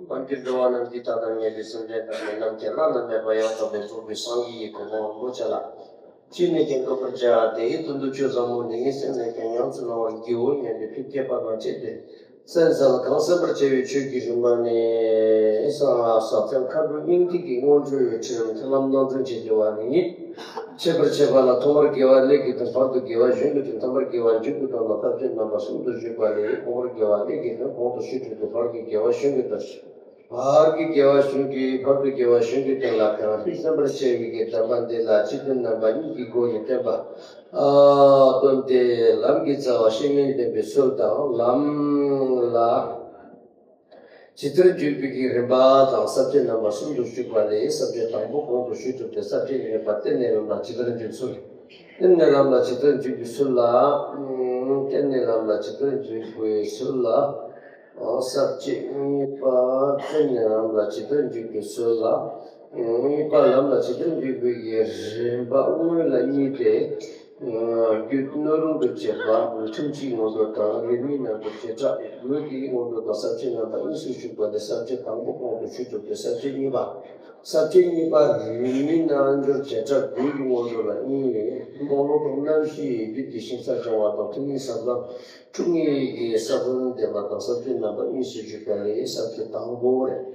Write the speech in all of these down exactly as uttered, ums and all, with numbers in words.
ལམ་གྱི་འགྲོ་བ་རྣམས་ཀྱི་མཐའ་དང་ཉེ་བའི་སེམས་ཅན་ཐམས་ཅད་ནམ་མཁའི་བླ་ན་མེད་པ་ཡང་དག་པར་རྫོགས་པའི་སངས་རྒྱས་ཀྱི་གོ་འཕང་རིན་པོ་ཆེ་ལ། ཅི་ནས་ཀྱང་འགོད་པར་བྱ་སྟེ། དོན་དུ་ཆོས་ཟབ་མོ་འདི་ཉིད་སེམས་ནས་ཀྱང་ཉམས་སུ་བླང་བར་བགྱིའོ་སྙམ་པའི་ཕིགས་ཀྱི་པར་མ་བཅད་དེ། གསན་ས་ལ་གང་གསན་པར་བྱ་བའི་ཆོས་ཀྱི་རིམ་པ་ནི། ས་ས་ཐལ་མཁའ་འགྲོ་སྙིང་ཐིག་གི་དངོས་གྲུབ་ཁྲིད་ལམ་རྣམ་གྲོལ་གྱི་བདེ་བ་ནི། ཤེས་པར་བྱེད་པ་ལ་ཐོག་མར་དགེ་བ་ཀླད་ཀྱི་དོན། བར་དུ་དགེ་བ་གཞན་གྱི་དོན། ཐ་མར་དགེ་བ་མཇུག་ཏུ་བསྡོམས་ལ་ས་བཅད་རྣམ་པ་གསུམ་དུ་བརྗོད་པ་ལས། ཐོག་མར་དགེ་བ་ཀླད་ཀྱི་དོན་གོང་དུ་ཞུས་བྲིས་ཏེ། བར་གྱི་དགེ་བ་གཞན་གྱི་དོན། བར་གྱི་དགེ་བ་གཞན་གྱི་བར་དུ་དགེ་བ་གཞན་གྱི་དོན་ལ་གང་ཞིག་གསན་པར་བྱ་བའི་གི་དམ་པ་འདི་ལ་སྤྱི་དོན་རྣམ་པ་གཉིས་ཀྱི་སྒོ་ནས་བསྟན་པ། ཨ་སྟོན་ཏེ། ལམ་གྱི་རྩ་བ་ཤེས་ལྡན་བསྟན་པའི་སྲོལ་དང་ལམ་ལ། ཇི་ལྟར་འཇུག་པའི་གི་རིམ་པ་དང་ས་བཅད་རྣམ་པ་གསུམ་དུ་བཞུགས་པ་ལས། ས་བཅད་དང་པོ་གོང་དུ་ཞུས་གྲུབ་སྟེ། ས་བཅད་གཉིས་པ་གཏན་ནས་ལམ་ལ་ཇི་ལྟར་འཇུག་ཚུལ། གཏན་ནས་ལམ་ལ་ཇི་ལྟར་འཇུག་པའི་ཚུལ་ལ། གཏན་ནས་ལམ་ལ་ཇི་ལྟར་འཇུག་པའི་ཚུལ་ལ། ས་བཅད་གཉིས་པ། གཏན་ནས་ལམ་ལ་ཇི་ལྟར་འཇུག་པའི་ཚུལ་ལ། གཉིས་པ་ལམ་ལ་ཇི་ལྟར་འཇུག་པའི་གི་རིམ་པ་སྔོན་ལ་གཉིས་ཏེ། རྒྱུ་སྣོད་རུང་དུ་བྱེད་པ་ཁྲིམས་གཅིག་ངོ་སྤྲོད་དང་། རིམ་གཉིས་རྣལ་འབྱོར་བྱེ་བྲག་དགུའི་ངོ་སྤྲོད་དང་ས་བཅད་རྣམ་པ་གཉིས་སུ་བཞུགས་པ་སྟེ། ས་བཅད་དང་པོ་གོང་དུ་ཞུས་གྲུབ་སྟེ། ས་བཅད་གཉིས་པ། ས་བཅད་གཉིས་པ་རིམ་གཉིས་རྣལ་འབྱོར་བྱེ་བྲག་དགུའི་ངོ་སྤྲོད་ལ་གཉིས། རྨོངས་ལོག་དང་རྣམ་ཤེས་རྒྱུད་ཀྱི་ཞིང་ས་སྦྱོང་བ་དང་། ཐུན་མིན་ས་བོན། ཐུན་མིན་གྱི་ས་བོན་བསྟན་པ་དང་། ས་བཅད་རྣམ་པ་གཉིས་སུ་བཞུགས་པ་ལས། ས་བཅད་དང་པོ་རེད།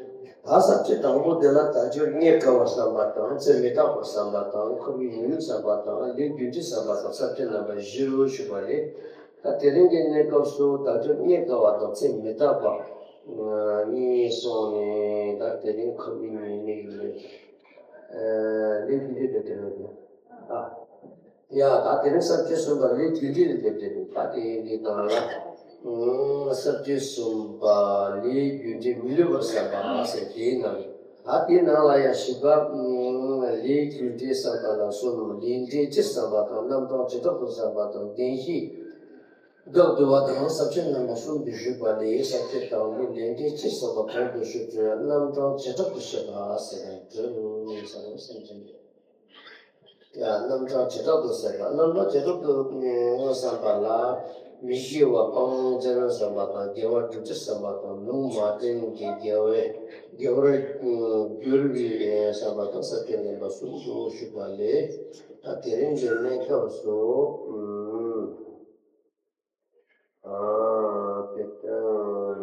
ད་ས་བཅད་དང་པོ་དེ་ལ་དལ་འབྱོར་རྙེད་དཀའ་བ་བསམ་པ་དང་། ཚེ་མི་རྟག་པ་བསམ་པ་དང་། ཁོར་ཡུག་ཉུང་ཉུང་བསམ་པ་དང་། ལས་རྒྱུ་འབྲས་བསམ་པ་དང་། ས་བཅད་རྣམ་པ་བཞི་རུ་ཞུགས་པ་རེད། ད་དེ་རིང་གི་གནས་སྐབས་སུ་དལ་འབྱོར་རྙེད་དཀའ་བ་དང་ཚེ་མི་རྟག་པ་གཉིས་སོང་ནས། ད་དེ་རིང་ཁོར་ཡུག་ཉུང་ཉུང་ཡིན་ནས། ལས་རྒྱུ་འབྲས་དེ་དེ་རེད། ཨ། ཡ། ད་དེ་ནི་ས་བཅད་གསུམ་པ་ལས་རྒྱུ་འབྲས་ལ་སླེབས་ཏེ། ད་དེ་ཡིན་དུས་དང་ལ། ས་བཅད་གསུམ་པ་ལས་རྒྱུ་འབྲས་མི་སླུ་བར་བསམ་པ་ཟེར་དེའི་ནང་། ད་དེའི་ནང་ལ་ཡང་བཞི་པ། ལས་རྒྱུ་འབྲས་བསམ་པ་ལ་གསུམ། ལས་འབྲས་སྤྱི་བསམ་པ་དང་། རྣམ་གྲངས་བྱེ་བྲག་ཏུ་བསམ་པ་དང་། བདེན་བཞི་བདག་ཏུ་བ་དང་། ས་བཅད་རྣམ་པ་གསུམ་དུ་བཞུགས་པ་ལས། ས་བཅད་དང་པོ་ལས་འབྲས་སྤྱི་བསམ་པ་གོང་དུ་ཞུས་ཏེ། རྣམ་གྲངས་བྱེ་བྲག་ཏུ་བཤད་པ་ཟེར་ནས་འདོད་ཟེར་བ་སེམས་ཅན། ཡང་རྣམ་གྲངས་བྱེ་བྲག་ཏུ་བསམ་པ། རྣམ་གྲངས་བྱེ་བྲག་ཏུ་བསམ་པ་ལ། མི་དགེ་བ་སྤང་བྱར་བསམ་པ་དང་། དགེ་བ་སྒྲུབ་ཕྱིར་བསམ་པ་དང་། ལུང་མ་བསྟན་གྱི་དགེ་བའི་དགེ་བར་འགྱུར་བའི་བསམ་པ་དང་། ས་བཅད་རྣམ་པ་གསུམ་དུ་ཞུགས་པ་ལས། ད་དེ་རིང་གི་གནས་སྐབས་སུ། ཨ་དེ་ལྟར།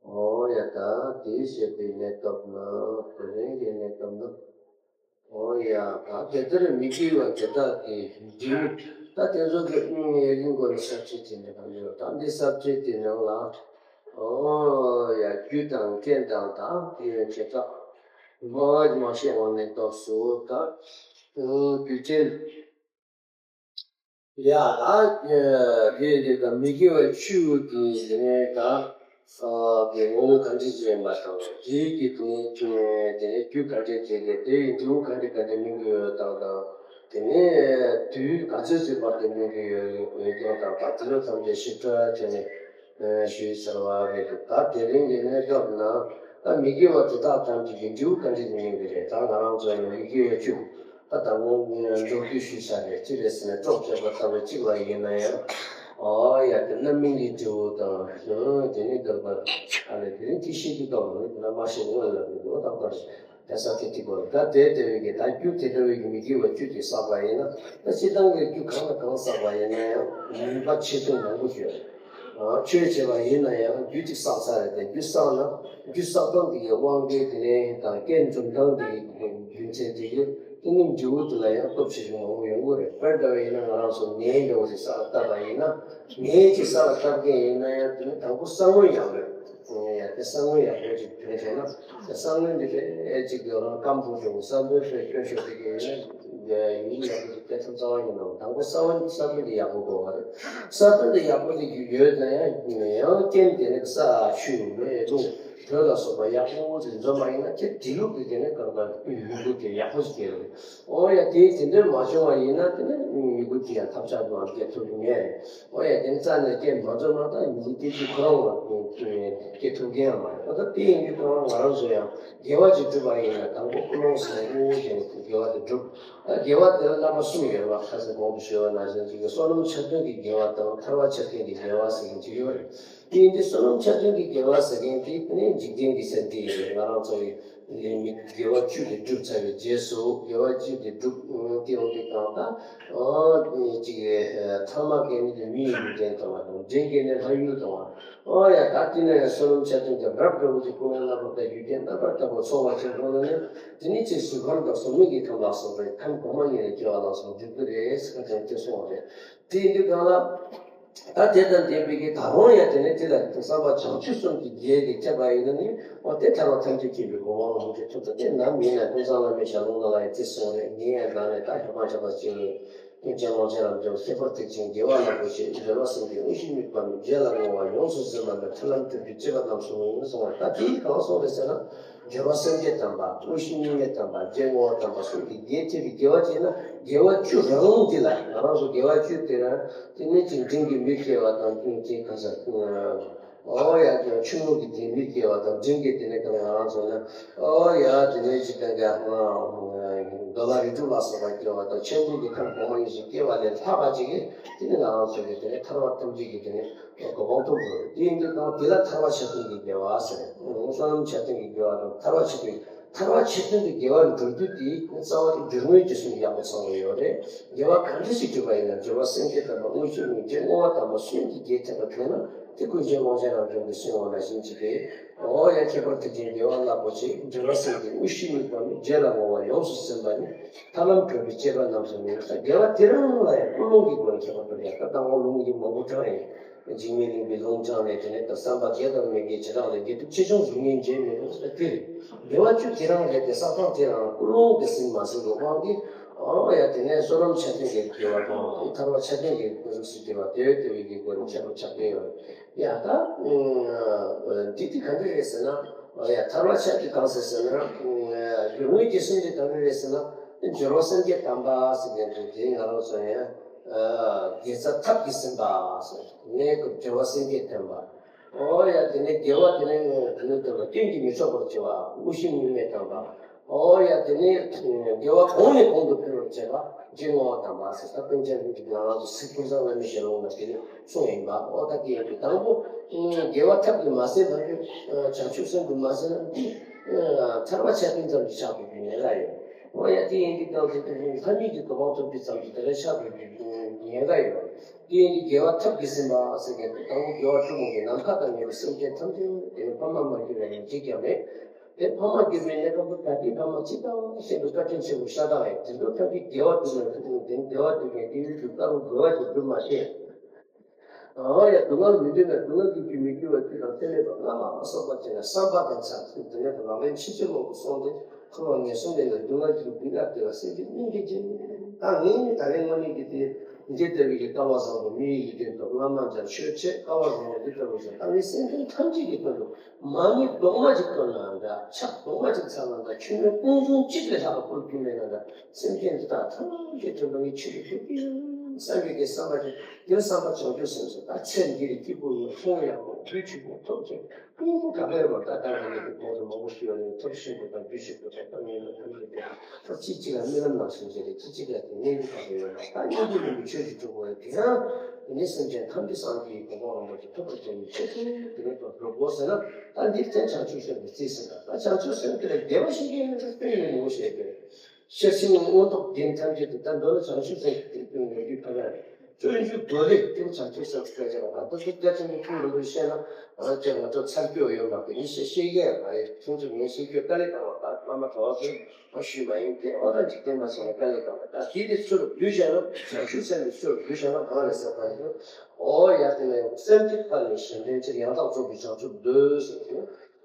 ཨོ་ཡ། ད་དེའི་བཤད་པའི་གནས་སྐབས་ན། དེ་རིང་གི་གནས་སྐབས་ན། ཨོ་ཡ། ད་དེ་ལྟར་མི་དགེ་བ་དེ་དག་གི་འབྲས་བུ། ད་དེ་ཚོ་གི་ཡིན་དགོས་ན་ས་བཅད་དེ་ནས་གང་ཡོད། ད་འདི་ས་བཅད་དེ་ནང་ལ། ཨོ་ཡ། རྒྱུ་དང་རྐྱེན་དང་། ད་དེ་བྱེ་བྲག་མ་མ་བཤད་འོང་ནས་རྟོགས་སོ། ད་རྒྱུ་རྐྱེན། ཡ། ད་དེ་དེ་དང་མི་དགེ་བའི་ཆོས་ཀྱི་དེ་ནས་ད་ཨ་དེ་ངོ་བོ་གང་འདྲ་ཅིག་ཡིན་པ་དང་། དེའི་གི་དེ་ནས་དེ་ནས་རྒྱུ་གང་འདྲ་ཅིག་གི། དེ་ཡི་འབྲས་བུ་གང་འདྲ་གང་འདྲ་སྨིན་གྱི་ཡོད་སྟངས་དང་། དེ་ནས་དུས་ག་ཚོད་ཅིག་བར་དུ་སྨིན་གྱི་ཡོད་ཡོད་སྟངས་དང་། ད་དེ་ཚོ་ཐམས་ཅད་ཞིབ་ཕྲ་བྱས་ནས་ཞུས་ཚར་བ་རེད། ད་དེ་རིང་གི་གནས་སྐབས་ན། ད་མི་དགེ་བ་དེ་དག་ཐམས་ཅད་ཀྱི་འབྲས་བུ་གང་འདྲ་ཅིག་སྨིན་གྱི་རེད། ད་ང་རང་ཚོ་ཡང་མི་དགེ་བའི་ཆོས། ད་དང་པོ་མདོར་བསྡུས་ཞུས་ཚར་རེད། ཅི་རེད་ཟེར་ན། གྲོགས་བྱས་པ་ལྟ་བུ་གཅིག་ལ་ཡིན་ན་ཡང་། ཨོ་ཡ། དེ་རྣམ་སྨིན་གྱི་འབྲས་བུ་དང་། དེ་ནི་འདོད་པ། ཨ་ནི་དེ་ནི་དེ་ཤེས་ཀྱི་སྟོབས་རེད། ན་མ་ཤེས་སྔོན་ལ་མི་འདུག་ད་པར་དེ་ས་དེ་ཐིག་པ་རེད། ད་དེ་དེ་བས་ཀྱི་ད་རྒྱུ་དེ་འདྲ་བའི་གི་མི་དགེ་བ་བཅུ་དེ་བསགས་པ་ཡིན་ན། ད་སྤྱིར་བཏང་གི་རྒྱུ་གང་ལ་གང་བསགས་པ་ཡིན་ན་ཡང་ནུས་པ་ཆེ་ཆུང་མང་པོ་ཡོད། ཆོས་བྱས་པ་ཡིན་ན་ཡང་རྒྱུ་གཅིག་བསགས་ཚར་རེད་དེ། རྒྱུ་བསགས་ན་རྒྱུ་བསགས་སྟངས་དེ་གའི་དབང་གིས། དེ་ནས་ད་རྐྱེན་འཛོམས་སྟངས་དེ་གའི་རྒྱུ་མཚན་དེ་གིས། དེ་ནི་འབྲས་བུ་དེ་ལ་ཡང་སྟོབས་ཆེ་ཆུང་མང་པོ་ཡོང་གི་རེད། དཔེར་ན་ཡིན་ན་ང་རང་ཚོ་ནས་འདྲ་བོ་ཞིག་ས་ལ་བཏབ་པ་ཡིན་ན། ནས་ཅིག་ས་ལ་བཏབ་མཁན་ཡིན་ན་ཡང་། དེ་ནི་དང་པོ་ས་བོན་ཡག་པོ་ཡོད། ཡ། དེ་ས་བོན་ཡག་པོ་ཅིག་ཐོན་བྱས་ན། དེ་ས་བོན་འདི་དཔེ་ཅིག་ཡོད་རང་སྐམ་པོ་འདྲ་བོ། ས་བོན་དཔེ་སྐྱོན་ཤོར་དེ་གའི་ཡིན་ན། ཡུན་རིང་ཡག་པོ་ཅིག་སྐྱེ་ཐབས་རྩ་བ་ཉིད་ནང་། དང་པོ་ས་བོན། ས་བོན་དེ་ཡག་པོ་དགོས་པ་རེད། ས་བོན་དེ་ཡག་པོ་དེ་ཡོད་ན་ཡང་། ཡང་རྐྱེན་དེ་ནི་ས་ཆུ་མེ་རླུང་དྲོད་ལ་སོགས་པ་ཡག་པོ་དེ་འཛོམས་པ་ཡིན་ན། དེ་དེ་ལུགས་དེ་དེ་ནི་གང་ལྟར་མྱུ་གུ་དེ་ཡག་པོ་ཞིག་སྐྱེ་རེད། ཨོ་ཡ། དེ་དེ་འདྲ་མ་བྱུང་བ་ཡིན་ན། དེ་ནི་མྱུ་གུ་དེ་ཡང་ཐབས་ཆག་ཏུའང་སྐྱེ་ཐུབ་ཀྱི་མེད། ཨོ་ཡ། དེ་ནི་རྩ་ནས་རྐྱེན་མ་འཛོམས་ན་ད་མྱུ་གུ་དེ་ཁོ་རང་ལ་སྐྱེ་ཐུབ་མཁན་ཡང་མ་རེད། ཨོ་ད་དེ་ཡིན་དུས་ཁོ་རང་ང་རང་ཚོ་ཡང་དགེ་བ་ཅིག་བསྒྲུབ་པ་ཡིན་ན། དང་པོ་ཀུན་སློང་ཟེར་ནས་དངོས་པོ་ཅན་གྱི་དགེ་བ་དེ་བསྒྲུབ། ད་དགེ་བ་དེ་ལ་བསླབ་པ་གསུམ་ཡོད་རེད་པ། ཁ་སང་གོང་དུ་ཞུས་པ་ནང་བཞིན་གྱི་བསོད་ནམས་ཆ་མཐུན་གྱི་དགེ་བ་དང་། ཐར་པ་ཆ་མཐུན་གྱི་དགེ་བ་ཟེར་མཁན་ཅིག་ཡོད་རེད། དེ་ཡིན་དུས་བསོད་ནམས་ཆ་མཐུན་གྱི་དགེ་བ་ཟེར་མཁན་དེ་ནི་འཇིག་རྟེན་གྱི་སེམས་དེ་ཡིན། ང་རང་ཚོ་ཡི་དགེ་བ་བཅུ་དེ་བསྒྲུབས་ཚར་བའི་རྗེས་སུ་དགེ་བ་བཅུ་དེ་བསྒྲུབས་ཏེ་ཡོང་དུས་གང་ལྟར་ཨོ་ནི་གཅིག་ཐ་མ་སྐྱེ་ནི་དེ་མིའི་ཡུལ་ཅན་དང་བ་དང་། འབྲིང་སྐྱེ་ནི་ལྷ་ཡུལ་དང་བ། ཨོ་ཡ་ད་དེ་ནས་བསོད་ནམས་ཆ་མཐུན་གྱི་རབ་འབྲས་བུ་དེ་ཀུན་ལ་བབ་པའི་ཡུལ་ཅན་རྣམ་པར་དག་པ་ཚོགས་པ་ཆེན་པོ་ལ་ནི་དེ་ནི་ཅིག་གཟུགས་ཁམས་དང་གཟུགས་མེད་ཀྱི་ཁམས་ལ་སོགས་པའི་ཁམས་གོང་མ་ཡིན་ནས་སྐྱེ་བ་ལ་སོགས་འགྲུབ་ཀྱི་རེད་ཟེར་བ་དེ་གསུངས་པ་རེད། དེ་ཡིན་དུས་གང་ལ། ད་དེ་དང་ལྡན་པའི་གི་ད་རུང་ཡང་དེ་ནས་དེ་ལ་བསམ་པ་བྱང་ཆུབ་གསུམ་གྱི་རྒྱལ་གྱི་ཐེག་པ་ཡིན་ན་ནི་འོ་དེ་ཐར་པ་ཐམས་ཅད་མཁྱེན་པའི་གོ་འཕང་ལ་མུ་མཐུད་ཐོབ་ཐུབ། དེ་ནམ་ཡིན་ན་ཀུན་བཟང་བླ་མའི་ཞལ་ལུང་ལ་ཡང་དེ་གསུངས་རེད། ངས་ཡང་ནང་ནས་ད་ཞག་པ་ཞག་པ་ཅིག་ལ་ཀུན་མཁྱེན་ཀློང་ཆེན་རབ་འབྱམས་ཁྱད་པར་ཐེག་ཆེན་རྒྱལ་བ་རིན་པོ་ཆེ་འབྱོར་པ་གསུམ་གྱི་དངོས་གཞི་དམིགས་པ་ནི་རྗེས་ལ་བསྔོ་བ་ཡོངས་སུ་ཟིན་པ་ནི་ཐར་ལམ་སྒྲུབ་པའི་སྤྱད་པ་རྣམས་སུ་གསུངས་པ། ད་དེ་གང་གསུངས་རེད་ཟེར་ན། སྦྱོར་བ་སེམས་བསྐྱེད་དམ་པ། དངོས་གཞི་དམིགས་མེད་དམ་པ། རྗེས་བསྔོ་བ་དམ་པ་གསུམ་གྱི་རྒྱལ་ཐེག་པའི་དགེ་བ་བྱས་ན་དགེ་བ་བཅུ་རང་དེ་ལ་ང་རང་ཚོ་དགེ་བ་བཅུ་དེ་ལ་དེ་ནས་ཅིག་འབྲིང་གི་མི་སྐྱེ་བ་དང་ཅིག་ག་ས་ཨོ་ཡ་ཆུང་ངུ་གི་དེ་མི་སྐྱེ་བ་དང་། འབྲིང་གི་དེ་ནས་ང་རང་ཚོ་ན་ཨོ་ཡ་དེ་ནས་ཅིག་ག་འདོད་ལྷ་རིགས་དྲུག་ལ་སོགས་པ་སྐྱེ་བ་དང་། ཆེན་པོ་གི་ཁམས་གོང་མ་ཡིན་ཞིང་སྐྱེ་བ་ལས་ལྷག་པ་ཅིག་གིས་དེ་ནས་ང་རང་ཚོ་གི་དེ་ནས་ཐར་པ་ཐམས་ཅད་ཀྱི་དེ་ནས། གོ་འཕང་ཐོབ་དགོས། དེ་ཡིན་དུས་ད་དེ་ལ་ཐར་པ་ཆ་མཐུན་གྱི་དགེ་བ་ཟེར། བསོད་ནམས་ཆ་མཐུན་གྱི་དགེ་བ་དང་ཐར་པ་ཆ་མཐུན། ཐར་པ་ཆ་མཐུན་གྱི་དགེ་བ་འགྲུབ་རྒྱུ་དེ་རྩ་བ་དེ་སྦྱོར་དངོས་ཀྱི་གསུང་ཡག་པོ་ཚང་བ་ཡོད་རེད། དགེ་བ་ག་འདྲ་ཞིག་སྒྲུབ་པ་ཡིན་ན་སྦྱོར་བ་སེམས་བསྐྱེད་དམ་པ། དངོས་གཞི་དམིགས་མེད། རྗེས་བསྔོ་བ་དམ་པ་གསུམ་གྱི་རྒྱལ་ཐེག་པ་ཐོན་ན་དེ་ཀུན་མཁྱེན་ཀློང་ཆེན་རབ་འབྱམས་ཀྱིས་གསུངས་པ་ནང་བཞིན་ཅིག་རེད། འོ་ཡ་ཁྱད་པར་ཐེག་ཆེན་རྒྱལ་བ་རིན་པོ་ཆེ་འབྱོར་པ་གསུམ་གྱི་དངོས་གཞི་དམིགས་པ་ནི་རྗེས་ལ་བསྔོ་བ་ཡོངས་སུ་ཟིན་པ་ནི་ཐར་ལམ་སྒྲུབ་པའི་སྤྱད་པ་རྣམས་སུ་གསུངས། དགེ་བ་དེ་རང་ལ་ཡང་ཀུན་སློང་གི་སྒོ་ནས་ཁྱད་པར་དུ་ཡང་ད་ལྟ་བ་ལུང་གིས་མང་པོ་དྲངས་ཡིན། འཇིགས་མེད་གླིང་པའི་ལུང་དྲངས་ནས་དེ་ནས་ད་བསམ་པ་དགེ་དང་མི་དགེ་བྱེ་བྲག་ལས་དགེ་སྒྲུབ་ཆེ་ཆུང་གཟུགས་བརྙན་བརྗེད་མེད་པ་ཟེར་དེ་རེད། དགེ་བ་བཅུ་དེ་རང་རེད་དེ་བསགས་སྟངས་དེ་རང་ཀུན་སློང་དེ་ཟིན་མ་ཟིན་གྱི་དབང་གིས་ཨང་ཡ་དེ་ནས་བསོད་ནམས་ཆ་མཐུན་གྱི་དགེ་བ་དང་ཐར་པ་ཆ་མཐུན་གྱི་ཀུན་གཟིགས་སུ་དགེ་བ་དེ་བས་དེ་བས་ཀྱི་སྒོ་ནས་ཁྱད་པར་ཆགས་བསྡད་ཡོད་རེད། ཡ་ད་འདི་དེ་ག་འདྲ་རེད་ཟེར་ན། ཡ་ཐར་པ་ཆ་དེ་གང་ཟེར་ཟེར་ན། སྦྱོར་དངོས་ཀྱི་གསུང་དེ་ག་འདྲ་རེད་ཟེར་ན། སྦྱོར་བ་སེམས་བསྐྱེད་དམ་པ་ཟེར་མཁན་དེ་དེ་ང་རང་ཚོ་ཡང་དགེ་རྩ་ཐབས་ཀྱིས་ཟིན་པ་ཟེར་ནས་སྦྱོར་བ་སེམས་བསྐྱེད་དམ་པ། ཨོ་ཡ་དེ་ནས་དགེ་བ་དེ་ནས་དེ་ནས་དེ་ལ་སྐྱོན་གྱིས་མི་ཆོག་པར་བྱ་བ་དངོས་གཞི་དམིགས་མེད་དམ་པ། ཨོ་ཡ་དེ་ནས་དགེ་བ་གོང་ནས་གོང་དུ་འཕེལ་བར་བྱེད་པ་རྗེས་བསྔོ་བ་དམ་པ་ཟེར། ད་ཀུན་མཁྱེན་རིན་པོ་ཆེ་ང་རང་ཚོ་སི་ཀུན་བཟང་བླ་མའི་ཞལ་ལུང་ལ་དེ་ནས་གསུངས་ཡིན་པ། ཨོ་ད་དེ་ཡིན་དུས་དང་པོ་དགེ་བ་ཐབས་ཀྱིས་མ་ཟིན་པ་ཡོད། བྱང་ཆུབ་སེམས་ཀྱིས་མ་ཟིན་ན་འདི་ཐར་པ་ཆ་མཐུན་ཙམ་གྱིས་ཆགས་དགོས་ཀྱི་ཉེན་ཁ་ཡོད། ཨོ་ཡ་དེ་ཡིན་དུས་གང་དུ་ལྷ་མིའི་གི་གོ་འཕང་ཐོབ་རྒྱུ་ཙམ་གྱིས་དེ་ལས་ཆགས་དགོས་ཀྱི་ཉེན་ཁ་ཡོད། དེ་ཡིན་དུས་དགེ་བ་ཐབས་ཀྱིས་ཟིན་པ་ཟེར་མཁན་དེ་དང་པོ་དགེ་བ་བཅུ་པོ་གིས་ནམ་མཁའ་དང་མཉམ་པའི་སེམས་ཅན་ཐམས་ཅད་དེ་ནི་ཕ་མ་མ་གྱུར་བའི་ཉེར་གཅིག་ཀྱང་མེད། དེ་ཕ་མ་གྱུར་པའི་གནས་སྐབས་སུ་ད་ལྟའི་ཕ་མ་ཅི་ལྟ་བ་ཤེས་པའི་བཀའ་དྲིན་ཆེན་པོ་ཤ་སྟག་ཡིན། དེ་ཚོ་ཐམས་ཅད་དགེ་བ་སྒྲུབ་ན་འགྲུབ་ཀྱང་དེ་ནི་བདེ་བ་སྒྲུབ་མཁན་དེ་ཡུལ་དུ་དཀའ་རུ་དགོས་པ་ཞིག་སྒྲུབ་མ་ཤེས། ཨ་ཡ་སྡུག་བསྔལ་མི་འདོད་ན་སྡུག་བསྔལ་གྱི་རྒྱུ་མི་འགྱུར་བ་ཅི་དང་ཚད་མེད་པ་ལྔ་ལ་སོགས་པ་བྱས་ན་བསམ་པ་དང་ཆ་མཐུན་དེ་ནས་ལག་ལེན་ཕྱིན་ཅི་ལོག་ཏུ་སོང་སྟེ་འཁོར་བ་ངན་སོང་ལས་ལ་སྡུག་བསྔལ་གྱི་སྡུག་བསྔལ་དེ་ལ་སེམས་ཀྱི་སྙིང་གི་རྗེ། ད་ངས་ནི་ད་རེས་དངོས་གནས་ཀྱི་དེ་འདི་ལྟ་བུའི་གི་སྐལ་བ་བཟང་པོ་མི་ཡི་ཡིད་བདེ་ཐོབ། བླ་མ་མཇལ་ཆོས་འཆད། སྐལ་བ་བཟང་པོ་འདི་ལྟ་བུ་བྱུང་། ད་ངས་སེམས་ཅན་ཐམས་ཅད་ཀྱི་དོན་དུ་མ་ཎི་རྡོག་མ་གཅིག་བཏོན་ན་འདྲ། ཕྱག་རྡོག་མ་གཅིག་འཚལ་ན་འདྲ། ཆོས་མེད་ཀུན་བཟང་གཅིག་ལས་ལྷག་པ་བསྐུར་རྒྱུ་མེད་ན་འདྲ། སེམས་ཅན་འདི་དག་ཐམས་ཅད་དོན་དུ་ངས་ཆོས་ཀྱི་ཐུགས་ཀྱི་བསམ་པའི་གི་བསམ་པ་ཅན་དེ་བསམ་པ་བྱང་ཆུབ་སེམས་སོ། ད་ཚེ་འདིར་སྐྱིད་པོ་ཡོད། གསུང་ཡག་པོ་བུ་ཆུང་པོ་ཐོབ་ཅིང་ཀུན་གྱི་ག་ལེར་བ་ད་ལྟ་ང་ཉིད་ཀྱི་གོང་དུ་མང་པོ་ཞུས་པ་ནི་ཐབས་ཤེས་པོ་དང་རྒྱུ་ཤེས་པོ་དང་ཐབས་ངན་པ་ཐམས་ཅད་དེ་ད་གཅིག་གཅིག་ལ་རྨི་ལམ་ནང་བཞིན་བྱས་ཏེ་གཅིག་གཅིག་ལ་དེ་ངན་གྱི་བར་དུ་ཡོད་ལ་ད་སྙིང་རྗེ་ལེན་པའི་ཆོས་ཀྱི་གྲོགས་པོ་ཡོད། དེ་ཡང་དེ་ནི་སེམས་ཅན་ཐམས་ཅད་སངས་རྒྱས་ཀྱི་གོ་འཕང་རིན་པོ་ཆེ་ཐོབ་པར་བྱ་བའི་ཆེད་དུ་དེ་ནི་དོན་སྒྲུབ་དགོས་ཟེར་ན། ད་འདིར་བརྟེན་བྱང་ཆུབ་སེམས་ཀྱི་རྩིས་ཟིན་པ། ད་བྱང་ཆུབ་སེམས་དེ་ལ་བདེ་བ་ཞིག་ཡིན་ན་ད་དཔེ་མི་སྲིད་པའི་ཤེར་ཕྱིན་མངོན་རྟོགས་རྒྱན་ཐམས་ཅད་དུ་ད་འདོད་ན་བྱང་ཆུབ་སེམས་ཀྱི་སྟེང་དུ་ཡོད་རྒྱུ་ཐབས་ཡང་རེད། སྤྱོད་འཇུག་མདོ་ལས་ཀྱང་བྱང་ཆུབ་སེམས་སྐད་ཆ་ལ་ད་ལྟ་ཚོ་བརྒྱ་ཆ་ཉི་ཤུ་ལོ་ལོན་བཤད་ན་ང་ཚོ་ང་ཚོ་ཚར་རྒྱུ་ཡོད་མ་རེད། ངས་བཤད་ཤེས་ཀྱི་ཡང་མ་རེད། ཁྱོད་ཚོ་ངས་ཤེས་རྒྱུ་དཀའ་ལས་ཁག་པ་ད་བླ་མ་གྲྭ་བ་ཚོས་ང་ཞུས་པ་ཡིན་ཏེ། ཨོ་ད་འཇིག་རྟེན་པ་ཚོ་ལ་དཀའ་ལས་ཁག་པ་ད་དེ་དེ་ཚུར་བསྡུས་བྱས་ན་བྱང་ཆུབ་སེམས་ཀྱི་ཚུར་བསྡུས་བྱས་ན་གང་རེད་ཟེར་བ་ཡིན། ཨོ་ཡ་དེ་ནས་སེམས་བསྐྱེད་པ་ནི་གཞན་དོན་ཕྱིར། ཡང་དག་རྫོགས་པའི་བྱང་ཆུབ་འདོད་ཟེར་གྱི།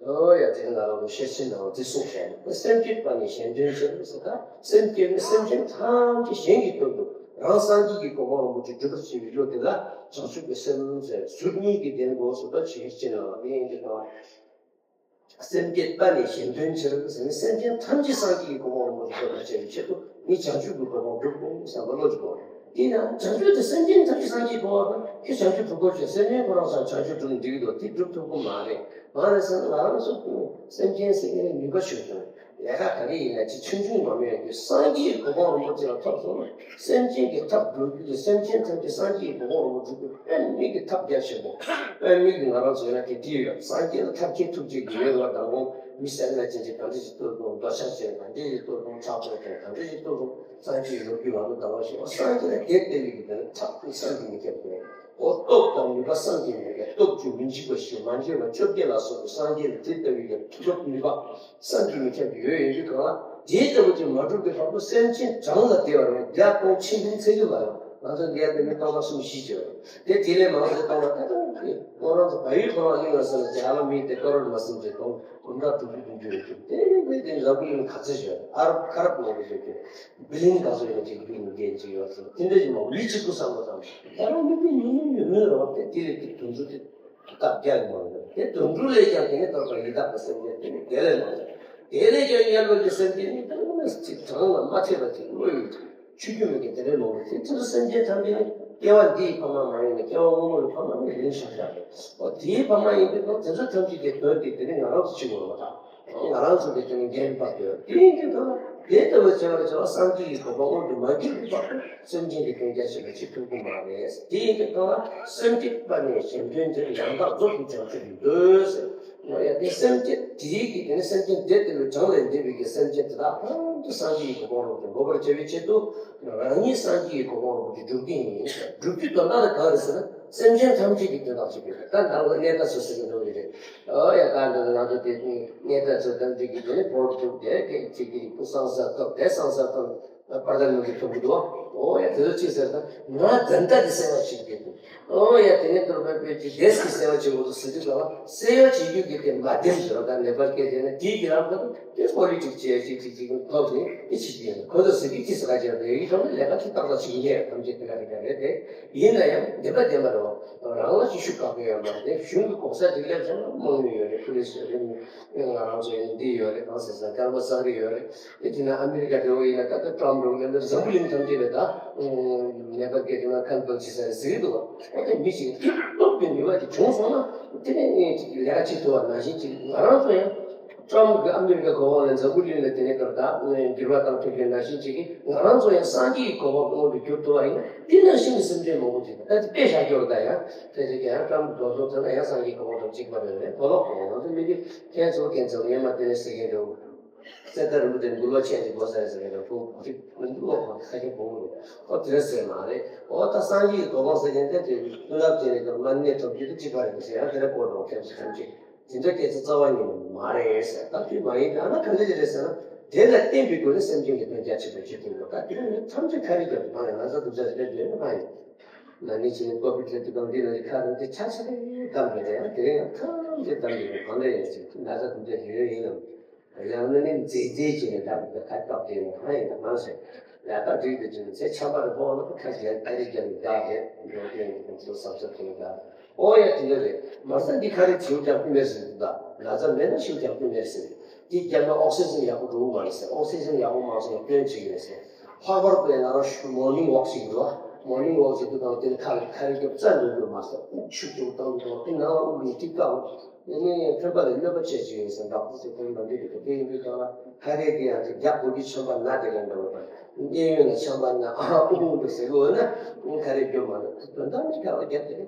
ཨོ་ཡ་དེ་ང་རང་ཚོ་ཤེར་ཕྱིན་ནང་དེ་གསུངས་བཞག་ནས་སེམས་བསྐྱེད་པ་ནི་གཞན་དོན་ཕྱིར་ཟེར། ད་སེམས་བསྐྱེད་ནི་སེམས་ཅན་ཐམས་ཅད་གཞན་གྱི་དོན་དུ་རང་སངས་རྒྱས་ཀྱི་གོ་འཕང་རིན་པོ་ཆེ་སྒྲུབ་པར་བྱེད་པའི་བློ་དེ་ལ་བྱང་ཆུབ་ཀྱི་སེམས་ཟེར། ཟུར་གཉིས་ཀྱི་ལྡན་དགོས་སོ། ད་ཤེར་ཕྱིན་ནང་ལ་དེ་ཡིན་དུས་གང་། སེམས་བསྐྱེད་པ་ནི་གཞན་དོན་ཕྱིར་ཟེར་ནས་སེམས་ཅན་ཐམས་ཅད་སངས་རྒྱས་ཀྱི་གོ་འཕང་རིན་པོ་ཆེ་ཐོབ་པར་བྱ་བའི་ཆེད་དུ་ངས་བྱང་ཆུབ་ཀྱི་གོ་འཕང་སྒྲུབ་དགོས་བསམ་པ་བློ་ཅིག་དགོས། དེ་ཡང་བྱང་ཆུབ་དེ་སེམས་ཅན་ཐམས་ཅད་སངས་རྒྱས་ཐོབ་པ་དང་ཁྱོད་བྱང་ཆུབ་སྒྲུབ་དགོས་ཀྱི། སེམས་ཅན་ཁོ་རང་སང་བྱང་ཆུབ་སྒྲུབ་འགྲིག་གི་འདུག་དེ་སྒྲུབ་ཐུབ་ཀྱི་མ་རེད། གང་རེད་ཟེར་ན་ང་རང་ཚོ་སེམས་ཅན་ཟེར་མཁན་ནི་ནུས་པ་ཆུང་ཆུང་། ལས་ཀ་ག་རེ་ཡིན་ན་ཅི་ཆུང་ཆུང་མ་མེད་ཀྱི་སངས་རྒྱས་ཀྱི་གོ་འཕང་རིན་པོ་ཆེ་ལ་ཐོབ་སོང་ན། སེམས་ཅན་གྱི་ཐབས་སྒྲུབ་རྒྱུ་དེ་སེམས་ཅན་ཐམས་ཅད་སངས་རྒྱས་ཀྱི་གོ་འཕང་རིན་པོ་སྒྲུབ་རྒྱུ་དཔེ་མི་སྲིད་ཀྱི་ཐབས་རྒྱ་ཆེན་པོ། དཔེ་མི་སྲིད་ཀྱི་ང་རང་ཚོ་ཡིན་ན་དེ་དེ་ཡོད། སངས་རྒྱས་ལ་ཐབས་མཁས་ཐུགས་རྗེ་ཡོད་པ་དང་། མི་སེར་ལ་ཅན་གྱི་གང་འདྲ་ཞིག་གཏོར་དགོས། འདོད་ཆགས་ཅན་གང་འདྲ་ཞིག་གཏོར་དགོས། ཕྲག་དོག་ཅན་གང་འདྲ་ཞིག་གཏོར་དགོས། སངས་རྒྱས་ལ་ཡོད་རྒྱུ་ང་ཚོ་ཟླ་བ་ཞིག་སངས་རྒྱས་ལ་དེ་ལྟ་བུའི་གི་དེ་ནི་ཐབས་ཀྱི་སངས་རྒྱས་མི་ཁྱབ་དགོས། འོ་སྟོབས་དང་ནུས་པ་བསམ་གྱིས་མི་ཁྱབ། སྟོབས་བཅུ་མི་འཇིགས་པ་བཞི། མ་འདྲེས་པ་བཅོ་བརྒྱད་ལ་སོགས་པའི་སངས་རྒྱས་ལ་དེ་ལྟ་བུའི་ཡང་མཐུ་སྟོབས་ནུས་པ་བསམ་གྱིས་མི་ཁྱབ་ཀྱི་ཡོད་ཡོད་དུས་གང་ལ། དེ་ལྟ་བུ་ཅིག་མ་གྲུབ་པའི་བར་དུ་སེམས་ཅན་གྲངས་ལ་བདེ་བ་རེད། བརྒྱ་སྟོང་ཆིག་འབུམ་ཚེ་རྒྱུ་ལ་ཡང་ང་ཚོ་འདིར་དེ་ནི་སྟོང་ཕྲག་གསུམ་བཞི་བྱས་པ་དེ་དེ་ལས་མང་ཙམ་གཏོང་བ། ད་ལྟ་ཁོ་རང་ཚོ་བལ་ཡུལ་ཁོ་རང་གླིང་ལ་སོང་ནས་རྒྱ་ལ་མི་དེ་ཀ་རོར་མ་སུམ་ཅུ་དང་དགུ་ཕྲག་དྲུག་ཅུ་བདུན་ཅུ་རེད་ཀྱི། དེ་ནི་དེ་འཛམ་བུ་གླིང་ག་ཚོད་བྱས་ཨ་རབ་ཁ་རབ་ལོ་རེ་བྱས་ཀྱི། བི་ལིང་ག་ཚོད་ཡོད་ཅིག་བི་ལིང་རྒན་ཅིག་ཡོད་ཚེ་དེ་འདྲ་ཞིག་མ་མི་གཅིག་པུ་བསམ་བློ་བཏང་། ད་རུང་མི་དེ་ཉུང་ཉུང་ཡོད་མོད་རེད་བ། དེ་དེ་ལས་དེ་དོན་ཚུལ་དེ་སྟབས་རྒྱ་ཡི་མ་རེད། དེ་དོན་གྲུབ་ལས་ཀྱང་དེ་ནས་ལྟར་དང་ཡི་དྭགས་ཀྱི་སེམས་ཅན་དེ་ནི་དེ་ལས་མ་རེད། དེ་ལས་ཀྱང་དམྱལ་བ་གི་སེམས་ཅན་ནི་དེ་ནི་ཅིག་གྲངས་ལ་མ་ཐེ་བ་ཅིག་བློ་ཡི་ཆུ་རྒྱུན་མེད་ཀྱི་དེ་འདྲའི་ལོ་རེད། དེ་ཚུལ་སེམས་ཅན་ཐམས་ཅད་ནི་སྐྱེ་བ་འདིའི་ཕ་མ་མ་ཡིན་ནས་སྐྱེ་བ་སྔོན་མའི་ཕ་མ་ནི་ཡིན་ཤག་ཤག་རེད། འོ་དེའི་ཕ་མ་ཡིན་དུས་ད་དེ་ཚོ་ཐམས་ཅད་ཀྱི་དོན་དེ་དེ་ནི་ང་རང་ཚོ་བྱེད་དགོས་པ་དང་། ང་རང་ཚོ་གི་དོན་འགན་འཕགས་དོན་དེ་ཡིན་དུས་ད་དེ་ལྟ་བུ་བྱས་པར་བྱ་བ་སངས་རྒྱས་ཀྱི་གོ་འཕང་མངོན་དུ་མ་གྱུར་བའི་བར་དུ་སེམས་ཅན་གྱི་དོན་རྒྱ་ཆེན་པོ་བྱེད་ཐུབ་ཀྱི་མ་རེད། དེ་ཡིན་དུས་ད་སེམས་བསྐྱེད་པ་ནི་གཞན་དོན་ཆེ། ཡང་དག་རྫོགས་པའི་བྱང་ཆུབ་ཏུ་འདོད་ཟེར། ཡ་དེ་སེམས་བསྐྱེད་དེ་ཡིན་གྱི་དེ་ནི་སེམས་ཅན་དེ་ལྟ་བུའི་གྲངས་ལས་འདས་པའི་གི་སེམས་ཅན་དེ་དག་ཐམས་ཅད་སངས་རྒྱས་ཀྱི་གོ་འཕང་རིན་པོ་ཆེ་འགོད་པར་བྱ་བའི་ཆེད་དུ། རང་ཉིད་སངས་རྒྱས་ཀྱི་གོ་འཕང་རིན་པོ་ཆེ་སྒྲུབ་ཀྱི་ཡིན། སྒྲུབ་རྒྱུ་དོན་དག་ལ་གང་རེད་ཟེར་ན། སེམས་ཅན་ཐམས་ཅད་ཀྱི་དོན་དག་བྱེད་དགོས། ད་ལྟ་གནས་བདག་ཚོ་ཟེར་གྱི་འདུག་རེད། ཨོ་ཡ་ད་འདི་ང་ཚོ་དེ་གནས་བདག་ཚོ་ད་འདི་གི་དེ་ནི་བོར་ཐུབ་དེ་གི་ཅིག་གི་སང་ས་ཐོབ་དེ་སང་ས་ཐོབ་པར་ད་མི་གི་ཐུབ་གི་འདུག་ཨོ་ཡ་དེ་ཚོ་ཅི་ཟེར་ན་ང་ད་ལྟ་གི་སེམས་པ་ཞིག་གི་འདུག་ཨོ་ཡ་དེ་ནི་དོར་བའི་དཔེ་ཅིག་རེས་ཀྱི་སེམས་པ་ཅིག་འོ་ཟེར་དུས་ལ་སེམས་པ་ཅིག་རྒྱུད་ཀྱི་དེ་མ་བདེན་ཟེར་བ་ད་ནད་པ་སྐད་དེ་ནི་དེའི་གི་རང་གི་དེ་པོ་ལི་ཊིག་ཅེས་ཅིག་ཅིག་ཅིག་ཐོབ་ནས་དེ་ཅིག་ཡིན། ཁོ་ཚོ་ཟེར་གི་ཅི་ཟེར་ག་ཅེས་དེ་ཡི་ཐོག་ནས་ལས་ཀ་ཅིག་ཏག་ཏག་ཅིག་ཡིན་ཐམས་ཅད་དེ་ག་རེ་ག་རེ་དེ་ཡིན་ན་ཡང་བདེན་པ་བདེན་པ་རེད། རང་ལ་ཅིག་ཤུགས་ཁག་པོ་ཡོད་མ་རེད། གཞུང་གི་ལྐོག་ཟ་སྒྲིག་ལས་ཚང་མ་དམག་མི་ཡོད་རེད། ཕུ་ལི་སི་ཡོད་རེད། ང་རང་ཚོ་ཡིན་འདི་ཡོད་རེད། གང་ཟེར་ཟ་སྐལ་པ་བསགས་རེ་ཡོད་རེད། དེ་དེ་ན་ཨ་མི་རི་ཀ་འདྲ་བོ་ཡིན་ན་ད་ལྟ་ཊམ་འདྲ་བོ་ཡིན་ན་འཛམ་བུ་གླིང་ཐམས་ཅད་ལ་ད་ནད་པ་སྐད་དེ་ན་ཁ་ལ་བབས་ཅི་ཟེར་ཟེར་གི་འདུག་ཨོ་དེ་མི་ཞིག་སྟོབས་ཀྱི་ནུས་པ་དེ་བྱུང་སོང་ན་དེ་ནས་ལས་ཀ་བྱེད་ཐུབ་པ་ནང་བཞིན་ཅིག་ང་རང་ཚོ་ཡང་ཊམ་གི་ཨ་མི་རི་ཀ་གོ་བ་ལ་འཛམ་བུ་གླིང་ལ་དེ་ནས་སྐབས་དག་འགྱུར་བ་བཏང་ཐུབ་པའི་ནང་བཞིན་ཅིག་གིས་ང་རང་ཚོ་ཡང་སངས་རྒྱས་ཀྱི་གོ་འཕང་མངོན་དུ་གྱུར་ཐུབ་པ་ཡིན་ན་དེ་ནང་བཞིན་གྱི་སེམས་ཅན་མང་པོ་ཅིག་ད་དེ་དཔེ་བཞག་སྐྱོར་ད་ཡང་དེ་ཚོ་གི་ཡང་ཊམ་གི་གོ་སོང་ཚོ་ན་ཡང་སངས་རྒྱས་ཀྱི་གོ་འཕང་དང་གཅིག་པ་རེད་རེད། གོ་ལོག་གོ་ང་ཚོ་མི་དེ་ཁྱེད་ཚོ་ཁྱེད་ཚོ་ངས་མ་དེ་ནས་ཟེར་མཁན་འདྲ་བོ། སེ་ད་རིན་པོ་ཆེ་འགུལ་བ་ཆེན་གྱི་སྒོ་ས་རེད་ཟེར་མཁན་འདྲ་བོ་ཁོ་གཅིག་མི་འདུག་ལོག་ཁོ་ཁ་ཤས་བོ་རེད། ཁོ་དེ་རེད་ཟེར་མ་རེད། འོ་ད་སངས་རྒྱས་ཀྱི་གོ་འཕང་ཟེར་མཁན་དེ་དེ་བསླབ་བྱས་ནས་ཀྱང་མ་གནས་ཐོབ་རྒྱུ་དེ་གཅིག་པ་རེད་ཟེར་ཡང་དེ་རེད་གོ་འགྲོ་ཁྱེད་ཚོ་ཐམས་ཅད། དེ་འདྲ་སྐད་ཆ་རྩ་བ་ཉིད་ནས་མ་རེད་ཟེར། ད་དུས་མ་ཡིན་ད་ན་ག་འདྲ་ཅིག་རེད་ཟེར་ན། དེ་ལ་བརྟེན་པའི་སྒོ་ནས་སེམས་ཅན་གྱི་དོན་རྒྱ་ཆེ་བའི་ཆེད་དུ་ཡོད་ཀ་དེ་ནི་ཐམས་ཅད་ཁ་རི་རྒྱབ་ཏུ་མ་རེད། ན་ཚ་སྡུག་ཅག་ཞིག་ལ་འདོད་ན་མ་ཡིན། ན་ནིང་ཕྱི་ནས་ཀོ་བི་ཌི་ལ་དུས་སྒང་འདི་ལ་ནི་ཁ་རི་དེ་ཆ་ཆ་རེ་བསྡམས་རེད། དེ་ཡང་དེ་ཡང་ཐམས་ཅད་བསྡམས་ཡོད་གང་འདྲ་ཡིན་ཟེར་ན་ཚ་སྡུག་ཅག་ཞིག་ཡོད་ཡིན་ནམ། ཡང་ན་ནི་མཛེས་མཛེས་བྱས་ནས་བསྡམས་པའི་ཁ་བཏགས་དེ་ནི་ཧ་ཡིན་ན་མ་ཟེར། ཡ་ད་འགྲིག་དུ་བྱུང་ཚེ་ཆམ་པ་རེ་ཕོག་ན་ཁ་ཞལ་ཁ་རི་རྒྱབ་ནས་བསྡད་རེད། འགྲོ་དེ་ནི་ཁོང་ཚོ་བསམ་ཚུལ་དེ་འདྲ། ཨོ་ཡ་དེ་འདྲ་རེད། མ་ཟད་འདི་ཁ་རི་བྱིའུ་རྒྱག་གི་མེད་ཟེར་འདུག་ད་ན་ཚ་མེད་ན་བྱིའུ་རྒྱག་གི་མེད་ཟེར། དེ་རྒྱབ་ན་ཨོག་སི་ཇན་ཡག་པོ་འགྲོ་གི་མ་རེད་ཟེར། ཨོག་སི་ཇན་ཡག་པོ་མ་སོང་ན་སྐྱོན་བྱེད་ཀྱི་རེད་ཟེར། ལྷག་པར་དུ་ང་རང་ཤུ་མོར་ནིང་ཝོག་བྱེད་ཀྱི་འདུག་མོར་ནིང་ཝོག་བྱེད་དུས་དང་དེ་ནི་ཁ་ལ་ཁ་རི་རྒྱབ་རྩ་འགྲོ་གི་མ་རེད། དབུགས་ཆུ་རྒྱུག་བཏང་གི་འདུག་དེ་ནང་ལ་དབུགས་ལུང་ཐིག་བཏང་། དེ་ནི་ཕན་པ་ལ་གནོད་པ་བྱེད་ཀྱི་ཡོད་ཟེར། འདྲ་པོ་ཟེར་དེ་མ་འདི་རེད། དེ་ཡིན་དུས་ཀྱང་ལ་ཁ་རི་དེ་ཡང་དེ་རྒྱག་དགོས་ཀྱི་ཆམ་པ་ན་དེ་ལས་འདྲ་བ་དང་གཡས་གཡོན་ལ་ཆམ་པ་ན་ཨ་ཨུ་ཨུ་འདུག་ཟེར་གི་འོ་ན་ཁ་རི་རྒྱབ་མ་ན་དོན་དག་མི་འདྲ་བ་རྒྱབ་དེ་ནི།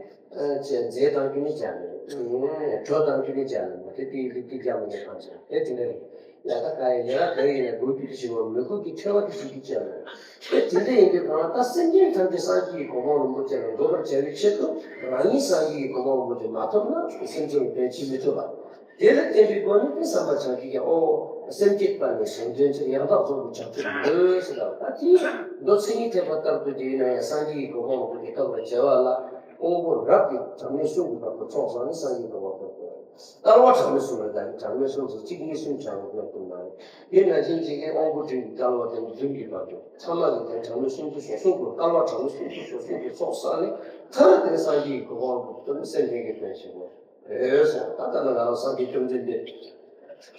ཅེས་མཛེས་དང་རྒྱུ་ནི་སྦྱར་ནས། གྲོ་དང་རྒྱུ་ནི་སྦྱར་ནས་མ་དེ་དེའི་རིགས་དེ་རྒྱ་མི་ནས་ཐམས་ཅད་དེ་དེ་ནས་ཡ་ད་ཀ་ཡ་ཡ་ད་ཡིན་ན་དགོས་རྒྱུ་དེ་ཞིག་བ་མི་དགོས་ཀྱི་ཁྲེལ་བ་དེ་ཞིག་གི་སྦྱར་ནས་དེ་དེ་འདྲ་ཡིན་དུས་གང་ལ་ད་སེམས་ཅན་ཐམས་ཅད་སངས་རྒྱས་ཀྱི་གོ་འཕང་རིན་པོ་ཆེ་ལ་འགོད་པར་བྱ་བའི་ཆེད་དུ་རང་ཉིད་སངས་རྒྱས་ཀྱི་གོ་འཕང་རིན་པོ་ཆེ་མ་ཐོབ་ན་སེམས་ཅན་གྱི་དོན་བྱེད་མི་ཐུབ་པ། དེ་ལ་བརྟེན་པའི་སྒོ་ནས་ནི་བསམ་པ་བྱང་ཆུབ་ཀྱི་འོ། སེམས་བསྐྱེད་པ་ནི་གཞན་དོན་ཆེད་ཡང་དག་རྫོགས་པའི་བྱང་ཆུབ་ཏུ་འདོད་ཟེར་ལ། ད་དེའི་མདོ་མཚན་ཉིད་ཐེག་པ་ལྟར་དུ་དེ་ཡིན་ན་ཡང་སངས་རྒྱས་ཀྱི་གོ་འཕང་རིན་པོ་ཆེ་ཐོབ་པར་བྱ་བ་ལ་དབང་པོ་རབ་ཀྱིས་གྲངས་མེད་གསུམ་གྱི་བར་དུ་ཚོགས་བསགས་ནས་སངས་རྒྱས་གོ་འཕང་ཐོབ་དགོས། དལ་བ་གྲངས་མེད་གསུམ་ལ་ད་གྲངས་མེད་གསུམ་ཚོ་གཅིག་གཉིས་གསུམ་བྱ་བ་ཀློག་ཐུབ་ན་རེད། དེ་ནང་བཞིན་གཅིག་གིས་དབང་པོ་འབྲིང་གི་དལ་བ་དང་རྫུན་གྱི་བར་དུ་ཐ་མ་གི་དེ་གྲངས་མེད་གསུམ་གྱི་ཞོགས་ཟུང་དུ་དལ་བ་གྲངས་མེད་གསུམ་གྱི་ཞོགས་ཟུང་དུ་ཚོགས་བསགས་ནས་མཐར་དེ་སངས་རྒྱས་ཀྱི་གོ་འཕང་རིན་པོ་ཆེ་ཐོབ་ནས་སེམས་ཅན་གྱི་དོན་བྱེད་དགོས། ཨེ་སོང་ད་ལྟ་ང་རང་སངས་རྒྱས་བཅོམ་ལྡན་འདས་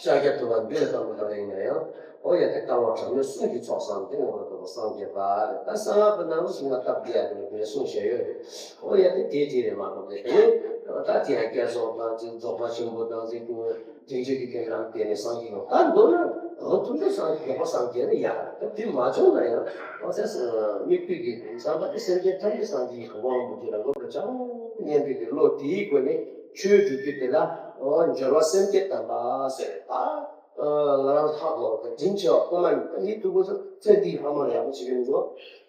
ཤཱཀྱ་ཐུབ་པ་འདི་ལ་བསམ་བློ་བཏང་ཡིན་ན་ཡང་ཨོ་ཡ་དེ་ལྟ་བ་གྲངས་མེད་གསུམ་གྱི་ཚོགས་བསགས་ཏེ་ངོ་བོ་རྟོགས་པ་སངས་རྒྱས་པ་རེད། ད་གསང་སྔགས་ཀྱི་ནང་ལ་གསུང་བ་སྟབས་བདེ་ཡག་གི་ལ་དེ་གསུངས་བཞག་ཡོད་རེད། ཨོ་ཡ་དེ་དེ་དེ་རེད་མ་གཏོགས་དེ་ད་དེ་ཡང་བསྐྱར་གསོ་དང་ཅིག་རྫོགས་པ་ཆེན་པོ་དང་ཅིག་དེ་ཚོ་གི་དེ་རང་དེ་ནས་སངས་རྒྱས་ཡོང་ད་མདོར་ན་ཨོ། ཀུན་ཏུ་སངས་རྒྱས་དགེ་བ་སངས་རྒྱས་ནི་ཡང་དེ་མ་བྱུང་ན་ཡང་། ཨོ་སེ་སེ་དམིགས་བཏུས་ཀྱི་བསམ་པ་དེ་སེམས་ཅན་ཐམས་ཅད་སངས་རྒྱས་ཀྱི་གོ་འཕང་རིན་པོ་ཆེ་ལ་འགོད་པར་བྱའོ་སྙམ་པའི་གི་བློ་དེའི་སྒོ་ནས་ཆོས་སྒྲུབ་རྒྱུ་དེ་ལ། ཨོ་སྦྱོར་བ་སེམས་བསྐྱེད་དམ་པ་ཟེར། ད་ང་རང་ལྷག་ལོ་དང་དྲིན་ཆེ་བ་ཁོ་མ་ཡིན་པ་ནི་ཐུགས་ཁོ་ཚོ་ཚེ་འདིའི་ཕ་མ་ལ་ཡག་པོ་བྱེད་ཀྱི་འདུག་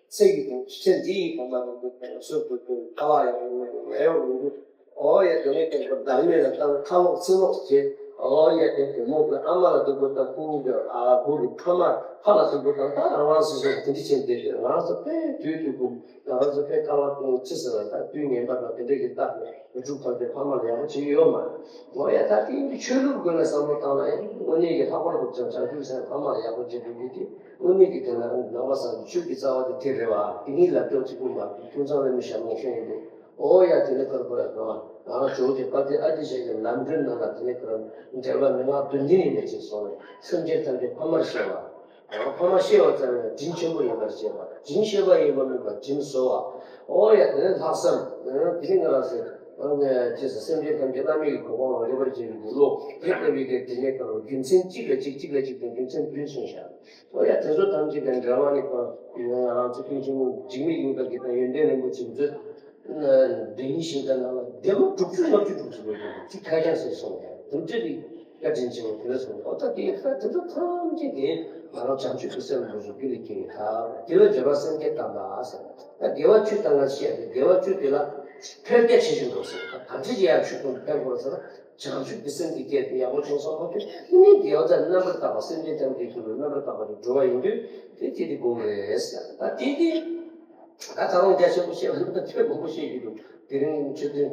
ཚེ་ཡི་དང་ཚེ་འདིའི་ཕ་མ་ལ་འདུག་པའི་སོགས་སུ་ཀ་བ་ཡང་ཡོང་འདུག་ངའི་འོག་ལ་འདུག་ཨོ་ཡ་དེ་ནས་དེ་ཚོ་བདག་མེད་ལ་བཏང་ཁ་ལོག་ཚིག་ལོག་བྱེད། ཨོ་ཡ་དེ་དེ་མོ་གི་ཨ་མ་ལ་སྡུག་པོ་དང་ཁུ་གི་ཨ་བུ་གི་ཕ་མ་ཕ་ལ་སྡུག་པོ་དང་ད་རང་རང་སོ་སོ་དེ་འདྲ་བྱེད་འདོད་དེ་ང་རང་ཚོ་དཔེ་དུས་དུས་ཀུན་ང་རང་ཚོ་དཔེ་ཁ་བ་ཀུན་ཅི་ཟེར་བ་ད་དུས་ངན་པ་དང་དེ་འདྲ་གི་རྟགས་ནས་འགྲུབ་ཐུབ་པའི་ཕ་མ་ལ་ཡག་པོ་བྱེད་ཀྱི་ཡོད་མ་རེད། ཨོ་ཡ་ད་དེ་ཡིན་དུས་ཆོས་ལུགས་སྒོ་ནས་བསམ་བློ་བཏང་ན་ཡང་དངོས་གནས་ཀྱི་ལྷག་པར་དུ་བྱང་ཆུབ་སེམས་ཕ་མ་ལ་ཡག་པོ་བྱེད་དགོས་ཀྱི་དེ། དངོས་གནས་ཀྱི་དོན་ལ་ནང་པ་སངས་རྒྱས་ཆོས་ཀྱི་རྩ་བ་དེ་དེ་རེད་བ། དེ་ཉིད་ལ་སྐྱོ་གཅིག་པུ་མ་ཀུན་ཚང་རེ་མི་ཞབས་ནོར་ཤོད་ཡིན་འདུག་ཨོ་ཡ་དེ་ནས་ཁར་པོ་ཡ་ག་བ་ང་ཇོ་བོ་རྗེ་དཔལ་ལྡན་ཨ་ཏི་ཤ་གི་ལམ་སྒྲོན་ནང་ལ་དེ་ནས་ཁར་འགྲེལ་པ་མན་ངག་བདུན་ལྡན་ཡིན་ནས་ཅེས་གསུངས་ནས་སེམས་ཅན་ཐམས་ཅད་ཕ་མར་ཤེས་པ། ཕ་མ་ཤེས་པ་ཙམ་ཡང་དྲིན་ཆེན་པོ་ཡིན་པར་བཤད་པ། དྲིན་ཤེས་པ་ཡིན་པ་མིན་པ་དྲིན་གཟོ་བ། ཨོ་ཡ་དེ་ནས་ལྷག་བསམ། དེ་ནས་ང་ལ་ཟེར། ཅེས་སེམས་ཅན་ཐམས་ཅད་བླ་མེད་ཀྱི་གོ་འཕང་ལ་སླེབས་པར་བྱེད་པའི་བློ་དེ་ལྟ་བུའི་དེ་དེ་ནས་ཁར་རྒྱུ་མཚན་གཅིག་ལ་གཅིག་གཅིག་ལ་གཅིག་དང་རྒྱུ་མཚན་བདུན་གསུངས་ཤག་ཨོ་ཡ་དེ་ཚོ་ཐམས་ཅད་ཀྱང་འབྲེལ་བ་ནི་ཁོ་ང་རང་ཚོ་ཀུན་མཁྱེན་འཇིགས་མེད་གླིང་པ་གི་དང་ཡོན་ཏན་རིན་པོ་ཆེ་མཛོད་འདི་ཉིད་ཤིང་རྟ་ནང་ལ་སྡེ་མོ་དྲུག་ཅུ་ལྔ་བཅུ་དྲུག་ཅུ་ཡོད་ཀྱང་གཅིག་ཁ་རྐྱང་ཟེར་སོང་ཡ་དུམ་ཁྲི་རིགས་བཀའ་དྲིན་ཆེན་པོ་དེ་ལ་སོང་ཨོ་ད་དེ་ད་དེ་ཚོ་ཐམས་ཅད་དེ་ང་རང་བྱང་ཆུབ་ཀྱི་སེམས་ལ་འགྲོ་སོང་ཀུན་ལས་སྐྱེ་བའི་ཐབས་དེ་ལ་འབྱོར་པ་སེམས་བསྐྱེད་དམ་པ་ཟེར་ད་དགེ་བ་བཅུ་དང་ལྔ་བཤད་དེ་དགེ་བ་བཅུ་དེ་ལ་ཕན་བདེ་ཆེ་ཆུང་འགྲོ་སོང་ད་ག་ཚོད་ཅིག་ཡར་ཆུད་གཏོང་ཕན་དགོས་ཟེར་ན། བྱང་ཆུབ་ཀྱི་སེམས་ཀྱི་སྐད་དེ་ཡག་པོ་བྱུང་སོང་བ་དེ་ནི་དགེ་བ་དང་རྣམ་པར་དག་པ་སེམས་ཅན་ཐམས་ཅད་ཀྱི་རྣམ་པར་དག་པ་དེ་འགྲོ་བ་ཡིན་དུས་དེ་དེ་དེ་དགོས་རེད་ཟེར། ད་དེ་དེ་ད་ད་རུང་རྒྱ་ཆེན་པོ་བཤད་པ་ནི་ད་ཆོས་མང་པོ་བཤད་ཀྱི་འདུག་དེ་རིང་ཆོས་ཐུན་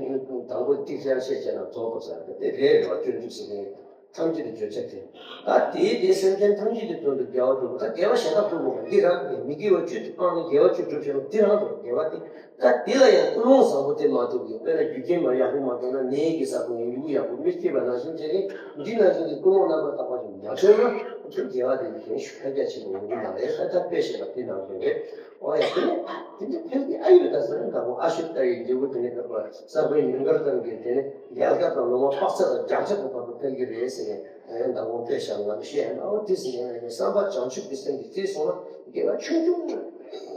དང་པོ་ཏིག་ཙམ་བཤད་བྱས་ན་རྫོགས་དགོས་ཟེར་དེ་རེད་རེད་བ། སྤྱོད་འཇུག་ཟེར་མཁན་ཐམས་ཅད་དེ་བརྗོད་བྱ་དེ་ད་དེ་དེ་སེམས་ཅན་ཐམས་ཅད་ཀྱི་དོན་དུ་དགེ་བ་སྒྲུབ་ད་དགེ་བ་གཞན་དག་སྒྲུབ་དགོས་པ་འདི་རང་གི་མི་དགེ་བ་བཅུ་དེ་སྤངས་ནས་དགེ་བ་བཅུ་སྒྲུབ་བྱས་པ་འདི་རང་དུ་དགེ་བ་དེ། ད་དེ་ལ་ཡང་ཀུན་སློང་བཟང་པོ་དེ་མ་ཐུབ་ཀྱི་དཔེར་ན་རྒྱུ་རྐྱེན་མར་ཡག་པོ་མ་ཐུབ་ན་ནད་ཀྱི་ས་ཁོངས་ཡུལ་ཡག་པོ་མི་སྐྱེས་པ་ནང་བཞིན་བྱས་ཏེ་འདི་ནང་བཞིན་གྱི་ཀུན་སློང་རྣམ་པར་དག་པ་ཞིག་མ་བྱུང་ན་ཁྱོད་དགེ་བ་དེ་གཞན་ཞུ་ཕན་རྒྱ་ཆེན་པོ་ཡོང་གི་མ་རེད། ད་ལྟ་དཔེ་བཤད་པ་དེ་ནང་བཞིན་རེད། ཨོ་ཡ་དེ་ནས་དེ་འདྲ་ཕན་གྱི་ཨ་ཡོད་ད་ཟེར་ན་ད་ཁོ་ཨ་ཤུ་ཏ་ཡི་འབྲས་བུ་དེ་ནས་ད་ཁོ་གསར་པའི་ཉིན་དཀར་ཙམ་གྱི་དེ་ནས་ཡལ་ག་དང་ལོ་མ་དཔག་ཚད་དང་རྒྱང་ཆ་དང་བར་དུ་ཕན་གྱི་རེད་ཟེར་ནས་ད་ཁོ་དཔེ་བཤད་ང་བཤད་ན་ཨོ་དེ་ཟེར་ནས་བསམ་པ་བྱང་ཆུབ་ཀྱི་སེམས་ཀྱིས་དེ་སོང་ན་དགེ་བ་ཆུང་ཆུང་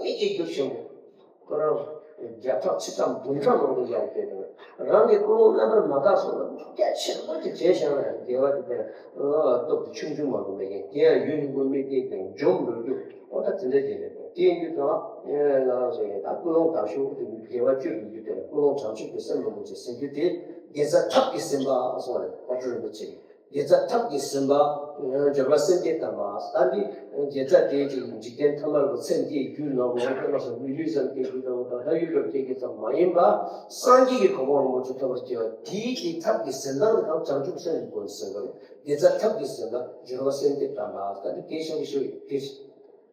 མི་སྐྱེ་རྒྱུ་ཆེན་པོ། ཁོ་རང་བརྒྱ་ཕྲག་ཆིག་ཁྲག་འབུམ་ཕྲག་མང་པོ་ཡར་སྐྱེས་ཏེ། རང་གི་ཀུན་སློང་རྣམ་པར་མ་དག་སོང་ན་རྒྱ་ཆེན་པོ་ཅིག་བྱས་བཞག་ན་ཡང་དགེ་བ་དེ་དེ་སྟོབས་དེ་ཆུང་ཆུང་མང་པོ་མེད་མཁན་དེ་ཡང་ཡུན་རིང་པོ་མི་སྐྱེ་མཁན་འཇོམས་འགྲོ་རྒྱུ་ཨོ་ད་དེ་འདྲ་ཅིག་རེད། དེ་ཡིན་དུས་ཙང་ང་རང་ཚོ་ཡིན་ད་ཀུན་སློང་དག་ཤོས་དེ་དགེ་བ་བཅུ་ཡོད་རྒྱུ་དེ་ཀུན་སློང་བྱང་ཆུབ་ཀྱི་སེམས་ལ་མོ་ཆེ་ཟེར་རྒྱུ་དེ་དགེ་རྩ་ཐབས་ཀྱིས་ཟིན་པ་གསུངས་པ་རེད། དཔལ་སྤྲུལ་རིན་པོ་ཆེ་གིས། དགེ་རྩ་ཐབས་ཀྱིས་ཟིན་པ། འབྱོར་པ་སེམས་བསྐྱེད་དམ་པ། ད་འདི་དགེ་རྩ་དེ་ཅིག་འཇིག་རྟེན་ཐ་མལ་གྱི་ཚེ་འདིའི་རྒྱུད་ནང་མ་འོངས་པ་ལ་སོགས་མི་ལུས་ཙམ་སྐྱེ་རྒྱུ་ཙམ་དང་ལྷ་ཡུལ་ལ་སྐྱེ་རྒྱུ་ཙམ་མ་ཡིན་པ། སངས་རྒྱས་ཀྱི་གོ་འཕང་ལ་མོ་ཆེ་ཐོབ་པར་བྱེད་པ་དེའི་གི་ཐབས་ཀྱི་ཟིན་སྟངས་དེ་དང་བྱང་ཆུབ་སེམས་ཀྱི་སྒོ་ནས་ཟིན་པ་རེད། དགེ་རྩ་ཐབས་ཀྱིས་ཟིན་པ། འབྱོར་པ་སེམས་བསྐྱེད་དམ་པ། ད་འདི་དེ་བཞིན་གྱི་ཤོད་དེ།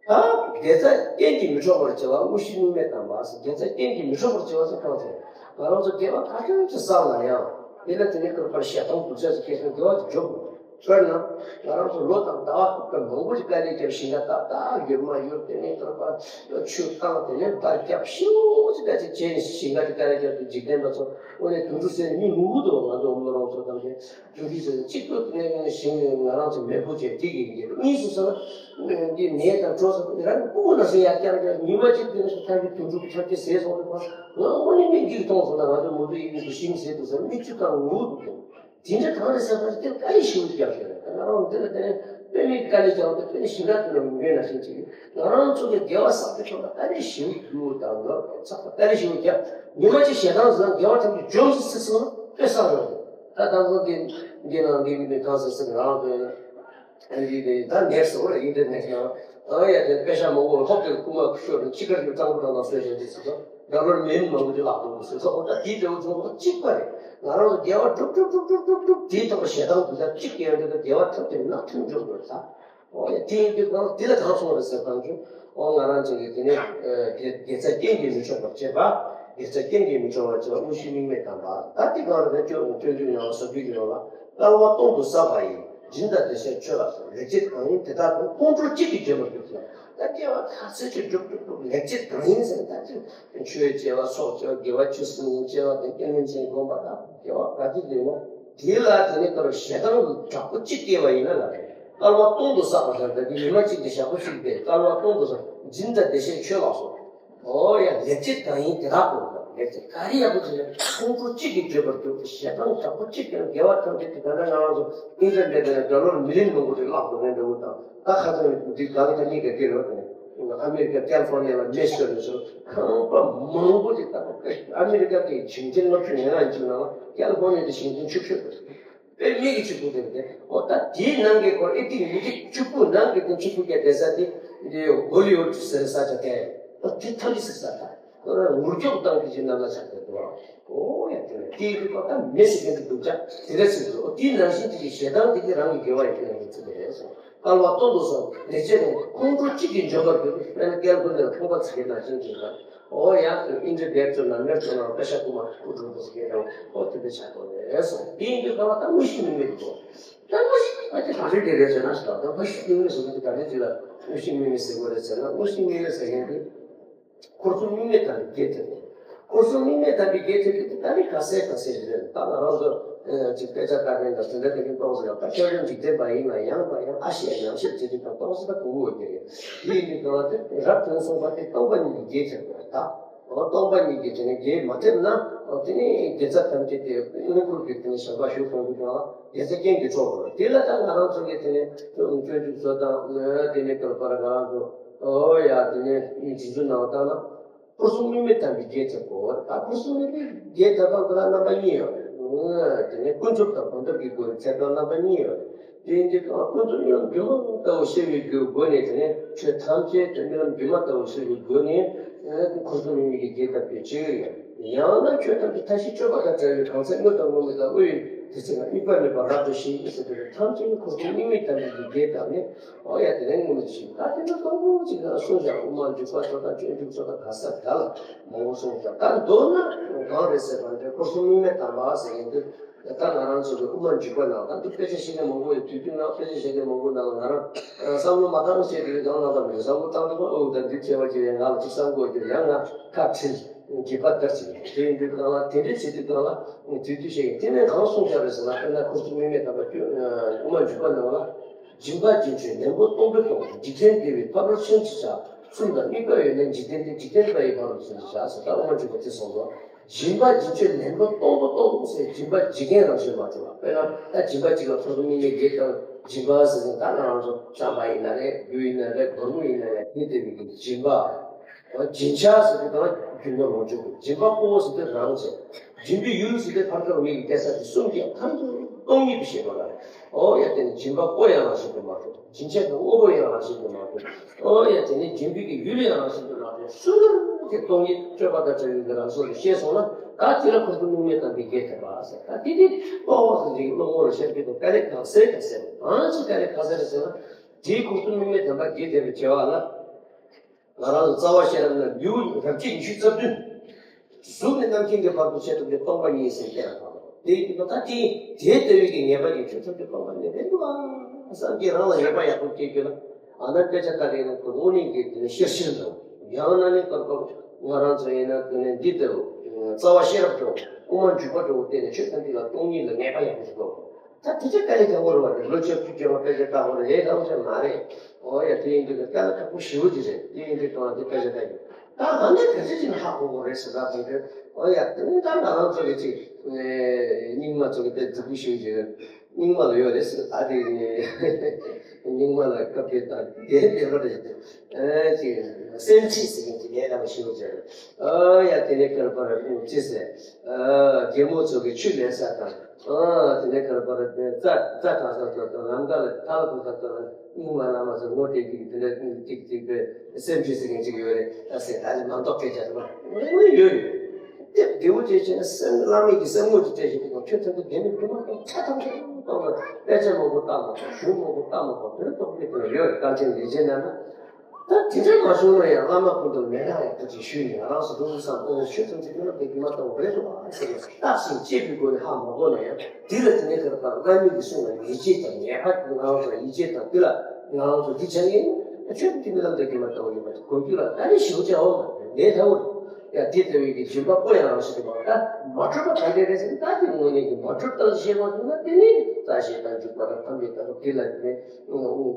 ད་དགེ་རྩ་རྐྱེན་གྱིས་མི་འཕྲོག་པར་བྱ་བ་དངོས་གཞི་དམིགས་མེད་དམ་པ། དགེ་རྩ་རྐྱེན་གྱིས་མི་འཕྲོག་པར་བྱ་བ་ཟེར་གང་ཟེར། ང་རང་ཚོ་དགེ་བ་ག་ཚོད་ཅིག་བསགས་ན་ཡང་དེ་ལ་དེ་ནས་ཀུན་པར་ཞེ་སྡང་དུག་ཤ་ཟེར་སྐད་ཆ་དགེ་བ་དེ་འཇོག་དགོས། དཔེར་ན་ང་རང་ཚོ་ལོ་དང་ཟླ་བ་ཁུག་པའི་མང་པོ་ཅིག་དཀའ་ལས་བརྒྱབ། ཞིང་ཁ་བཏབ་བཏབ་ཡུར་མ་ཡུར་དེ་ནས་ཀུན་པར་ཆུ་བཏང་དེ་ནས་འབར་རྒྱབ་ཤིའུ་ཅིག་ད་ཅིག་བྱས་ནས་ཞིང་ཁ་ཅིག་དཀའ་ལས་བརྒྱབ་དུས་འཇིག་རྟེན་པ་ཚོ་དངོས་གནས་དུད་འགྲོ་ཟེར་ནས་མི་ངུ་གི་འདུག་ང་ཚོ་མི་རང་ཚོ་དང་དེ། དུད་འགྲོ་ཟེར་གཅིག་ཏུ་དེ་ནས་ཞིང་ང་རང་ཚོ་མེ་ཕུ་བྱས་དེ་གི་ཡིན་གྱི་གཉིས་སུ་ཟེར་ན་འདི་ནས་དང་གྲོ་ཟེར་རང་གི་སྤུ་གུ་ན་ཟེར་ཡར་བརྐྱངས་ཀྱང་ཉི་མ་གཅིག་དེ་ནས་སུ་ཐར་གྱི་དུད་འགྲོ་ཐར་གྱི་ཟས་སོང་དུས་ང་དངོས་གནས་མི་འགྱུར་གཏོང་སོང་ན་ང་ཚོ་མུ་ཏུ་ཡིན་གྱི་ཤིང་ཟས་དུ་ཟེར་མིག་ཆུ་དང་ངུ་འདུག་དེ་འདྲ་གང་རེད་ཟེར་ན་དེ་དཀའ་ལས་ཞེ་པོ་རྒྱབ་ཤོར་རེད། ང་རང་དེ་ལ་དེ་ནས་དཔེ་མེད་དཀའ་ལས་རྒྱབ་དེ་དཔེ་ནས་ཞིང་ཁ་དེ་ལ་མི་འགྲོ་ན་ཤིང་གཅིག་ང་རང་ཚོ་གི་དགེ་བ་བསགས་པའི་ཐོག་ལ་དཀའ་ལས་ཞེ་པོ་རྒྱུ་དང་ལོ་ཚགས་པ་དཀའ་ལས་ཞེ་པོ་རྒྱབ་ཉི་མ་གཅིག་ཞེ་སྡང་ཟེར་ན་དགེ་བ་ཐམས་ཅད་འཇོམས་སུ་ཚིག་སོང་ན་དཔེ་བསགས་རོགས་རེད། ད་ད་གཟོད་འདི་འདི་ནང་འདི་གི་འདི་གང་ཟེར་ཟེར་རང་དོན་ཨ་འདི་འདི་ད་ནེག་སི་ཨོ་ལ་ཨིན་ཊར་ནེག་སི་ནང་ཨ་ཡ་དེ་དཔེ་ཤ་མང་པོ་ཧོབ་དེ་རྐུ་མ་ཤོར་ནས་ཅི་གར་གྱི་གཙང་པོ་དང་ལ་སོས་བྱས་འདི་ཟེར་ཚོ་དགྲ་བློར་མེ་མང་པོ་ཅིག་ལྷག་འདུག་ཟེར་ཚོ་ཨོ་ད་དེའི་འབྲས་བུ་ཚོ་གཅིག་པ་རེད། ང་རང་ཚོ་དགེ་བ་སྒྲུབ་སྒྲུབ་སྒྲུབ་སྒྲུབ་སྒྲུབ་དེའི་ཐོག་ཞེ་སྡང་འདི་ལ་གཅིག་སྐྱེ་ཡོང་དུས་དགེ་བ་ཐོབ་དེ་ནག་ཐུན་འཇོག་དགོས་ད། ཨོ་ཡ་དེ་ཡིན་དུས་གང་དེ་ལ་གང་སོང་རེད་ཟེར་གང་བྱུང་། ཨོ་ང་རང་ཚོ་གི་དེ་ནས་དགེ་དགེ་རྩ་རྐྱེན་གྱིས་མི་འཕྲོག་པར་བྱེད་པ། དགེ་རྩ་རྐྱེན་གྱིས་མི་འཕྲོག་པར་བྱེད་པ་དངོས་གཞི་དམིགས་མེད་དམ་པ། ད་དེ་གང་རེད་ན་སྐྱོན་སྐྱོན་བརྗོད་ཡང་བཟོ་རྒྱུ་ཡོད་ལ་སྐལ་བ་སྟོང་དུ་བསགས་པ་ཡིས་སྦྱིན་དང་བདེ་གཤེགས་མཆོད་པ་སོགས་ལེགས་སྤྱད་གང་ཡིན་དེ་དག་དང་ཁོང་ཁྲོ་གཅིག་གིས་འཇོམས་པར་འགྱུར་ཟེར། ད་སྐྱེ་བ་ཐ་ཚད་ཅིག་སྒྲུབ་སྒྲུབ་སྒྲུབ་ལེགས་སྤྱད་གང་ཡིན་ཟེར་ན་ད་ཅིག་ཆོས་བྱས་པ་སོགས་བྱས་པ་དགེ་བ་བཅུ་གསུམ་བྱས་པ་དང་རྐྱེན་ངན་ཅན་བསྒོམ་པ་དང་དགེ་བ་ག་ཅིག་ཡིན་ན་དེ་ལ་དེ་ནས་ལྟར་ཞེ་སྡང་དྲག་པོ་གཅིག་སྐྱེས་པ་ཡིན་ན་ལ་རེད། སྐལ་བ་སྟོང་དུ་བསགས་པ་ལྟར། ད་དེ་ཉི་མ་གཅིག་གི་ཞག་པོ་གཅིག་པས་སྐལ་བ་སྟོང་དུ་བསགས། སྦྱིན་དང་བདེ་གཤེགས་མཆོད་ལགས་སོ། ཨོ་ཡ། ལེགས་བྱས་བདག་ཡིན་དེ་དག་གོ། ལེགས་བྱས་ག་རེ་ཡག་པོ་བྱས་ན་ཁོང་ཁྲོ་གཅིག་གིས་བརྗོད་པར་འགྱུར། ཞེ་སྡང་དྲག་པོ་གཅིག་གིས། དགེ་བ་ཐམས་ཅད་དེ་ད་ལྟ་ང་རང་ཚོ་ཨིན་ཊར་ནེཊ་ནས་ཌོ་ལར་མི་ལི་ཡོན་མང་པོ་ཞིག་བརླག་འགྲོ་མཁན་འདྲ་བོ་དང་། ད་ཁ་སང་འདི་ག་གི་ད་གཉིས་ཀ་འདི་རེད་བ། ཨ་མེ་རི་ཀ་ཀལ་ཧྥོར་ནི་ཡ་ལ་མེ་ཤོར་ནས་བཟུང་ཁང་པ་མང་པོ་ཞིག་བཏང་། ཨ་མེ་རི་ཀ་དེ་ཞིང་ཆེན་ལྔ་བཅུ་ང་ལྔ་ཡིན་ཅིག་ནང་ལ་ཀལ་ཧྥོར་ནི་ཡ་དེ་ཞིང་ཆེན་ཆུང་ཤོས་རེད། དཔེ་མི་སྲིད་ཀྱི་ཕྱུག་པོ་དེ་རེད་དེ། འོ་ད་དེའི་ནང་གི་ཁོ་ཨེ་ཏི་མི་ཏིག་ཕྱུག་པོ་ནང་གི་དེ་ཕྱུག་པོ་སྐད་བསྡད་ས་དེ། འདི་ཧོ་ལི་ཝུད་ཟེར་ས་ཆ་དེ། འོ་དེ་ཐམས་ཅད་ཟེར་ས་ད། ཁོ་རང་ངུ་སྐྱོག་བཏང་གི་ཅིག་ནང་ལ་ཆགས་བསྡད་འདུག་ཨོ་ཡ། དེ་ནས་དེའི་རིགས་པ་ད་མི་སྲིད་མཁན་གྱི་སྡུག་ཅག་དེ་འདྲ་ཟེར་འདུག་འོ་དེའི་ནང་བཞིན་དེ་གི་ཞེ་སྡང་དེ་གི་རང་གི་དགེ་བ་ཡིན་པའི་ནང་གི་ཚུལ་དེ་རེད་སོང་། སྐལ་བ་སྟོང་དུ་བསགས། ལེགས་བྱས་ནི་ཁོང་ཁྲོ་གཅིག་གིས་འཇོམས་པར་འགྱུར། དཔེར་ན་ཀལ་ཧྥོར་ནི་ཡ་ལ་ཁང་པ་ཚིག་གི་ནང་བཞིན་གྱི་ད། ཨོ་ཡ། ཨིན་ཌི་ཡ་བེད་ཚོ་ནང་མེད་ཚོ་ནང་པེ་ཤ་ཀུ་མ་སྐུ་གྲོངས་པོ་ཟེར་མཁན་དང་། ཨོ་དེ་འདྲ་ཆགས་པ་རེད་སོང་། དེ་ཡིན་དུས་གང་ལ་ད་དངོས་གཞི་དམིགས་མེད་དུ། ད་དངོས་གཞི་ཨ་ཅེ་ག་རེ་དེ་རེད་ཟེར་ན། ད་དངོས་གཞི་དམིགས་མེད་ཟེར་གྱི་ད་རེས་ཅིག་ལ་དངོས་གཞི་དམིགས་མེད་ཟེར་དགོས་རེད་ཟེར་ན། དངོས་གཞི་དམིགས་མེད་ཟེར་མཁན་དེ། འཁོར་གསུམ་དམིགས་མེད་དམ་པའི་རྒྱས་ཐེབས་ནས། འཁོར་གསུམ་དམིགས་མེད་དམ་པའི་རྒྱས་ཐེབས་ཀྱི་ད་ནི་ག་ཟེ་ག་ཟེ་ཞིག་རེད། ད་ང་རང་ཚོ་ཅིག་དཔེ་ཆ་ལྟ་མཁན་དང་དེ་འདྲ་དེ་འདྲ་གཏོང་ཟེར་ཡང་། ད་ཁྱོད་རང་འཇིག་རྟེན་པ་ཡིན་ན་ཡང་དང་ཡང་ཨ་ཞེ་ཉམས་ཞིབ་བྱེད་དུས་དང་གཏོང་ཟེར་ད་གོ་གི་ཡོད་ཀྱི་རེད། དེ་ཡིན་དུས་གང་ལ་དེ་རབ་དོན་གསུངས་པ་དེ་སྟོང་པ་ཉིད་རྒྱས་ཐེབས་པ་རེད་ད། འོ་སྟོང་པ་ཉིད་ཀྱི་དེ་ནས་རྒྱས་མ་ཐེབས་ན། འོ་དེ་ནས་དགེ་རྩ་ཐམས་ཅད་དེ་དངོས་ཁུལ་གྱི་དེ་ནས་བྱམས་པ་ཞུགས་སོང་དུས་གང་ལ་དགེ་རྩ་རྐྱེན་གྱིས་འཕྲོག་དགོས། དེ་ལ་ད་ང་རང་ཚོ་གི་དེ་ནས་སྤྱོད་འཇུག་ཚོ་དང་། དེ་ནས་དོན་པར་ང་རང་ཚོ། ཨོ་ཡ། དེ་ནས་རྗེས་སུ་ནང་བཏང་ན། འཁོར་གསུམ་དམིགས་མེད་དམ་པའི་རྒྱས་ཐེབས་པོ། ད་འཁོར་གསུམ་དམིགས་མེད་རྒྱས་ཐེབས་པ་འདི་ལ་རྣམ་པ་གཉིས་ཡོད་རེད། དེ་ནས་ཀུན་རྫོབ་དང་བོགས་འདབ་ཀྱི་སྒོ་ནས་ཐེབས་པའི་རྣམ་པ་གཉིས་ཡོད་རེད། དེ་ཡིན་དུས་ཀུན་རྫོབ་རྣམ་སྒྱུ་མ་ལྟ་བུ་ཤེས་པའི་སྒོ་ནས། དེ་ནས་ཆོས་ཐམས་ཅད་དེ་རྣམ་སྒྱུ་མ་ལྟ་བུ་ཤེས་པའི་སྒོ་ནས། འཁོར་གསུམ་དམིགས་མེད་ཀྱི་རྒྱས་ཐེབས་པའི་ཕྱིར། ཡང་ན་ཆོས་ཐམས་ཅད་མཐའ་བཞི་སྤྱོད་པ་དང་བྲལ་བའི་གང་ཟག་དངོས་དང་དངོས་མེད་དང་དབུས་དེ་ཚེ་ན་དམིགས་པ་མེད་པར་རབ་ཏུ་ཞི་ཞེས་ཟེར་དུས། ཐམས་ཅད་ནི་འཁོར་གསུམ་དམིགས་མེད་དམ་པའི་རྒྱས་ཐེབས་ནས། ཨོ་ཡ། དེ་ནས་ངོ་མ་ཞིག་ད་དེ་ན་གཙོ་བོ་གཅིག་ལ་གསུངས་ཤག་དབུ་མ་འཇུག་པ་ཚོ་དང་སྤྱོད་འཇུག་ཚོ་དང་ག་ས་ག་ལ་མང་པོ་གསུངས་ཤག་ད་མདོར་ན་གང་རེད་ཟེར་བ་འདྲ། འཁོར་གསུམ་དམིགས་མེད་དམ་པ་ཟེར་མཁན་དེ། ད་ང་རང་ཚོ་གི་དབུ་མ་འཇུག་པ་ནང་ད་འདི་དཔེ་ཆ་བཤད་མཁན་མང་པོ་ཡོད། དུས་རྒྱུན་ནང་དཔེ་ཆ་བཤད་མཁན་མང་པོ་ནང་ང་རང་བསམ་བློ་མ་བཏང་བྱས་དེ་གང་ལ་བཏང་མེད། བསམ་བློ་བཏང་དུས་ཨོ་ད་འདི་བྱས་པ་ཅིག་རེད། ང་ལ་ཅིག་བསམ་དགོས་ཀྱི་ཡང་ང་ཁ་ཁྲིད་དགོས་པ་ལྟར་བྱས། དེ་ཡིན་དུས་གང་ལ་དེ་འདྲ་བྱེད་དུས་གང་ལ་དུས་དུས་བཤད་ཀྱི། དེ་ནས་གང་གསུངས་ཤག་རེད་ཟེར་ན། དཔེར་ན་འཁོར་གསུམ་དམིགས་མེད་དམ་པ་དབུ་མ་འཇུག་པ་ནང་ལ། སྦྱིན་པ་སྦྱིན་ཆོས་ལེན་པོ་སྟོང་པའི་སྟོང་། འཇིག་རྟེན་བདེ་བའི་ཕ་རོལ་ཕྱིན་ཅི་བྱ། གསུམ་དང་དམིགས་པ་ཡོད་ན་འཇིག་རྟེན་འདི། འཇིག་རྟེན་པ་ཡི་ཕ་རོལ་ཕྱིན་ཅི་བྱ་ཟེར། ད་དབུ་མ་འཇུག་པ་དེ་གསུངས་སོ། སྦྱིན་པ་སྦྱིན་ཆོས་ལེན་པོ་སྟོང་པོ་སྟོང་པོ་ཟེར། སྦྱིན་པ་སྦྱིན་མཁན་རང་བཞིན་མ་གྲུབ་པ། དཔེར་ན་ད་སྦྱིན་པ་གཅིག་ལ་འཁོར་གསུམ་དམིགས་མེད་རྒྱས་དང་སྦྱིན་པ་ཟེར་ན། ད་ང་རང་ཚོ་བྱམས་པ་ཡིན་ན་རེད། རྒྱུ་ཡིན་ན་རེད། སྒོར་མོ་ཡིན་ན་རེད། དེ་ལྟ་བུའི་གི་སྦྱིན་པ། སྦྱིན་བྱ་ཟེར་དུས་གང་ལ་རྒྱུ་ནོར་ལོངས་སྤྱོད་དགོས། སྦྱིན་པ་པོ་ཟེར་དུས་རང་བྱས། སྦྱིན་པའི་ཡུལ་ཟེར་དུས་ཕར་ཚུར་མི་གི་སྐྱེ་ས་དེ་གསུམ་གྱི་ཐམས་ཅད་སྟོང་ཉིད་དུ་ཤེས་པ་ལ། ཨོ་ཡ། དེ་ནི་སྦྱིན་པ་པོ་ཡང་རང་བཞིན་དུ་མ་གྲུབ། སྦྱིན་བྱ་གི་དངོས་པོ་ཡང་རང་བཞིན་དུ་མ་གྲུབ། ཨོ་ཡ། དེ་ནི་སྦྱིན་པའི་གི་ཡུལ་ཡང་རང་བཞིན་དུ་མ་གྲུབ། སུ་ལ་དེ་སྟོང་ཉིད་སྤྲོས་པ་དང་བྲལ་བའི་གི་རང་བཞིན་དུ་ཤེས་སོང་ན། ད་དེ་ལ་འཁོར་གསུམ་དམིགས་མེད་དམ་པའི་རྒྱས་ཐེབས་པ་ཟེར། ད་དེ་ནི་པོ་ཟེར་གྱི་བློ་ངོར་ཤར་གྱི་འདུག་དཀའ་ལས་ག་ཚད་ག་ཚད་རེད། གང་ཅི་དཀའ་ལས་ག་ཚད་རེད་ཟེར་ན། དེའི་འཁོར་གསུམ་དམིགས་མེད་དམ་པ་རྒྱས་ཐེབས་པའི་བྱ་བ་ལ། ང་རང་ལ་རྩ་བ་ཤེས་རབ་ན་ལེའུ་རབ་བརྒྱད་ཉི་ཤུ་རྩ་བདུན། གཟུགས་ནས་རྣམ་མཁྱེན་གྱི་བར་དུ་ཆེད་དུ་སྟོང་པ་ཉིད་ཟེར་བསྟན་པ་དང་། དེ་ཡིན་ན་ད་དེ་དེ་ལྟ་བུའི་གི་ངེས་པ་ཡིན་ཆོས་ཐམས་ཅད་སྟོང་པ་ཉིད་རེད་འདུག་ཨ། བསམ་གྱིས་རང་ལ་ངེས་པ་ཡག་པོ་སྐྱེ་རྒྱུ་ན། ཨ་ན་དཔེ་ཆ་ལྟ་མཁན་ཁོ་དངོས་གནས་ཀྱི་དེ་ནི་ཤེར་ཕྱིན་འདྲ་བོ། ཡང་ན་ནི་ཀར་ཀོར་ང་རང་ཚོ་ཡིན་ན་དེ་ནི་འདི་ལྟ་བུ། རྩ་བ་ཤེས་རབ་འདྲ་བོ། དབུ་མ་འཇུག་པ་འདྲ་བོ་བལྟས་ནས་ཆོས་ཐམས་ཅད་ལ་སྟོང་ཉིད་ལ་ངེས་པ་ཡག་པོ་ཞིག་དགོས། ད་དེ་ཚོ་དཀའ་ལས་ཁག་པོ་རེད་བ། དེ་ལོ་བཅུ་བཅུ་བཅོ་ལྔ་དཔེ་ཆ་ལྟ་དགོས་རེད། ལས་སླ་པོ་ཞིག་མ་རེད། ཨོ་ཡ། དེ་ཡིན་དུས་དཀའ་ལས་ཁག་པོ་ཞེ་པོ་ཅིག་རེད། དེ་ཡིན་དུས་ཀྱང་དེ་དཔེ་ཆ་ལྟ་ཡོད། ད་ང་ནི་ག་ཚོད་ཅིག་ཧ་གོ་གོ་རེད་ཟེར། ད་དེ་འདྲ། ཨོ་ཡ། དེ་ནི་ད་ང་རང་ཚོ་གི་ཅིག་རྙིང་མ་ཚོ་གི་དཔེ་རྫིག་པོ་ཞེ་པོ་ཅིག་རྙིང་མ་ལ་ཡོད་རེད་ཟེར། ད་དེ་རྙིང་མ་ལ་སྐབས་དེ་ད་དེ་དེ་འདྲ་རེད། ཨ་ཅིག་སེམས་ཁྲིད་ཟེར་མཁན་ཅིག་ལས་སླ་པོ་ཞེ་པོ་ཅིག་རེད། ཨོ་ཡ། དེ་ནི་ཀར་པར་ཅི་ཟེར། རྒན་མོ་ཚོ་གི་ཆུ་ལེན་ས་དང་། ཨ་དེ་ནས་ཀར་པར་རྩྭ་རྩྭ་གྲགས་ས་ཚོ་དང་། ལམ་ཁ་ལ་ཐག་ལ་ཐུག་ས་ཚོ་ལ་རྙིང་མ་བླ་མ་ཚོ་ངོ་སྤྲད་ཀྱི་དེ་འདྲ་ཅིག་ཅིག་པའི་སེམས་ཁྲིད་ཟེར་མཁན་ཅིག་ཡོད་རེད། ཨ་ཟེར། ད་ནི་མ་མདོག་སྐད་ཆ་རེད་པ། ཡོད་ཡོད། དེ་བདེ་བོ་ཅན་བྱས་ན་སེམས་བླ་མེད་ཀྱི་སེམས་ངོ་ཅིག་སྤྲད་བཞིན་དུ་ཁྱོད་ཚོ་འདི་དེ་ནི་རྒྱུ་མ་གཏོགས་ཆ་ཐམས་ཅད་གཏོང་ལ། དཔེ་ཆ་མང་པོ་ལྟ་མ་དགོས། གཞུང་མང་པོ་ལྟ་མ་དགོས། དོན་རྟོགས་པའི་དོན་ཡོད་རེད། བསྟན་ཆེན་ལེགས་བྱས་རྣམས་ན། ད་དེ་འདྲ་མ་བྱུང་ན་ཡང་བླ་མ་སྐུ་མདུན་མེ་ལྷ་ཡང་ཐུགས་རྗེ་ཞུས་ནས། ང་རང་ཚོ་འདུག་བསམ། ཨོ་ཆོས་ཐམས་ཅད་ཀུན་ལ་བདེ་གི་མ་གཏོང་རེད་འདུག་ཨ་ཟེར་ནས་བརྟག་ཞིང་དཔྱད་པའི་སྒོ་ནས་ཧ་མ་གོ་ན་ཡང་། དེ་ལ་དེ་ནས་ཁར་པར་བླ་མའི་གི་གསུང་ལ་ཡིད་ཆེས་དང་ངེས་པ། ང་རང་ཚོ་ལ་ཡིད་ཆེས་དང་། དེ་ལ་ང་རང་ཚོ་འདི་བྱ་ངེས་ཆོས་དེ་ཀུན་ལ་བདེ་གི་མ་གཏོང་ཡོད་པ་དེ་གོ་རྒྱུ་ལ་ད་ནི་ཞེ་པོ་ཅིག་ཨོ་མ་ལས་སླ་བོ་རེད། ཡ་དེ་ལྟ་བུའི་གི་སྦྱིན་པ་པོ་ཡང་རང་བཞིན་དུ་མ་ད་མ་གྲུབ་པ་ག་འདྲ་རེད་ཟེར་ན། ད་དེ་དངོས་གནས་ཀྱི་མ་གྲུབ་རྟགས་ཤེས་པ་དེ་ན་དེ་ནི་ད་ཞེ་སྡང་འཇུག་པ་དང་ཐམས་ཅད་ལྟ་བུ་དེ་ལ་དེ་ནི་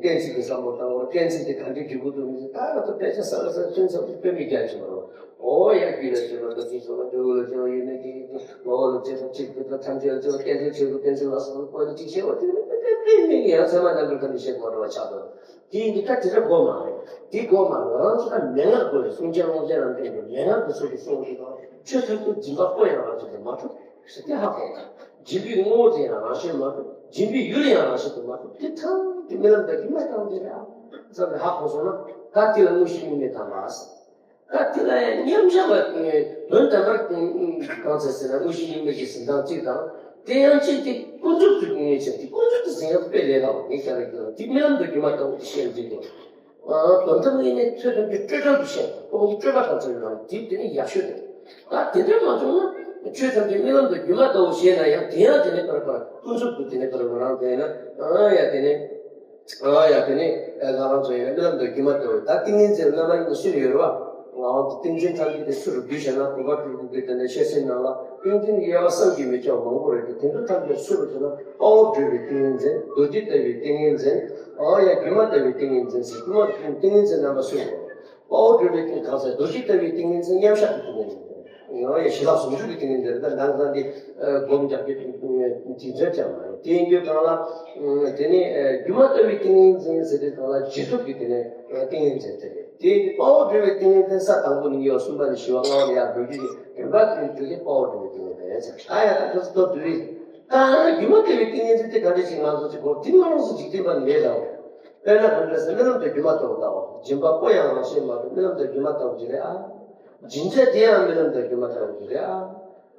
གཏན་ཚིགས་ཀྱི་བསམ་བློ་བཏང་བ། གཏན་ཚིགས་དེ་ག་འདྲའི་འགྲིག་གི་འདུག་མི་ཚེ་ད་ང་ཚོ་དཔེ་ཆ་གསར་ལ་གསར་ཚུན་ཚོད་དཔེ་མི་རྒྱག་ཅིག་མ་རེད། ཨོ་ཡ་རྒྱུ་ལ་སྐྱེས་པ་དང་སྲིད་སོགས་ལ་འབྲས་བུ་ལ་སྐྱེ་བ་ཡིན་ན་གི་ངོ་བོ་ལ་སྐྱེས་པ་གཅིག་པུ་དང་ཐམས་ཅད་ལ་སྐྱེ་བ་གཏན་ཚིགས་ཆོས་ཀྱི་གཏན་ཚིགས་ལ་སོགས་པའི་སྐོར་ལ་གཅིག་བཤད་པ་དེ་ནི་དཔེ་དཔེ་མི་ཡང་ཚད་མ་རྣམ་འགྲེལ་ཐམས་ཅད་བཤད་དགོས་རེད་བ། ཆགས་འདུག་དེ་ཡིན་དུས་ད་དེ་འདྲ་དགོས་མ་རེད། དེ་དགོས་མ་རེད། ང་ཚོ་ད་མན་ངག་དགོས་རེད། གསུང་སྤྱན་དབང་རྒྱལ་རབ་བརྟན་པའི་མན་ངག་གི་ཚུལ་དུ་གསུངས་ཀྱི་དང་། ཆོས་ཐམས་ཅད་སྦྱིན་པ་པོ་ཡང་རང་བཞིན་དུ་མ་གྲུབ་ཟེར་དེ་ཧ་གོ་དང་། སྦྱིན་པའི་ངོ་བོ་དེ་ཡང་རང་བཞིན་མ་གྲུབ། སྦྱིན་པའི་ཡུལ་ཡང་རང་བཞིན་དུ་མ་གྲུབ། དེ་ཐམས་ཅད་རྨི་ལམ་དང་སྒྱུ་མ་ལྟ་བུ་དེ་རེད་ཨ་ཙམ་གྱིས་ཧ་གོ་སོང་ན། ད་དེ་ལ་དངོས་གཞི་དམིགས་མེད་དམ་པ་ཟེར། ད་དེ་ལ་ཡང་མཉམ་བཞག་པ་དོན་དམ་པར་གང་ཟེར་ཟེར་ན། དངོས་གཞི་དམིགས་མེད་ཀྱི་གཟི་མདངས་གཅིག་དང་། དེ་ཡང་གཅིག་དེ་ཀུན་རྫོབ་ཏུ་དངོས་ཆེན་དེ་ཀུན་རྫོབ་ཏུ་གཟི་མདངས་དཔེ་ལས་སླ་བོ་ངས་བཤད་རེད་ཀྱི་དེ་རྨི་ལམ་དུ་སྒྱུ་མ་ལྟ་བུ་དེ་བཤད་འདུག་གོ། དོན་དམ་ངེས་གནས་ཆོས་ཐམས་ཅད་སྤྲོས་བྲལ་དུ་བཤད་པ། སྤྲོས་པ་གང་ཚང་ཡོད་ན་དེ་དེ་ནི་ཡག་ཤོས་རེད། ད་དེ་འདྲ་མ་བྱུང་ན་ཆོས་ཐམས་ཅད་རྨི་ལམ་དུ་སྒྱུ་མ་ལྟ་བུ་ཞེས་ན་ཡང་དེ་ཡང་དེ་ནི་པར་པར་ཀུན་རྫོབ་ཏུ་དེ་ནི་པར་པར་རང་དེ་ན་ཨ་ཡ་དེ་ནི། ཨ་ཡ་དེ་ནི་ང་རང་ཚོ་ཡང་རྨི་ལམ་དུ་སྒྱུ་མ་ལྟ་བུ། ད་ཏིང་ངེ་འཛིན་སྔ་མ་ཡིན་ན་སུ་ཡོད་རེད་བ། ང་རང་ཚོ་ཏིང་འཛིན་ཐམས་ཅད་དེ་སུ་རུ་བསྡུས་བྱས་ན། གུས་པ་སྤྲུལ་སྐུ་གི་དེ་འདྲ་བཤད་སྲོལ་ནང་ལ་ཏིང་འཛིན་དབྱེ་བ་བསམ་གྱིས་མི་ཁྱབ་པ་མང་པོ་རེད་དེ། དེ་ཚོ་ཐམས་ཅད་སུ་རུ་ཟེར་ན། དཔའ་བོ་སྒྲུབ་པའི་ཏིང་ངེ་འཛིན། རྡོ་རྗེ་ལྟ་བུའི་ཏིང་ངེ་འཛིན། ཨ་ཡ་སྒྱུ་མ་ལྟ་བུའི་ཏིང་ངེ་འཛིན་ཟེར། སྒྱུ་མ་ཏིང་ངེ་འཛིན་རྣམ་པ་གསུམ་རེད། དཔའ་བོ་སྒྲུབ་པའི་ཏིང་གང་ཟེར། རྡོ་རྗེ་ལྟ་བུའི་ཏིང་ངེ་འཛིན་མཉམ་གཞག་གི་ཏིང་ངེ་འཛིན། ཡང་ཡང་ཞི་ལྷག་ཟུང་འཇུག་གི་ཏིང་ངེ་འཛིན་དང་ལྡན་ཙང་དེ་སྒོམ་རྒྱག་རྒྱུ་དེ་ཚོད་ཀྱང་མ་རེད། དེ་ཡིན་དུས་གང་ལ་དེ་ནི་སྒྱུ་མ་ལྟ་བུའི་ཏིང་ངེ་འཛིན་ཟེར་དུས་གང་ལ་རྗེས་ཐོབ་ཀྱི་དེ་ནི་ཏིང་ངེ་འཛིན་དེ་རེད། དེ་དཔའ་བོ་སྒྲུབ་པའི་ཏིང་ངེ་འཛིན་ས་དང་པོ་ནས་གཉིས་པ་གསུམ་པ་ནས་བཞི་པ་ལྔ་པ་ལ་ཡར་འགྲོ་རྒྱུ་ཡིན། རིམ་པ་དེ་ནི་དེ་ནི་དཔའ་བོ་སྒྲུབ་པའི་ཏིང་ངེ་འཛིན་ཟེར། ད་ཡང་ད་དེ་ཚོ་མདོར་བསྡུས་རེད། ད་སྒྱུ་མ་ལྟ་བུའི་ཏིང་ངེ་འཛིན་དེ་ག་འདྲ་ཞིག་ང་ཚོ་ཅིག་གོ། དེ་ང་རང་ཚོ་འཇིག་རྟེན་པ་ནས་ལས་དང་། དཔེར་ན་གང་འདྲ་ཟེར། རྨི་ལམ་དུ་སྒྱུ་མ་ལྟ་བུ་ལྟ་བ། སྦྱིན་པ་པོ་ཡང་རང་བཞིན་མ་གྲུབ། རྨི་ལམ་དུ་སྒྱུ་མ་ལྟ་བུ་ཅིག་རེད་ཨ། སྦྱིན་བྱ་དེ་ཡང་རྨི་ལམ་དུ་སྒྱུ་མ་ལྟ་བུ་ཅིག་རེད་ཨ།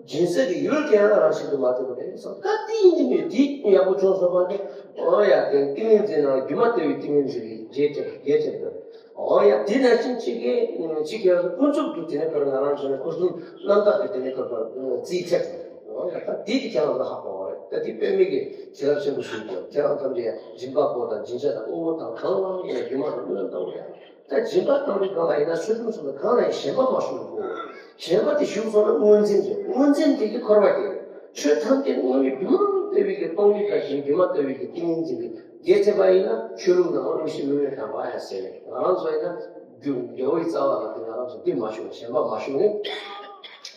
སྦྱིན་སའི་གི་ཡུལ་དེ་ཡང་རང་བཞིན་དུ་མ་གྲུབ་པ་རེད་གསུངས། ད་དེ་ཡིན་གྱི་མེད། དེ་ཡག་པོ་ཅུང་ཟད་པ་དེ། ཨོ་ཡ་དེ་ཏིང་ངེ་འཛིན་ནང་སྒྱུ་མ་ལྟ་བུའི་ཏིང་ངེ་འཛིན་གྱི་རྒྱས་ཁྱབ་རྒྱས་ཁྱབ་དང་། ཨོ་ཡ་དེ་ནང་བཞིན་གཅིག་གིས་གཅིག་གིས་ཀུན་རྫོབ་ཏུ་དེ་ནས་ཁོ་རང་རང་བཞིན་ནས་ཁོ་གསུམ་རྣམ་དག་གི་དེ་ནས་ཁོ་རང་རྩིས་ཐེབས། ཨོ་ཡ་ད་དེ་དེ་ཁྱེད་རང་ལ་ཧ་གོ་བ་རེད། ད་དེ་དཔེ་མེད་ཀྱི་བྱིན་རླབས་ཆེན་པོ་ཞིག་འདུག་ཁྱེད་རང་ཐམས་ཅད་ཡང་སྦྱིན་པ་པོ་དང་སྦྱིན་བྱ་དང་དབུལ་པོ་དང་གང་ལ་ཡིན་ན་སྒྱུ་མ་དང་རྨི་ལམ་ལྟ་བུ་ཡང་། ད་སྦྱིན་པ་བཏང་བའི་སྒང་ལ་ཡིན་ན་ཆོས་ཐམས་ཅད་ལ་གང་ལ་ཡང་ཞེན་པ་མ་ཞུགས་དགོས། ཞེན་པ་དེ་ཞུགས་སོང་ན་དངོས་འཛིན་དེ། དངོས་འཛིན་དེ་གིས་འཁོར་བ་སྐྱེ། ཆོས་ཐམས་ཅད་དངོས་མེད་སྒྱུ་མ་ལྟ་བུའི་གི་སྟོང་ཉིད་དང་གཞན་སྒྱུ་མ་ལྟ་བུའི་གི་ཏིང་ངེ་འཛིན་གྱིས་རྒྱས་ཐེབས་པ་ཡིན་ན་ཆོས་ལུགས་ནང་དངོས་གཞི་དམིགས་མེད་དམ་པ་ཡང་ཟེར་བས། ང་རང་ཚོ་ཡིན་ན་རྒྱུ་འབྲས་བུའི་རྩ་བ་ལ་དེ་ང་རང་ཚོ་དེ་མ་ཞུགས། ཞེན་པ་མ་ཞུགས་ནས།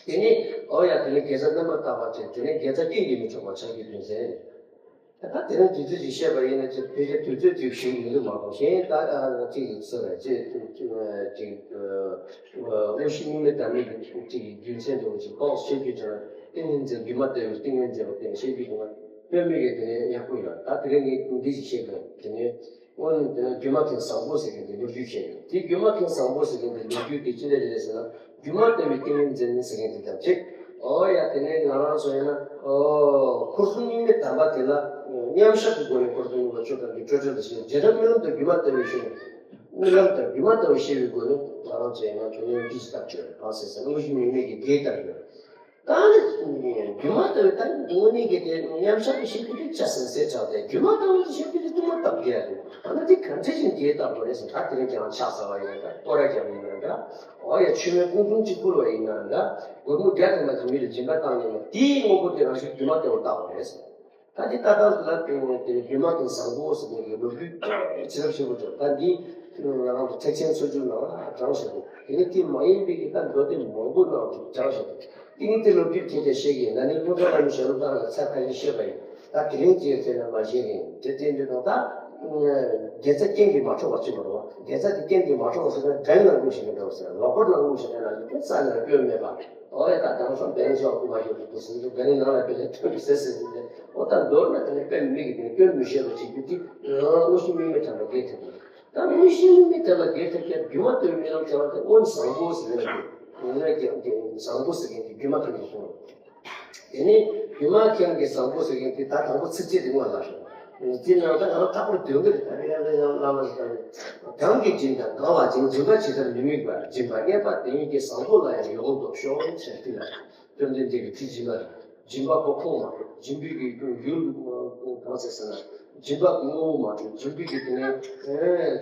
དེ་ནས་ཨོ་ཡ་དེ་ནས་དགེ་རྩ་རྣམ་པར་དག་པ་བྱས། དེ་ནས་དགེ་རྩ་རྐྱེན་གྱིས་མི་འཕྲོག་པ་བྱ་རྒྱུའི་རྒྱུ་མཚན། ད་དེ་རིང་དུས་ཚོད་ཅིག་བཤད་པ་ཡིན་ན་ཅིག་ཕལ་ཆེར་དུས་ཚོད་ཅིག་ཞིག་མི་འདུག་མ་གཏོགས། གཞན་ད་ཅིག་ཟེར་བ་ཅིག་ཅིག་དངོས་གཞི་དམིགས་མེད་དམ་མེད་ཀྱི་ཅིག་རྒྱུ་མཚན་འདྲ་བོ་ཅིག་ཏོག་ཙམ་བཤད་རྒྱུ་བྱུང་ན། ཏིང་ངེ་འཛིན་སྒྱུ་མ་ལྟ་བུའི་ཏིང་ངེ་འཛིན་པ་དེ་བཤད་རྒྱུ་བྱུང་ན་དཔེ་མེད་ཀྱི་དེ་ཡག་པོ་ཡོད། ད་དེ་རིང་ངས་འདི་ཅིག་བཤད་དགོས། དེ་ནས་དངོས་གནས་དེ་ནི་སྒྱུ་མ་མཁན་བཟང་པོ་ཟེར་མཁན་དེ་ལོ་རྒྱུས་བཤད་ཡོད། དེ་སྒྱུ་མ་མཁན་བཟང་པོ་ཟེར་མཁན་དེ་ལོ་རྒྱུས་དེ་ཅི་འདྲ་རེད་ཟེར་ན། སྒྱུ་མ་ལྟ་བུའི་ཏིང་ངེ་འཛིན་ཟེར་མཁན་དེ་དང་གཅིག་ཨོ་ཡ་དེ་ནས་ང་རང་ཚོ་ཡིན་ན། ཨོ་འཁོར་གསུམ་དམིགས་མེད་དམ་པ་དེ་ལ་མཉམ་བཞག་གི་སྒོ་ནས་འཁོར་གསུམ་དམིགས་པ་ཆོས་ཐམས་ཅད་སྤྲོས་བྲལ་དུ་ཤེས། རྗེས་ཐོབ་རྨི་ལམ་དུ་སྒྱུ་མ་ལྟ་བུའི་ཤེས། རྨི་ལམ་དུ་སྒྱུ་མ་ལྟ་བུ་ཤེས་པའི་སྒོ་ནས་ང་རང་ཚོ་ཡིན་ན་དོན་ཡོད་འདི་ཞིག་ཐག་ཆོད་རེད། གང་ཟེར་ཟེར་ན་དངོས་གཞི་དམིགས་མེད་ཀྱི་རྒྱས་བཏབ་ཡོད། ད་ནི་སྒྱུ་མ་ལྟ་བུའི་ད་དངོས་གནས་ཀྱི་དེ་མཉམ་བཞག་གི་ཤེས་པ་དེ་ཆ་ཟིན་སའི་ཆ་དེ། སྒྱུ་མ་ལྟ་བུ་དེ་ཤེས་པ་དེ་ལྟུང་བ་བཏབ་རྒྱུ་རེད། ད་ནི་དེ་ག་འདྲ་ཞིག་རྒྱས་བཏབ་དགོས་རེད་ཟེར། ད་དེ་རིང་ཁྱེད་རང་ཕྱག་འཚལ་བ་ཡིན་ན་འདྲ། སྐོར་ར་རྒྱབ་ཡིན་ན་འདྲ། འོ་ཡ་མཆོད་མེ་ཀུན་འབྱུང་གཅིག་ཕུལ་བ་ཡིན་ན་འདྲ། སྒོར་མོ་བརྒྱ་ཐམ་པ་ཅིག་མི་ལ་སྦྱིན་པ་བཏང་ནས་ན་དེའི་དངོས་པོ་དེ་རང་བཞིན་སྒྱུ་མ་ལྟ་བུར་བཏགས་པ་རེད་ཟེར། ད་འདི་ལྟ་སྟངས་ལ་བརྟེན་ནས་དེ་སྒྱུ་མ་མཁན་བཟང་པོ་ཟེར་མཁན་གྱི་ལོ་རྒྱུས་བྱིན་རླབས་ཆེན་པོ་བྱུང་། ད་འདི་ང་རང་ཚོ་ཐེག་ཆེན་ཚོགས་ཆུང་ནང་ལ་དྲངས་བཞག་འདུག་དེ་ནི་དེ་མ་ཡིན་པའི་གི་ད་མདོ་སྡེ་མང་པོ་ནང་དུ་དྲངས་བཞག་འདུག་དེ་ནི་དེ་ལོ་རྒྱུས་དེ་འདྲ་བཤད་ཀྱི་ཡིན། ད་ནི་ཀླུ་སྒྲུབ་བླ་མའི་ཞལ་ལུང་ཁག་ལ་ཚར་ཁ་ཤས་བཤད་པ་ཡིན། ད་དེ་རིང་བཅས་ཚེ་ན་མ་བཤད་ཀྱི་ཡིན། དེ་དེ་འདྲ་དང་ད་དགེ་རྩ་རྐྱེན་གྱིས་མ་འཕྲོག་པ་ཅིག་མ་རེད་བ། དགེ་རྩ་དེ་རྐྱེན་གྱིས་མ་འཕྲོག་པ་ཟེར་ན་འདྲ་ནང་ལུགས་ཤིག་མི་འདྲ་བ་ཟེར། ལོག་པར་ནང་ལུགས་ཤིག་རེད་ན་ཡིན་ཙང་ནས་སྐྱོན་མེད་པ། ཨོ་ཡ་ད་དེང་སང་བན་སོགས་སྐུ་མ་ཤོད་དུ་ཟིན་དུ་ག་ནི་ནང་ལ་དཔེ་ཆ་ཐོན་གི་ཟེར་ཟེར་ནས། ཨོ་ད་མདོར་ན་དེ་ནི་དཔེ་མི་གི་དེ་སྐྱོན་མི་བཤད་པ་བྱེད་རྒྱུ་དེ། དངོས་གཞི་དམིགས་མེད་དམ་པ་རྒྱས་ཐེབས་པ། ད་དངོས་གཞི་དམིགས་མེད་དམ་པ་རྒྱས་ཐེབས་ཀྱང་སྒྱུ་མ་ལྟ་བུའི་རྨི་ལམ་ཚང་བ་དེ་དངོས་བཟང་པོ་ཟེར་ནས་དངོས་གནས་ཀྱི་བཟང་པོ་ཟེར་མཁན་དེ་སྒྱུ་མ་ལྟ་བུ་སོང་། དེ་ནས་སྒྱུ་མ་མཁན་གྱི་བཟང་པོ་ཟེར་མཁན་དེ་ད་དང་པོ་ཚིགས་བཅད་དེ་སྔོན་ལ་རེད། དེ་ནང་ད་ང་རང་ཐག་པར་འདོན་གི་རེད། ད་ཡང་ཡང་བླ་མ་ཟེར་ནས། གང་གིས་སྦྱིན་དང་གང་ལ་སྦྱིན། སྦྱིན་པ་ཇི་ལྟར་མི་དམིགས་པར། སྦྱིན་པ་རྙེད་པ་དེ་ཉིད་ཀྱི། བཟང་པོ་ལ་ཡང་ཡོངས་རྫོགས་ཤོག་ཟེར་དེ་ལ་བཅོམ་ལྡན་འདས་ཀྱིས་ཁྲིད་སྦྱིན་པ་རེད། སྦྱིན་པ་པོ་ཁོང་མ་གཏོགས་སྦྱིན་པའི་གི་ཡུལ་གང་ཟེར་ཟེར་ན། སྦྱིན་པ་གི་དངོས་པོ་མ་གཏོགས་སྦྱིན་པའི་གི་དེ་ནས་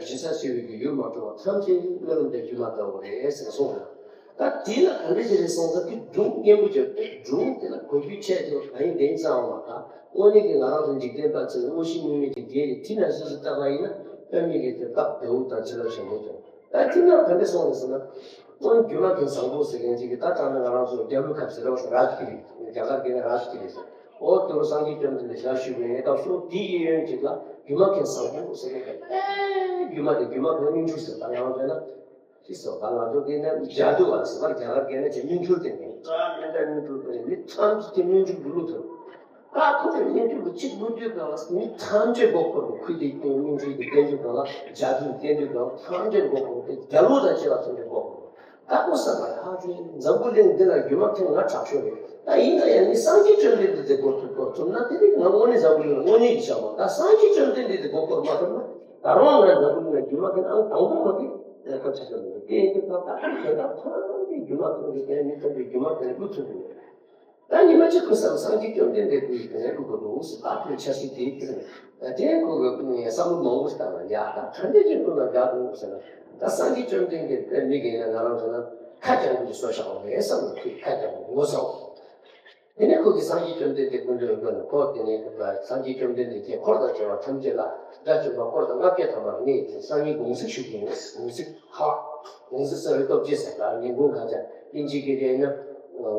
སྦྱིན་ས་ཟེར་བའི་གི་ཡུལ་མ་གཏོགས་པ་ཐམས་ཅད་རྨི་ལམ་དང་སྒྱུ་མ་ལྟ་བུ་རེད་ཟེར་གསུངས་རེད། ད་དེ་ལ་ག་འདྲ་ཞིག་རེད་སོང་ཙང་དེ་སྒྲུང་སྙན་པོ་བརྗོད་དེ། སྒྲུང་དེ་ལ་གོ་རྒྱུ་ཆེ་དེ་ག་ཡིན་དེ་ཡིན་ཙང་བ་དང་། དངོས་གནས་ཀྱི་ང་རང་ཚོ་འཇིག་རྟེན་པ་ཚོས་དངོས་གཞི་དངོས་མེད་ཀྱི་འགལ་རེད། དེ་ན་སོ་སོ་ལྟ་བ་ཡིན་ན་དཔེ་མི་སྲིད་དེ་སྟབས་བདེ་བོ་དང་བྱེད་ལས་ཆེན་པོ་དང་། ད་དེ་ན་ག་འདྲ་སོང་རེད་ཟེར་ན། དངོས་སྒྱུ་མ་མཁན་བཟང་པོ་ཟེར་མཁན་ཅིག་གིས། ད་ལྟ་ན་ང་རང་ཚོ་རྒྱབ་ལོགས་ཁ་ཟེར་བ་ར་ཅིག་རེད། རྒྱ་གར་སྐད་ནས་ར་ཅིག་རེད་ཟེར། འོ་དེ་རུ་སངས་རྒྱས་བཅོམ་ལྡན་འདས་ཞལ་བཞུགས་པའི་ཡས་སྟགས་སོ། དེའི་གཡས་གཡོན་ཅིག་ལ་སྒྱུ་མ་མཁན་བཟང་པོ་ཟེར་མཁན་གྱིས། ཨེ་སྒྱུ་མ་དེ་སྒྱུ་མ་མཁན་སྙིང་ཆུང་ཟེར། ད་ང་རང་ཚོ་ན། ཅི་ཟེར་བ། ང་ཚོ་འདི་ནས་ཇ་དུ་བ་ཟེར་བ། རྒྱ་གར་སྐད་ནས་ཅིག་སྙིང་ཆུང་དེ་ནས་ད་མི་འདྲ་སྙིང་ཆུང་དེ་ནས་མི་ཐམས་ཅད་ཀྱི་སྙིང་ཆུང་དུ་བླུགས་ཐུབ། ད་ཁོ་ཚོས་སྙིང་ཆུང་གི་གཅིག་བླུགས་དུས་གང་ལ་མི་ཐམས་ཅད་མགོ་འཁོར་གི། ཁོས་དེ་སྙིང་ཆུང་གི་བསྟན་དུས་གང་ལ། ཇ་དུ་བསྟན་དུས་གང་ལ་ཐམས་ཅད་མགོ་འཁོར་གི། རྒྱལ་པོ་དང་བཅས་པ་ཐམས་ཅད་མགོ་འཁོར། ད་ཁོ་བསམ་པ་ཧ་ཅང་འཛམ་བུ་གླིང་འདི་ལ་སྒྱུ་མ་མཁན་ང་དྲག་ཤོས་རེད། ད་ཡིན་ན་ཡང་ངས་སངས་རྒྱས་བཅོམ་ལྡན་འདས་དེ་མགོ་འཁོར་ཐུབ་ན། དེ་ནི་ང་དངོས་གནས་འཛམ་བུ་གླིང་ལ་དངོས་གནས་ཀྱི་བྱ་བ། ད་སངས་རྒྱས་བཅོམ་ལྡན་འདས་དེ་མགོ་འཁོར་མ་ཐུབ་ན། ད་རུང་ང་འཛམ་བུ་གླིང་ལ་སྒྱུ་མ་མཁན་ཨང་དང་པོ་མ་གི་ཁོ་ཆགས་ཀྱི་མི་འདུག་དེ་ཡིན་དུས་ད་ད་དེ་དག་ཐམས་ཅད་སྒྱུ་མ་མཁན་གྱི་དེ་མི་ཐམས་ཅད་སྒྱུ་མ་མཁན་བླུགས་ཐུབ་ཀྱི་མེད། ད་ཉི་མ་གཅིག་ཁོ་བསམ། སངས་རྒྱས་བཅོམ་ལྡན་འདས་ཀྱིས་དེ་ནས་ཁོ་གི་འོ་ཟེར། ད་ཁོའི་འཆར་གཞི་དེའི་དེ་ནས་དེ་ཁོ་གི་བསམ་བློ་མང་པོ་ཞིག་བཏང་བ། ཡ་ད་ག་འདྲ་ཅིག་ཁོ་ལ་དགའ་འདུག་ཟེར་ན། ད་སངས་རྒྱས་བཅོམ་ལྡན་འདས་དེ་མི་གི་ཡིན་ན་ང་རང་ཚོ་ན་ཁ་རྒྱག་གི་བཟོ་བཞག་པ་རེད་བསམ་ནས། ཁོས་ཁ་རྒྱག་པ་ངོ་ཚ་བ། དེ་ནས་ཁོ་གིས་སངས་རྒྱས་བཅོམ་ལྡན་འདས་སྐུ་མདུན་ལ་བཀོད། དེ་ནས་སངས་རྒྱས་བཅོམ་ལྡན་འདས་ཀྱིས་འཁོར་དང་བཅས་པ་ཐམས་ཅད་ལ། དགྲ་བཅོམ་པ་འཁོར་དང་ལྔ་བརྒྱ་ཐམ་པ་ནི་སངས་རྒྱས་དགོངས་གཟིགས་ཞུ་གི་ཡིན། དགོངས་གཟིགས་ཧ། དགོངས་གཟིགས་ཟེར་བའི་སྟོབས་ཆེ་ཟེར་ག་ཉིན་གུང་གང་ཆ་ཨིན་ཇི་སྐད་དུ་ཡིན་ན་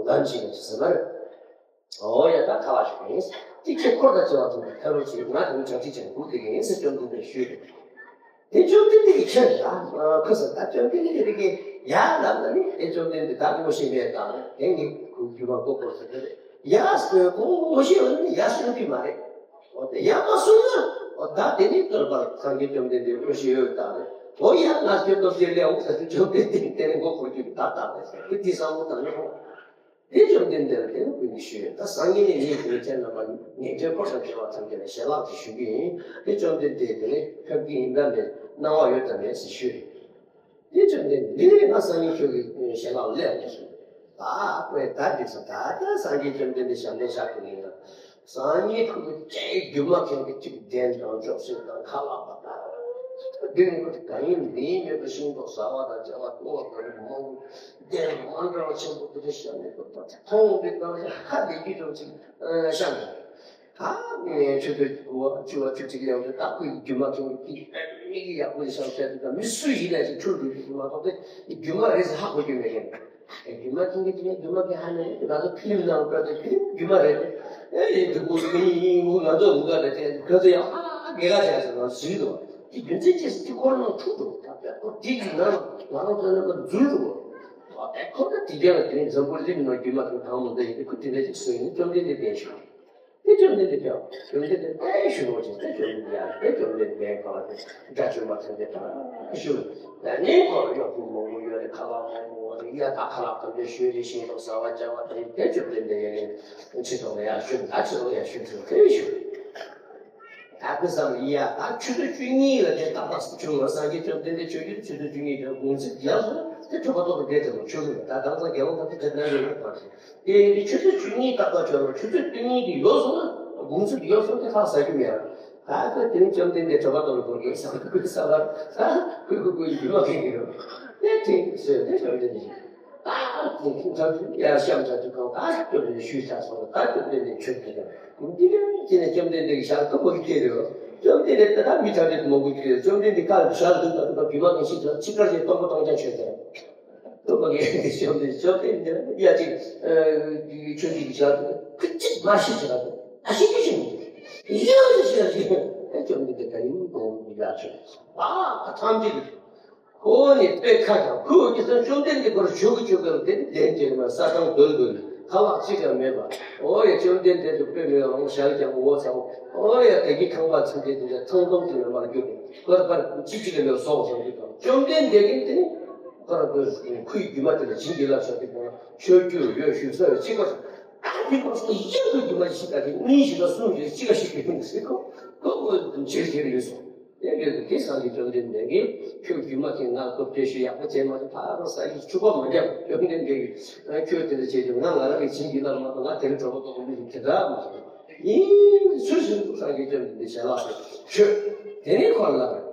ལམ་ཞིག་ལ་ཟེར་མ་རེད། འོ་ཡ་ད་ཁ་བ་ཞིག་ཡིན། དེ་ཁྱེད་འཁོར་དང་བཅས་པ་ཚོ་ལ་ཕེབས་རོགས་བྱེད། ང་དེ་ནི་གྲ་སྒྲིག་བྱས་ནས་སྒུག་བསྡད་ཀྱི་ཡིན་ཟེར་བཅོམ་ལྡན་འདས་ཞུས་རེད། དེ་བཅོམ་ལྡན་འདས་ཀྱིས་ཁྱེད་ལ་ཁོ་ཟེར། ད་བཅོམ་ལྡན་འདས་ཀྱིས་ཡ་ལབ་ན་ནི། དེ་བཅོམ་ལྡན་འདས་ད་ངོ་ཤེས་མེད་དང་། དེ་ངས་ཁོའི་རྒྱུད་པ་མགོ་སྐོར་ཟེར་གི་རེད། ཡ་ཟེར་ཁོ་ངོ་ཤེས་ཡོད་ན་ཡ་གསུང་གི་མ་རེད། འོ་དེ་ཡ་མ་གསུང་ན། འོ་ད་དེ་ནི་ལྟོས་པར་སངས་རྒྱས་བཅོམ་ལྡན་འདས་ངོ་ཤེས་ཡོད་དང་། འོ་ཡ་ང་ཁྱོད་སྟོབས་ཆེ་ལས་འོང་ཟེར་དུས་བཅོམ་ལྡན་འདས་དེ་ནས་མགོ་སྐོར་རྒྱུ་ད་ལྟ་རེད་ཟེར། ཁོས་དེ་བསམ་བློ་བཏང་ན་རུང་། དེ་བཅོམ་ལྡན་འདས་ལ་དེ་ནི་ཀུན་གྱིས་ཞུས། ད་སངས་རྒྱས་ནས་ངས་དེ་ནས་ཁྱེད་རྣམ་པ་ཉན་ཐོས་འཁོར་དང་བཅས་པ་ཐམས་ཅད་ལ་ཞལ་ལག་ཅིག་ཞུ་གི་ཡིན། དེ་བཅོམ་ལྡན་འདས་དེ་ནས་ཕེབས་ཀྱི་ཡིན་དམ་མེད། གནང་བ་ཡོད་དམ་མེད་ཟེར་ཞུས། དེ་བཅོམ་ལྡན་འདས་ནི་ང་སངས་རྒྱས་ཁྱོད་ཀྱི་ཞལ་ལག་སླེབས་ཡོང་གསུངས། ད་དཔེ་ད་འདི་ཚོ་ད་ལྟ་སངས་རྒྱས་བཅོམ་ལྡན་འདས་ཞལ་ནས་བཞག་གི་ཡིན་ན། སངས་རྒྱས་ཁོ་གི་ལྕེ་སྒྱུ་མ་མཁན་གྱི་གཅིག་གདན་དང་ཅོག་ཙེ་དང་ཁ་ལག་པ་དང་། འདི་ནི་ཁོ་ག་ཡིན་འདི་ཡིན་མེད་པར་ཤིང་ཏོག་ཟ་བ་དང་བྱ་བ་བཏུང་བ་དང་མང་པོ་གདན་མང་དྲགས་ཆེན་པོ་འདི་འདྲ་བཞག་ནས་ཁོ་ད་མཐོང་འདི་གང་ཧ་ལས་ཀྱི་འགྲོ་ཅིག་བཤད་འདུག་ད་ནི་ཆུ་ཚོད་དགུ་པ་བཅུ་པ་བཅུ་གཅིག་ལ་ཡོང་དུས། ད་ཁོའི་སྒྱུ་མ་མཁན་གྱི་མིག་གིས་ཡག་པོ་ཞིག་བལྟས་དུས། ད་མི་སུ་ཡིན་ན་ཞིག་འཁྲུལ་འགྲོ་རྒྱུ་མ་གཏོགས་དེ་སྒྱུ་མ་རེད་ཟེར་ཧ་གོ་རྒྱུ་མེད་མཁན། སྒྱུ་མ་མཁན་གྱི་དེ་ནས་སྒྱུ་མ་མཁན་ཧ་ནས་ང་ཚོ་ཕི་ལིམ་ནང་ལྟ་དུས་ཕི་ལིམ་སྒྱུ་མ་རེད་དེ། ཨེ་ཡིན་དུས་ཁོ་ཚོ་མི་ཡིན་ཡིན་ཁོ་ང་ཚོ་ལུག་ག་རེད་དེ། ཁོ་ཚོ་ཡང་ཧ་ཧ་དགེ་ག་བྱས་ཟེར་ང་ཚོ་ཟེར་གྱི་འདུག་དེ་རྒྱུ་མཚན་ཅི་ཟེར་དུས་ཁོ་རང་འཁྲུལ་འགྲོ། ད་དཔེ་ཁོ་དེ་གི་ནང་ང་རང་ཚོ་རྣམ་པ་འཛུལ་འགྲོ། ཨ་དཔེ་ཁོ་ད་དེ་ག་ལ་དེ་ནས་འཛམ་བུ་གླིང་ནང་སྒྱུ་མ་མཁན་གང་མང་འདུག་ཡིན་དུས་ཁོ་དེ་འདྲ་ཅིག་བཟོས་ནས་བཅོམ་ལྡན་འདས་བསྟན་ཞུ། དེ་བཅོམ་ལྡན་འདས་ཀྱང་བཅོམ་ལྡན་འདས་དཔེ་ཞུ་རོགས་བྱས། དེ་བཅོམ་ལྡན་འདས་ཡང་དེ་བཅོམ་ལྡན་འདས་གང་ལ་དེ་དགྲ་བཅོམ་པ་ཐམས་ཅད་ད་ཞུ། ད་ནི་ཁོ་ལ་གཡོག་པོ་མང་པོ་ཡོད་རེད། ཁ་ལག་མང་པོ་ཡོད་རེད། ཡ་ད་ཁ་ལག་ཐམས་ཅད་ཞོལ་རེ་ཤིང་ཏོག་ཟ་བ་བྱ་བ་དེ་དེ་བཅོམ་ལྡན་འདས་ཡང་ནི་ཁྲི་ཐོག་ལ་ཡར་ཞུ། ད་ཁྲི་ཐོག་ལ་ཡར་ཞུ་ཚུལ་དེ་ཞུ། ད་ཁོས་བསམ་ཡ་ད་ཆུ་ཚོད་བཅུ་གཉིས་ལ་དེ་ཏག་ཏག་བྱུང་བ། སངས་རྒྱས་བཅོམ་ལྡན་འདས་ཆོས་རྒྱལ་ཆུ་ཚོད་བཅུ་གཉིས་དེ་དགོང་ཚིགས་ཡར་སོང་དེ་གྲོད་པ་ལྟོགས་པ་བསྡད་དེ་མ་ཆོས་གི་ད་དང་ཚང་རྒྱལ་བ་དང་དེ་ནང་ཡོད་པ་དེ་ཆུ་ཚོད་བཅུ་གཉིས་ཏག་ཏག་ཆོད་རོགས། ཆུ་ཚོད་བཅུ་གཉིས་དེ་ཡོལ་སོང་ན་དགོང་ཚིགས་ཡོལ་སོང་དེ་ཁ་ཟ་རྒྱུ་མེད། ད་ཁོས་དེ་རིང་བཅོམ་ལྡན་འདས་གྲོད་པ་ལྟོགས་པ་དགོས་ཀྱི་བསམ་ཁོས་བསམ་པ་ད་ཁོས་ཁོས་ཁོས་ཡིད་མ་ཁེངས་ཀྱི་རེད། དེ་དེ་ཟེར་དེ་བཅོམ་ལྡན་འདས་ད་ཁོས་ཁོས་ཡར་བཤམས་ཚར་དུས་གང་ད་བཅོམ་ལྡན་འདས་ཞུས་ཚར་སོང་། ད་བཅོམ་ལྡན་འདས་ཆོས་དེ་དང་འདི་ནས་བཅོམ་ལྡན་འདས་ཀྱི་ཞལ་སྟོན་པ་གི་སྐད་རེད། བཅོམ་ལྡན་འདས་ད་ལྟ་མི་ཐ་དད་མང་པོ་ཀྱིས་བཅོམ་ལྡན་འདས་བཀའ་ལ་ཞལ་འདུག་ད་དུ་བ་བི་མ་གི་ཤིག་ཅང་ཅི་དཀར་ཞིག་སྟོན་པ་སྟོང་རྐྱང་ཆོས་དང་། སྟོན་པ་གིས་བཅོམ་ལྡན་བཅོམ་ལྡན་འདས་ཡ་ཅིག་ཆོས་ཀྱི་ཞལ་ཁུ་ཅིག་མ་ཤི་ཅི་ལ་ཨ་ཤི་ཅི་ཤི་མི་ཡ་ཅི་ཤི་ཡ་ཅི་བཅོམ་ལྡན་འདས་ད་ཡིན་གོང་ཡ་ཆོས་ཨ་ཐམས་ཅད་ཀྱི། ཁོ་ནི་དཔེ་ཁ་དང་ཁོའི་སྐྱེ་ས་བཅོམ་ལྡན་འདས་ཁོ་རང་ཆོས་ཀྱི་ཆོས་ཀྱི་དེ་ལྡན་ཅེས་མ་ས་དང་རྡོལ་རྡོལ་ཁ་ལག་གཅིག་ཀྱང་མེད་པ། ཨོ་ཡ་བཅོམ་ལྡན་འདས་ཀྱི་དཔེ་མེད་པ་རང་ཞལ་ཀྱང་འོ་ཚ་བོ། ཨོ་ཡ་དེ་གི་ཁང་པ་ཚིག་དེ་དེ་ཚང་སྟོང་དུ་ཡོད་མར་གྱུར་ཏེ་ཁོ་པར་གཅིག་གཅིག་ལ་ཡོད་སོགས་སོགས་ཀྱི་དང་བཅོམ་ལྡན་འདས་ཀྱིས་དེ་ཁོ་རང་ཁོའི་ཁུའི་རྒྱུ་མ་དེ་ལ་བྱིན་གྱིས་བརླབས་ཤོག་དེ་ཁོ་རང་ཆོས་རྒྱུ་ཡོད་ཞུ་ས་ཡོད་གཅིག་པ་ཞིག་ད་དེ་ཁོ་ཚོ་གཡས་ཀྱི་རྒྱུ་མ་ཞིག་ད་དེ་གཉིས་ཞིག་ལ་གསུམ་ཞིག་གཅིག་ལ་ཞིག་གི་ཡོང་ཟེར་ཁོ་ཁོ་ཁོ་བྱེད་བྱེད་ཡོད་སོང་། དེ་འདྲ་དེ་སངས་རྒྱས་བཅོམ་ལྡན་འདས་ཀྱིས་ཁྱོད་སྒྱུ་མ་མཁན་ང་སྐུ་བཀྲ་ཤིས་ཡག་པོ་བྱས་མ་ཐུབ་ཕ་རོ་ས་ཡིས་ཆུ་བ་མ་རྒྱབ་བཅོམ་ལྡན་འདས་ཀྱིས་ཁྱོད་དེ་འདྲ་བྱས་ཀྱི་ང་ང་རང་གི་བྱིན་གྱིས་བརླབས་མ་ཐུབ་ང་དེ་རིང་གྲོད་པ་ལྟོགས་པ་མི་ཞིག་དེ་འདྲ་མ་རེད། ཡིན་ཚུལ་བཞིན་དུ་སངས་རྒྱས་བཅོམ་ལྡན་འདས་ཞལ་ལག་ཏུ་མཆོད། དེ་ནས་ཁོ་ལ་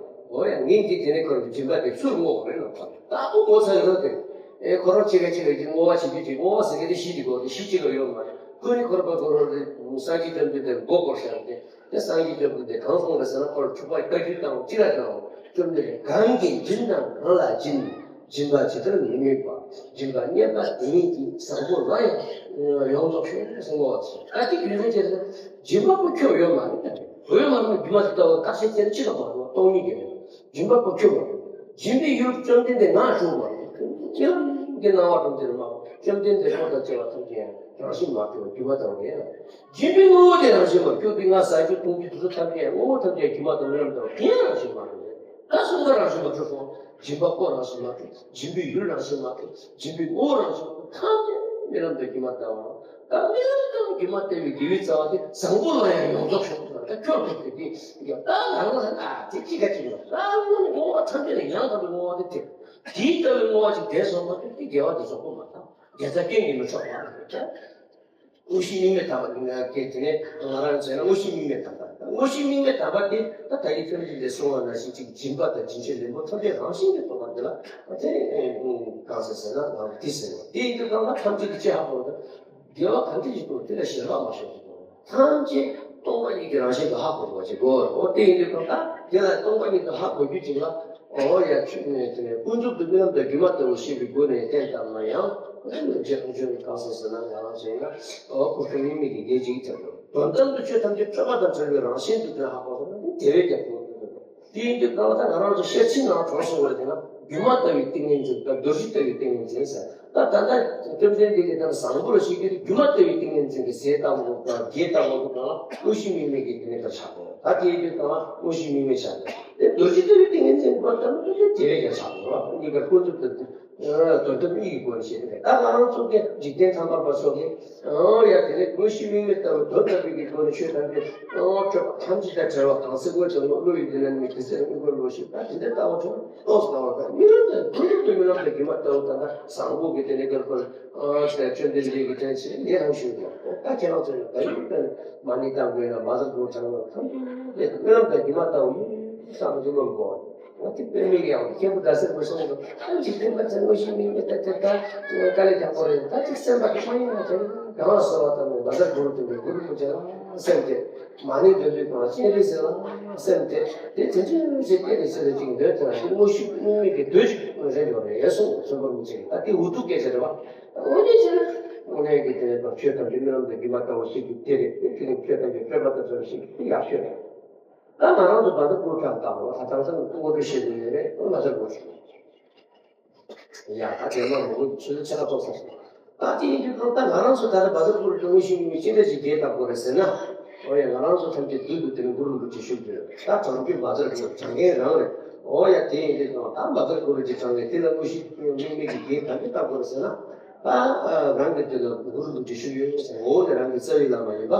འོ་ཡ་ངས་འདི་དེ་ནས་ཁོ་ལ་སྦྱིན་པ་དེ་ཚུར་བསྔོ་བ་རེད་ལ་ཁོ་ལྟ་བུ་ངོ་ཚ་ཡོད་དེ། ཨེ་ཁོ་རང་གཅིག་ག་གཅིག་ག་གི་བསྔོ་བ་བྱེད་རྒྱུ་གཅིག་བསྔོ་བ་ཟེར་མཁན་དེ་གཞི་དེ་གོ་དེ་གཞི་གཅིག་ལ་ཡོད་མ་རེད། ཁོ་ནི་ཁོ་རང་པ་ཁོ་རང་རེད། སངས་རྒྱས་བཅོམ་ལྡན་འདས་མགོ་སྐོར་བཞག་སྟེ་དེ་སངས་རྒྱས་བཅོམ་ལྡན་འདས་གང་སོང་རེད་ཟེར་ན། ཁོ་ལ་འཁྲུག་པ་བཀའ་བཀྱོན་བཏང་བ་གཅིག་ལ་བཏང་བ། བཅོམ་ལྡན་འདས་གང་གིས་སྦྱིན་དང་གང་ལ་སྦྱིན། སྦྱིན་པ་ཇི་ལྟར་མི་ནུས་པ། སྦྱིན་པ་བསྙེན་པ་དེ་ཉིད་ཀྱིས། བཟང་པོ་ལ་ཡང་ཡོངས་རྫོགས་ཤོག་ཟེར་བསྔོ་བ་བྱས། ད་དེ་རྒྱུ་མཚན་ཅི་ཟེར་ན། སྦྱིན་པ་པོ་ཁྱོད་ཡོད་མ་རེད། ད་རེད་བོད་མ་ནང་སྒྱུ་མ་ལྟ་བུ་བརྟག་དཔྱད་བྱས་ན་ཅི་ལ་མ་རེད། སྟོང་ཉིད་ཀྱི་རེད། སྦྱིན་པ་པོ་ཁྱོད་མ་རེད། སྦྱིན་པའི་ཡུལ་བཅོམ་ལྡན་འདས་ང་བྱུང་བ་རེད། ཁྱེད་རང་གི་སྣང་བ་དང་དེར་མ་བཅོམ་ལྡན་འདས་འཁོར་དང་བཅས་པ་ཐམས་ཅད་ཡང་རང་བཞིན་མ་གྲུབ་པ་སྒྱུ་མ་ལྟ་བུ་རེད། སྦྱིན་པའི་དངོས་པོ་དེ་རང་བཞིན་མ་གྲུབ་པའི་ང་ཟ་རྒྱུ་འཐུང་རྒྱུ་དེ་ཚོ་ཐམས་ཅད་ཡང་དངོས་པོ་ཐམས་ཅད་སྒྱུ་མ་ལྟ་བུ་རྣམས་དང་དེ་ཡང་རང་བཞིན་མ་གྲུབ་རེད། ད་གསུམ་ཀ་རང་བཞིན་མ་གྲུབ་སོང་། སྦྱིན་པ་པོ་རང་བཞིན་མ་གྲུབ། སྦྱིན་པའི་ཡུལ་རང་བཞིན་མ་གྲུབ། སྦྱིན་པའི་དངོས་པོ་རང་བཞིན་མ་གྲུབ། ཐམས་ཅད་རྨི་ལམ་དང་སྒྱུ་མ་ལྟ་བུ་རང་། ད་རྨི་ལམ་དང་སྒྱུ་མ་ལྟ་བུའི་དགེ་བའི་རྩ་བ་དེ་བཟང་པོ་ལ་ཡང་ཡོངས་རྫོགས་ཤོག་ད་ཁྱོད་ཀྱིས་དེ་དེ་ཡང་ད་ལ་ལ་ལ་དེ་ཅི་ག་ཅི་ཡོད། ད་དངོས་ནི་བསྔོ་བ་ཐམས་ཅད་ལས་ཡང་དག་པའི་བསྔོ་བ་དེ་དེ། དེའི་ལྟ་བའི་བསྔོ་བ་ཅིག་དེ་སོང་བ་དེ་དེ་དགེ་བ་དེ་རྫོགས་པོ་མ་ཐག་དགེ་རྩ་རྐྱེན་གྱིས་མི་འཕྲོག་པ་རེད། དངོས་གཞི་དམིགས་མེད་དམ་པ་ནི་ང་གལ་ཏེ་ནི་ང་རང་བྱས་ན་དངོས་གཞི་དམིགས་མེད་དམ་པ། དངོས་གཞི་དམིགས་མེད་དམ་པ་དེ་ད་ད་ཡིག་ཚོན་གྱི་ལས་གསུངས་པ་ནང་བཞིན་གཅིག་སྦྱིན་པ་དང་སྦྱིན་བྱའི་ལེན་པོ་ཐམས་ཅད་རང་བཞིན་གྱིས་རྟོགས་པ་དེ་ལ་དེ་གང་ཟེར་ཟེར་ན་ང་དེ་ཟེར་བ་དེ་ཡིན་དུས་གང་ལ་ཐམས་ཅད་ཀྱི་ཅི་ཧ་གོ་ད་དགེ་བ་གང་དེ་ཞིག་དང་དེ་ལ་ཞེན་པ་མ་ཞོག་ཐམས་ཅད་སྟོང་པ་ཉིད་ཀྱི་རང་བཞིན་དུ་ཧ་གོ་བ་ཞིག་དགོས། འོ་དེ་ཡིན་དུས་གང་ལ་དེ་ལ་སྟོང་པ་ཉིད་དུ་ཧ་གོ་རྒྱུ་ཅིག་ལ། འོ་ཡ་ཆུ་ནས་དེ་ནས་ཀུན་རྫོབ་ཏུ་རྨི་ལམ་དང་སྒྱུ་མ་ལྟ་བུ་ཤེས་པའི་སྒོ་ནས་བསྟན་ལྟར་ན་ཡང་། རྗེ་རང་བྱུང་གི་གང་ཟེར་ཟེར་ན་ང་རང་བྱས་ན། འོ་ཀུན་རྫོབ་དམིགས་མེད་ཀྱི་ངེས་འབྱིན་དེ་དང་དོན་དམ་དུ་ཆོས་ཐམས་ཅད་སྤྲོས་པ་དང་བྲལ་བའི་རང་བཞིན་དུ་དོན་ཧ་གོ་བ་ནི་དེ་བས་ཀྱང་གོ་དགོས། དེ་ཡིན་དུས་གང་ལྟར་ང་རང་ཚོ་ཤེར་ཕྱིན་ནང་གྲོགས་སུ་བར་དེ་ན་སྒྱུ་མ་ལྟ་བུའི་ཏིང་ངེ་འཛིན་དང་རྡོ་རྗེ་ལྟ་བུའི་ཏིང་ངེ་འཛིན་ཟེར། ད་ད་ལྟ་བཅོམ་ལྡན་འདས་ཀྱིས་ད་བཟང་པོ་ལ་ཞིག་གིས་སྒྱུ་མ་ལྟ་བུའི་ཏིང་ངེ་འཛིན་གྱི་ཟས་བཏང་དགོས་དང་རྒྱས་བཏང་དགོས་དང་དངོས་གཞི་དམིགས་མེད་ཀྱི་དེ་ནས་ཀྱང་ཆགས་དགོས། ད་དེའི་དུས་གང་ལ་དངོས་གཞི་དམིགས་མེད་ཆགས་དགོས། དེ་རྡོ་རྗེ་ལྟ་བུའི་ཏིང་ངེ་འཛིན་པ་ལྟར་ན་དེ་དེ་བས་ཀྱང་ཆགས་དགོས་ར། གཉིས་ཀ་ཀུན་རྫོབ་ཏུ་དོན་དམ་གཉིས་ཀྱི་སྒོ་ནས་བཤད་དེ་ད་ང་རང་ཚོ་གི་འཇིག་རྟེན་ཐ་མལ་པ་ཚོ་གི་ཨོ་ཡ་དེ་ནས་དངོས་གཞི་དམིགས་མེད་ལྟ་བུ་དོན་དམ་པའི་གི་སྒོ་ནས་ཆོས་ཐམས་ཅད་ཨོ་སྤྲོས་པ་ཐམས་ཅད་དང་བྲལ་བ་གང་ཟེར་དགོས་ཀྱང་བློ་ཡི་འདི་ལ་ནི་དེ་ཚེ་ལ་དངོས་པོའི་བློ་ཞིག་ད་དེ་འདྲ་ལྟ་བ་ཚོ་ཏོག་ཙམ་ལྟ་བ་དང་རྨི་ལམ་དང་ཀུན་རྫོབ་ཏུ་རྨི་ལམ་དང་སྒྱུ་མ་ལྟ་བུ་ད་ལྟ་བཟང་པོ་གི་དེ་ནས་དཀར་པོར། ཨ་ཟེར་བཅོམ་ལྡན་འདས་ཀྱི་དྲན་ཤེས་ལས་རང་བྱུང་གི། ད་ཁྱེད་རང་ཚོས་ད་ཡིན་པས་མ་ཎི་བཏང་དགོས་ན་མ་ཟ་དགོས་གྲང་བ་ཐམས་ཅད་རྨི་ལམ་དང་སྒྱུ་མ་ལྟ་བུ་ཡིན་བསམ་གྱི་བློ་དགོས། ང་དེ་དཔེ་མེད་ཀྱང་མཁན་པོ་ཟླ་ཟེར་དགོས་སོང་གི། ཨ་འཇིག་རྟེན་པ་ཚོས་དངོས་གཞི་དམིགས་མེད་ད་དེ་ལྟར་དཀའ་ལས་ཁག་པོ་རེད། ད་ཅིག་སེམས་པ་དེ་མ་ཡིན་ན་དེ་ག་ལ་ཟེར་བ་ལྟར་ན་མ་ཟ་དགོས་དུས་ནས་གུ་རུ་རིན་པོ་ཆེ་ལ་སེམས་ཏེ། མ་ཎི་འདོན་དུས་གང་ལ་སྤྱན་རས་གཟིགས་ལ་སེམས་ཏེ། དེ་དེ་ཚོའི་ཚེ་དེ་ནས་ཚེ་རེ་ཅིག་འདོན་ཐུབ་ན་དེ་དངོས་གཞི་དམིགས་མེད་ཀྱི་འདོད་ཅིག་རེད་འགྲོ་རེད་གསུངས། ཚོན་པོ་རིན་པོ་ཆེ་གིས་ད་དེ་འུ་ཐུག་སྐད་ཆ་རེད་བ། དངོས་གནས་བྱས་ན་དངོས་གནས་ཀྱི་དེ་ནས་ཆོས་ཐམས་ཅད་རྨི་ལམ་དང་སྒྱུ་མ་ལྟ་བུ་ཞིག་གི་དེ་རེད། དེ་དེ་ནས་ཆོས་ཐམས་ཅད་སྤྲོས་པ་དང་བྲལ་བ་ཞིག་གི་དེ་ཡག་ཤོས་རེད། ད་ང་རང་ཚོ་བཛྲ་གུ་རུ་བཀྲམ་བཏང་བ་ད་དེང་སང་དངོས་གྲུབ་ཤེས་དགོས་ཡོད་རེད། བཛྲ་གུ་རུ། ཡ་ད་དེ་མ་མང་པོ་ཆུ་ཚོད་ཕྱེད་ཀ་ཐོག་སོང་། ད་དེ་ཡིན་དུས་གང་ལྟར་ང་རང་ཚོ་ད་ལྟ་བཛྲ་གུ་རུ་དེ་དངོས་གཞི་དམིགས་མེད་ཅི་འདྲ་ཞིག་རྒྱས་བཏང་དགོས་རེད་ཟེར་ན། ཨོ་ཡ་ང་རང་ཚོ་ཐམས་ཅད་མདུན་དུ་དེ་ནས་གུ་རུ་རིན་པོ་ཆེ་བཞུགས་ཡོད། ད་དྲང་རྒྱུ་བཛྲ་གུ་རུ་དྲང་མཁན་རང་རེད། ཨོ་ཡ་དེ་ཡིན་དུས་གང་ལྟར་བཛྲ་གུ་རུ་ཅིག་དྲངས་ནས་དེ་ལ་དངོས་གཞི་དམིགས་མེད་ཀྱི་རྒྱས་ག་འདྲ་བཏང་དགོས་རེད་ཟེར་ན། ད་རང་གི་དེ་ལ་གུ་རུ་རིན་པོ་ཆེ་བཞུགས་ཡོད་ཟེར། འོ་དེ་རང་གི་རྩ་བའི་བླ་མ་ཡིན་པ།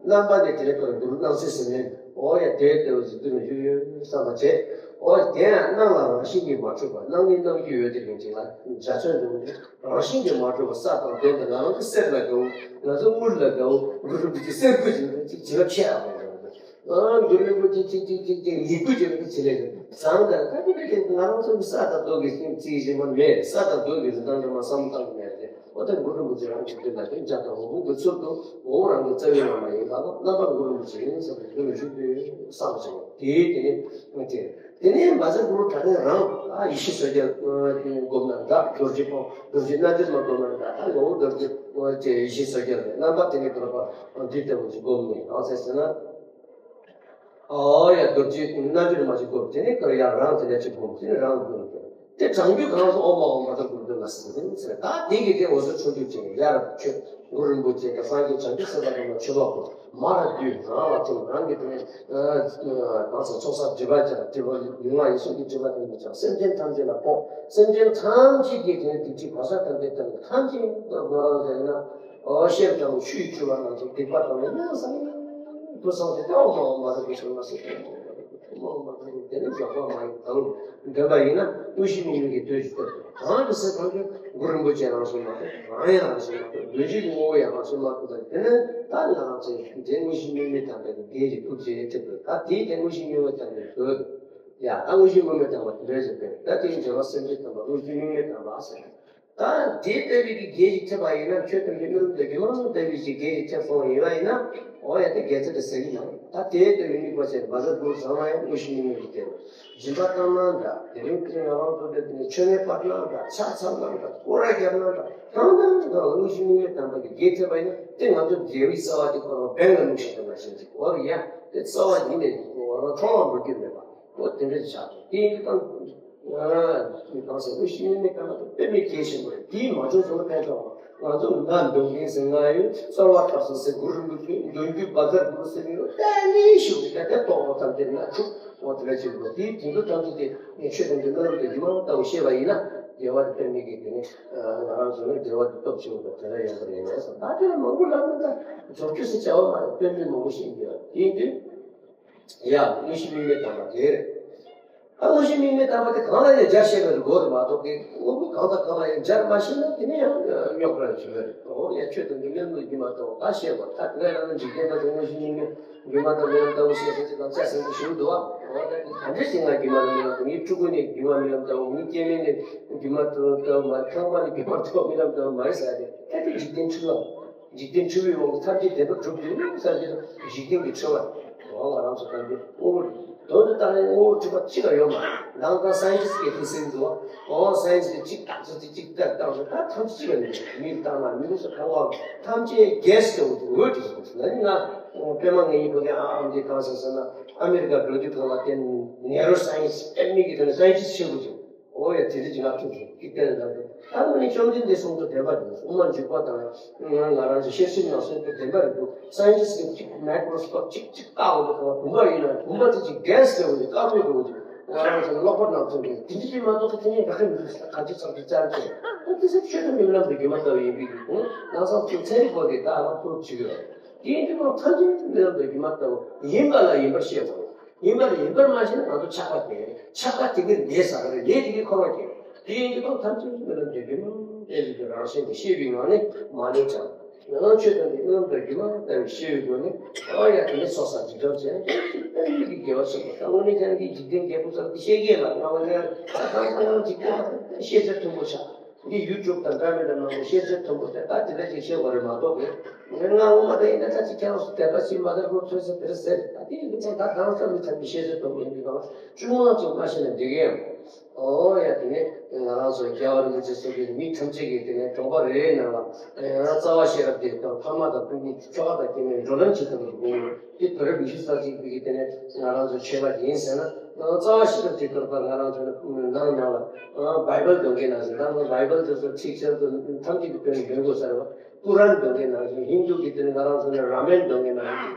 རྣམ་པ་ནི་དེ་ལས་ཀར་གུ་རུ་སྣང་སྲིད་ཟེར་ནས། ཨོ་ཡ་དེའི་ལྟེ་བ་ཟེར་དུས་ན་ཡོད་ཡོད་བསམ་པ་བྱས། ཨོ་དེ་ཡང་སྣང་ལ་རང་བཞིན་གྱིས་མ་གྲུབ་པ་སྣང་ནི་སྣང་རྒྱུ་ཡོད་དེ་ཡིན་ཅིག་ལ་འཇའ་ཚོན་འདུག་རང་བཞིན་གྱིས་མ་གྲུབ་པ་ས་དང་གདོན་དང་ང་རང་གི་སེམས་ལ་དགའ་བོ། ང་ཚོ་དངུལ་ལ་དགའ་བོ། གུ་རུ་རིན་པོ་ཆེ་གསེར་སྐུ་ཅིག་ཅིག་བྱིན་རླབས་ཆེ་ཨ། ཨ་གུ་རུ་རིན་པོ་ཆེ་ཅིག་ཅིག་ཅིག་ཅིག་ལི་སྐུ་ཅིག་ལ་བྱིན་ལས་བཟང་དང་ཁ་ཅིག་ལ་ང་རང་ཚོ་གི་ས་དང་རྡོ་གི་རྩིས་ཞིག་མ་མེད། ས་དང་རྡོ་གི་རིན་ཐང་ཙམ་མ་བསམ་བློ་བཏང་གི་མེད་དེ། ཨོ་ད་གུ་རུ་རིན་པོ་ཆེ་རང་གི་དོན་ལ་དོན་བྱ་དང་འོ་བུ་གི་ཚུལ་དུ་འོ་རང་གི་རྩ་བའི་བླ་མ་ཡིན་ལ་ལོ་རྣམ་པར་གུ་རུ་རིན་པོ་ཆེ་ཡིན་བསམ་པའི་དོན་ལ་ཞུགས་པའི་བསམ་བྱུང་། དེའི་དེ་ནས་དེ་དེ་ནས་བཛྲ་གུ་རུ་དྲངས་ནས་རང་ཨ་ཡེ་ཤེས་སོ་བརྒྱད་བསྒོམས་ན་འདྲ། རྡོ་རྗེ་ཕུང་རྡོ་རྗེ་རྣལ་འབྱོར་མ་བསྒོམས་ན་འདྲ། ད་ངོ་བོ་རྡོ་རྗེ་ཡེ་ཤེས་སོ་བརྒྱད་རེད། རྣམ་པ་དེ་ནས་གུ་རུ་པ་འདི་ལྟ་བུ་ཞིག་བསྒོམས་ནས་གང་ཟེར་ཟེར་ན། ཨོ་ཡ་རྡོ་རྗེ་རྣལ་འབྱོར་མ་ཞིག་བསྒོམ། དེ་ནས་ཀར་ཡར་རང་དེ་ལས་ཅིག་བསྒོམ། དེ་ནས་རང་བསྒོམ། དེ་དྲང་རྒྱུ་གང་སོ་ཨོ་མ་ཨོ་མ་ད་གུ་རུ་ལ་ཟེར་དེ་ཟེར། ད་དེ་གི་དེ་འོ་ཟོ་ཆོས་རྒྱུ་ཅན་ཡར་ཆོས་གུ་རུ་རིན་པོ་ཆེ་དང་སངས་རྒྱས་བྱང་ཆུབ་སེམས་དཔའ་རྣམས་ལ་མཆོད་པ་ཕུལ། མར་བསྡུས་རང་ལ་ཐིམ། རང་གི་དེ་ནས་གང་ཟེར་ཚོགས་བསགས་སྒྲིབ་པ་སྦྱང་། སྒྲིབ་པ་ལུས་ངག་ཡིད་གསུམ་གྱི་སྒྲིབ་པ་དེ་ནས་སྦྱང་། སེམས་ཅན་ཐམས་ཅད་ལ་ཕོག་སེམས་ཅན་ཐམས་ཅད་ཀྱི་དེ་ནས་སྡིག་སྒྲིབ་བག་ཆགས་དང་ལྡན་ཐམས་ཅད་ཐམས་ཅད་ང་རང་ཟེར་ན། ཨོ་ཤེལ་དང་ཆུ་ཡིས་བསྐྱུར་བ་ནང་བཞིན་སྡིག་པ་དང་ནི་སྣང་སེམས་དུ་སངས་ཏེ་ཨོ་མ་ཨོ་མ་རུ་གི་སོ་མ་སི་ཨོ་མ་ཨོ་མ་རུ་དེ་ནི་འཇོག་པ་མ་ཡིན་དང་འདོན་པ་ཡིན་ན་དངོས་གཞི་དམིགས་མེད་ཀྱི་དོན་ཞིག་ཏུ་གང་དུ་སེ་གང་དུ་གུ་རུ་རིན་པོ་ཆེ་རང་བཞིན་མ་གཏོགས་རང་ཡང་རང་བཞིན་མ་གཏོགས་གདོན་བཞི་གི་ངོ་བོ་ཡང་རང་བཞིན་མ་གཏོགས་དེ་ནི་ད་ནི་ང་རང་ཚོའི་དེ་དངོས་གཞི་དམིགས་མེད་དམ་པའི་གི་རྒྱན་གྱི་ཐུགས་རྗེ་ཐེབས་པས། ད་དེའི་དེ་དངོས་གཞི་དམིགས་མེད་དམ་པའི་དོན་ཡ་ད་དངོས་གཞི་དམིགས་མེད་དམ་པ་དེ་འདྲ་ཞིག་པས། ད་དེའི་འབྱེད་པ་སེམས་ཅན་དམ་པ་དངོས་གཞི་དམིགས་མེད་དམ་པ་ཟེར། ད་དེའི་ལྟ་བའི་གི་དགེ་ཞིག་ཐེབས་པ་ཡིན་ན། ཆོས་དང་དགེ་སློང་དང་དགེ་སློང་ལྟ་བུའི་ཞིག་དགེ་ཞིག་ཐེབས་སོང་ཡིན་པ་ཡིན་ན། འོ་ཡ་དེ་དགེ་རྩ་དེ་ཟད་ཀྱི་མ་རེད། ད་དེའི་ལྟ་བའི་དམིགས་པ་བྱས་ནས་བཛྲ་གུ་རུ་བཟང་བ་ཡང་དངོས་གཞི་དམིགས་མེད་ཀྱི་དེ་རེད། སྦྱིན་པ་བཏང་ན་འདྲ། དེ་རིང་དེ་ང་རང་ཚོ་འདི་ནས་མཆོད་མེ་སྤར་ན་འདྲ། ཕྱག་འཚལ་ན་འདྲ། སྐོར་ར་བརྒྱབ་ན་འདྲ། གང་དང་གང་དངོས་གཞི་དམིགས་མེད་དམ་པ་གི་དགེ་ཐེབས་པ་ཡིན་ན། དེ་ང་ཚོ་དགེ་བའི་རྩ་བ་དེ་ཁོ་རང་བེང་ལ་བླུགས་ཤིག་དང་ནང་བཞིན་གྱི། འོ་ཡ་དེ་རྩ་བ་ཡིན་ནས་ཁོ་རང་ཁྲོམ་ལ་འགྲོ་རྒྱུ་མེད་པ། འོ་དེ་འདྲ་ཆགས་འདུག་དེ་ཡིན་དུས་ད་ང་རང་གི་གང་ཟེར། དངོས་གཞི་དམིགས་མེད་དམ་པ་དེ་དཔེ་མེད་གལ་ཆེན་པོ་རེད། དེ་མ་བྱུང་སོང་ན་ཕན་ཐོགས། ང་ཚོ་མདའ་འདོན་མཁན་ཟེར་ང་ཡོད། གསོལ་བ་འདེབས་ས་ཟེར་གུ་རུ་མི་ཐུན། འདོན་རྒྱུ་བཛྲ་གུ་རུ་ཟེར་མི་ཡོད། ད་ནི་ཤུགས་ཀྱིས་ད་ལྟ་ཏོག་ཙམ་དེ་ན་ཆུ་འོ་དེ་འདྲ་བྱེད་དགོས། དེའི་དོན་དུ་ཐམས་ཅད་དེ་ནི་ཆོས་དང་དགེ་སློང་དང་སྒྱུ་མ་ལྟ་བུ་ཤེས་པ་ཡིན་ན། དགེ་བ་དེ་དཔེ་མེད་ཀྱི། དེ་ནི་ང་རང་ཚོ་ནི་དགེ་བ་དེ་སྟོབས་ཆེན་པོ་དེ་འདྲ་ཡོད་པ་རེད་ཟེར། ད་དེ་ལ་མང་པོ་ལབ་ན་ད་རྫོགས་རྒྱུ་ཟེར་བྱ་བ་མ་རེད། དཔེ་མེད་མང་པོ་ཤེས་ཀྱི་ཡོད། དེ་ཡིན་དུས། ཡ། དངོས་གཞི་དམིགས་མེད་དམ་པ་དེ་རེད། ཨ། དངོས་གཞི་དམིགས་མེད་དམ་པ་དེ་གང་ལ་ཡང་སྦྱར་ཤེས་པའི་སྒོ་རེད་མ་གཏོགས་ཀྱི། དངོས་པོ་གང་དང་གང་ལ་ཡང་སྦྱར་མ་ཤེས་ན། དེ་ནས་ཡང་རྙོག་དྲ་ཞིག་རེད། འོ་ཡ། ཆོས་དང་དགེ་སློང་དང་སྒྱུ་མ་ལྟ་བུ་ད་ཤེས་པ། ད་དེ་ལ་ཡང་འཇིག་རྟེན་པ་དང་དངོས་གཞི་དམིགས་མེད། སྒྱུ་མ་དང་སྨོན་ལམ་ལྟ་བུ་ཤེས་པ་ཅིག་དང་ཆ་ཟིན་པོ་ཞིག་འདུག་ཨ། འོ་ད་ག་འདྲ་ཞིག་ང་སྒྱུ་མ་དང་སྨོན་ལམ། ངའི་ཕྲུ་གུ་ནི་སྒྱུ་མ་སྨོན་ལམ་ལྟ་བུ། ངའི་སྐྱེ་དམན་ནི་སྒྱུ་མ་ལྟ་བུ་མ་རེད། ཁང་པ་ནི་སྒྱུ་མ་ལྟ་བུ་སྨོན་ལམ་ལྟ་བུ་མ་རེད་ཟེར་ཏེ། ད་དེ་འཇིག་རྟེན་འཁྲུལ་བ། འཇིག་རྟེན་འཁྲུལ་བའི་དབང་གིས་ཐམས་ཅད་བདེན་པར་གྲུབ་འདུག་བསམ་གྱི་འདུག་འཇིག་རྟེན་གྱི་འཁྲུལ་བ། འོ་ང་རང་ཚོ་ད་འདི་དངོས་པོ་དོན་དུ་བཏང་ནས་དངོས་པོ་འཁྲུལ་པ་གཅིག་ཀྱང་ཡོད་མ་རེད། ནང་ལྟར་སའེན་ཊིསི་གིས་དེ་ཟེར་འདུག་འོ་སའེན་ཊིསི་གིས་གཅིག་བཏགས་ཚོད་ཅིག་གཅིག་བཏགས་བཏགས་ཚོད། ད་ཐམས་ཅད་གཅིག་ཡོད་མ་རེད། མིས་བཏང་ན་མི་རིགས་སུ་ཁང་བ་ཐམས་ཅད་གེ་སི་ལྟ་བུ་འོད་ཀྱིས་ཟེར་འདུག་ན་ནི་ང་དཔེ་མ་ངེས་ཡིན་པོ་དེ། ཨ་ཨམ་དེ་གང་ཟེར་ཟེར་ན། ཨ་མེ་རི་ཀ་འགྲོ་དུས་གང་ལ་དེ་ནེ་རོ་སའེན་ཊིསི་ཨེ་མི་གི་དེ་ནི་སའེན་ཊིསི་ཆེན་པོ་ཅིག་འོ་ཡ། དེ་རིགས་ཀྱི་ང་ཐུག་སོང་། ཀི་ཏན་ལ་དེ་ད་དངོས་གནས་བཅོམ་ལྡན་འདས་གསུང་དོན་བདེན་པ་རེད། དབུ་མ་འཇུག་པ་དང་ང་རང་ཚོ་ཤེར་ཕྱིན་ནང་གསུང་དོན་བདེན་པ་རེད་འདུག་སའེན་ཊིསི་གིས་གཅིག་མའི་ཀྲོ་སི་ཀོབ་གཅིག་གཅིག་བཏགས་འོང་དུས་གང་ལ་བུམ་པ་ཡིན་ན། བུམ་པ་དེ་གཅིག་གེ་སི་ལྟ་བུ་དེ་དཀར་པོ་འདྲ་བོ་ཅིག་ང་རང་ཚོ་གློག་པར་ནང་ཚོ་འདྲ་དེ་འདྲ་ཅིག་མ་གཏོགས་ཁ་ཐེངས་ག་གེ་མི་འདུག་ག་ཅི་ཚང་གི་ཅར་ཅེ་ད་དེ་ཚོ་ཆོས་དང་སྨོན་ལམ་དང་སྒྱུ་མ་ལྟ་བུ་ཡིན་པའི་གི་ལམ་སང་ཚོ་ཚན་རིག་པ་གིས་ད་ང་ཚོ་བྱེད་ཀྱི་ཡོད། དེ་ཡིན་དུས་ཁོང་ཐམས་ཅད་སྨོན་ལམ་དང་སྒྱུ་མ་ལྟ་བུ་ཡིན་པ་ལ་ཡིན་པར་ཤེས་དགོས། ཡིན་པ་ལ་ཡིན་པར་མ་ཤེས་ན་ང་ཚོ་ཆགས་པ་སྐྱེ། ཆགས་པ་དེ་གིས་ལས་བསགས་རེད། ལས་དེ་གིས་འཁོར་བ་སྐྱེ། དེ་ཡིན་དུས་ཁོང་ཐམས་ཅད་སྨོན་ལམ་དང་སྒྱུ་མ་ལྟ་བུའི་རང་བཞིན་དེ་ཤེས་པའི་ངང་ནས་མ་ལུས་ཀྱང་། ཡང་ཆོས་དང་དགེ་སློང་དང་སྒྱུ་མ་ལྟ་བུའི་ཤེས་པའི་སྒོ་ནས། ཨ་ཡ། དེ་ནས་ཚོགས་བསགས་སྒྲིབ་སྦྱང་བྱས་ནས་དཔེ་མེད་ཀྱི་དགེ་བ་བྱེད་དགོས། ད་དངོས་གནས་ཁྱེད་རང་གིས་འཇིག་རྟེན་རྒྱལ་པོ་ཚོར་དེ་བཤད་ཀྱི་ལ་ང་བ་ནས་ད་གང་ལྟར་ཡང་འཇིག་རྟེན་པ་ཤེས་ཚད་མཐོན་པོ་ཆགས། འདི་ཡུ་ཊུབ་དང་འདྲ་མི་འདྲ་མང་པོ་ཤེས་ཚད་མཐོན་པོ་དེ་ད་དེ་འདྲ་ཅིག་བཤད་པ་རེད་མ་གཏོགས་ཀྱི། ངས་ང་ངོ་མ་དེ་ཡིན་ན་ད་ཅིག་ཁྱེད་རང་ཚོ་དད་པ་ཅིག་མ་དར་ཁོ་ཐོས་ཚད་དེར་ཟེར། ད་དེ་ཡིན་ཙང་ད་གང་ཟག་མི་ཐམས་ཅད་ཤེས་ཚད་མཐོན་པོ་ཡིན་དུས་གང་ཅུང་མང་ཅིག་མ་ཤེས་ན་འགྲིག་གི་ཡང་། ཨོ་ཡ། དེ་ནས་ང་རང་ཚོ་རྒྱལ་བ་རིན་པོ་ཆེ་སོགས་ཀྱི་མི་ཐམས་ཅད་ཀྱིས་དེ་ནས་གྲོང་པ་རེའི་ནང་ལ་ཡང་རྩ་བ་ཤེས་རབ་དེ་དང་ཕ་མ་དང་སྤུན་ཉེ་ཁྱོ་ག་དང་སྐྱེ་དམན་བགྲོ་གླེང་བྱེད་ཐུབ་པ་དགོས། དེ་དུས་རབས་ཉི་ཤུ་རྩ་གཅིག་པའི་དེ་ནས་ང་རང་ཚོ་ཆོས་པ་དེ་ཡིན་ཟེར་ན། རྩ་བ་ཤེས་རབ་དེ་དོར་པ་ང་རང་ཚོ་ནང་ནང་ལ་བྷའི་བལ་འདོན་མཁན་ནང་བཞིན། ད་ང་བྷའི་བལ་དེ་ཚོ་ཁྲིག་ཆར་དུ་ཐམས་ཅད་ཀྱི་དོན་འདོན་དགོས་ཟེར་བ། ཀུ་རཱན་འདོན་མཁན་ནང་བཞིན། ཧིན་དུ་གི་དེ་ནི་ང་རང་ཚོ་ནི་རཱ་མན་འདོན་མཁན་ནང་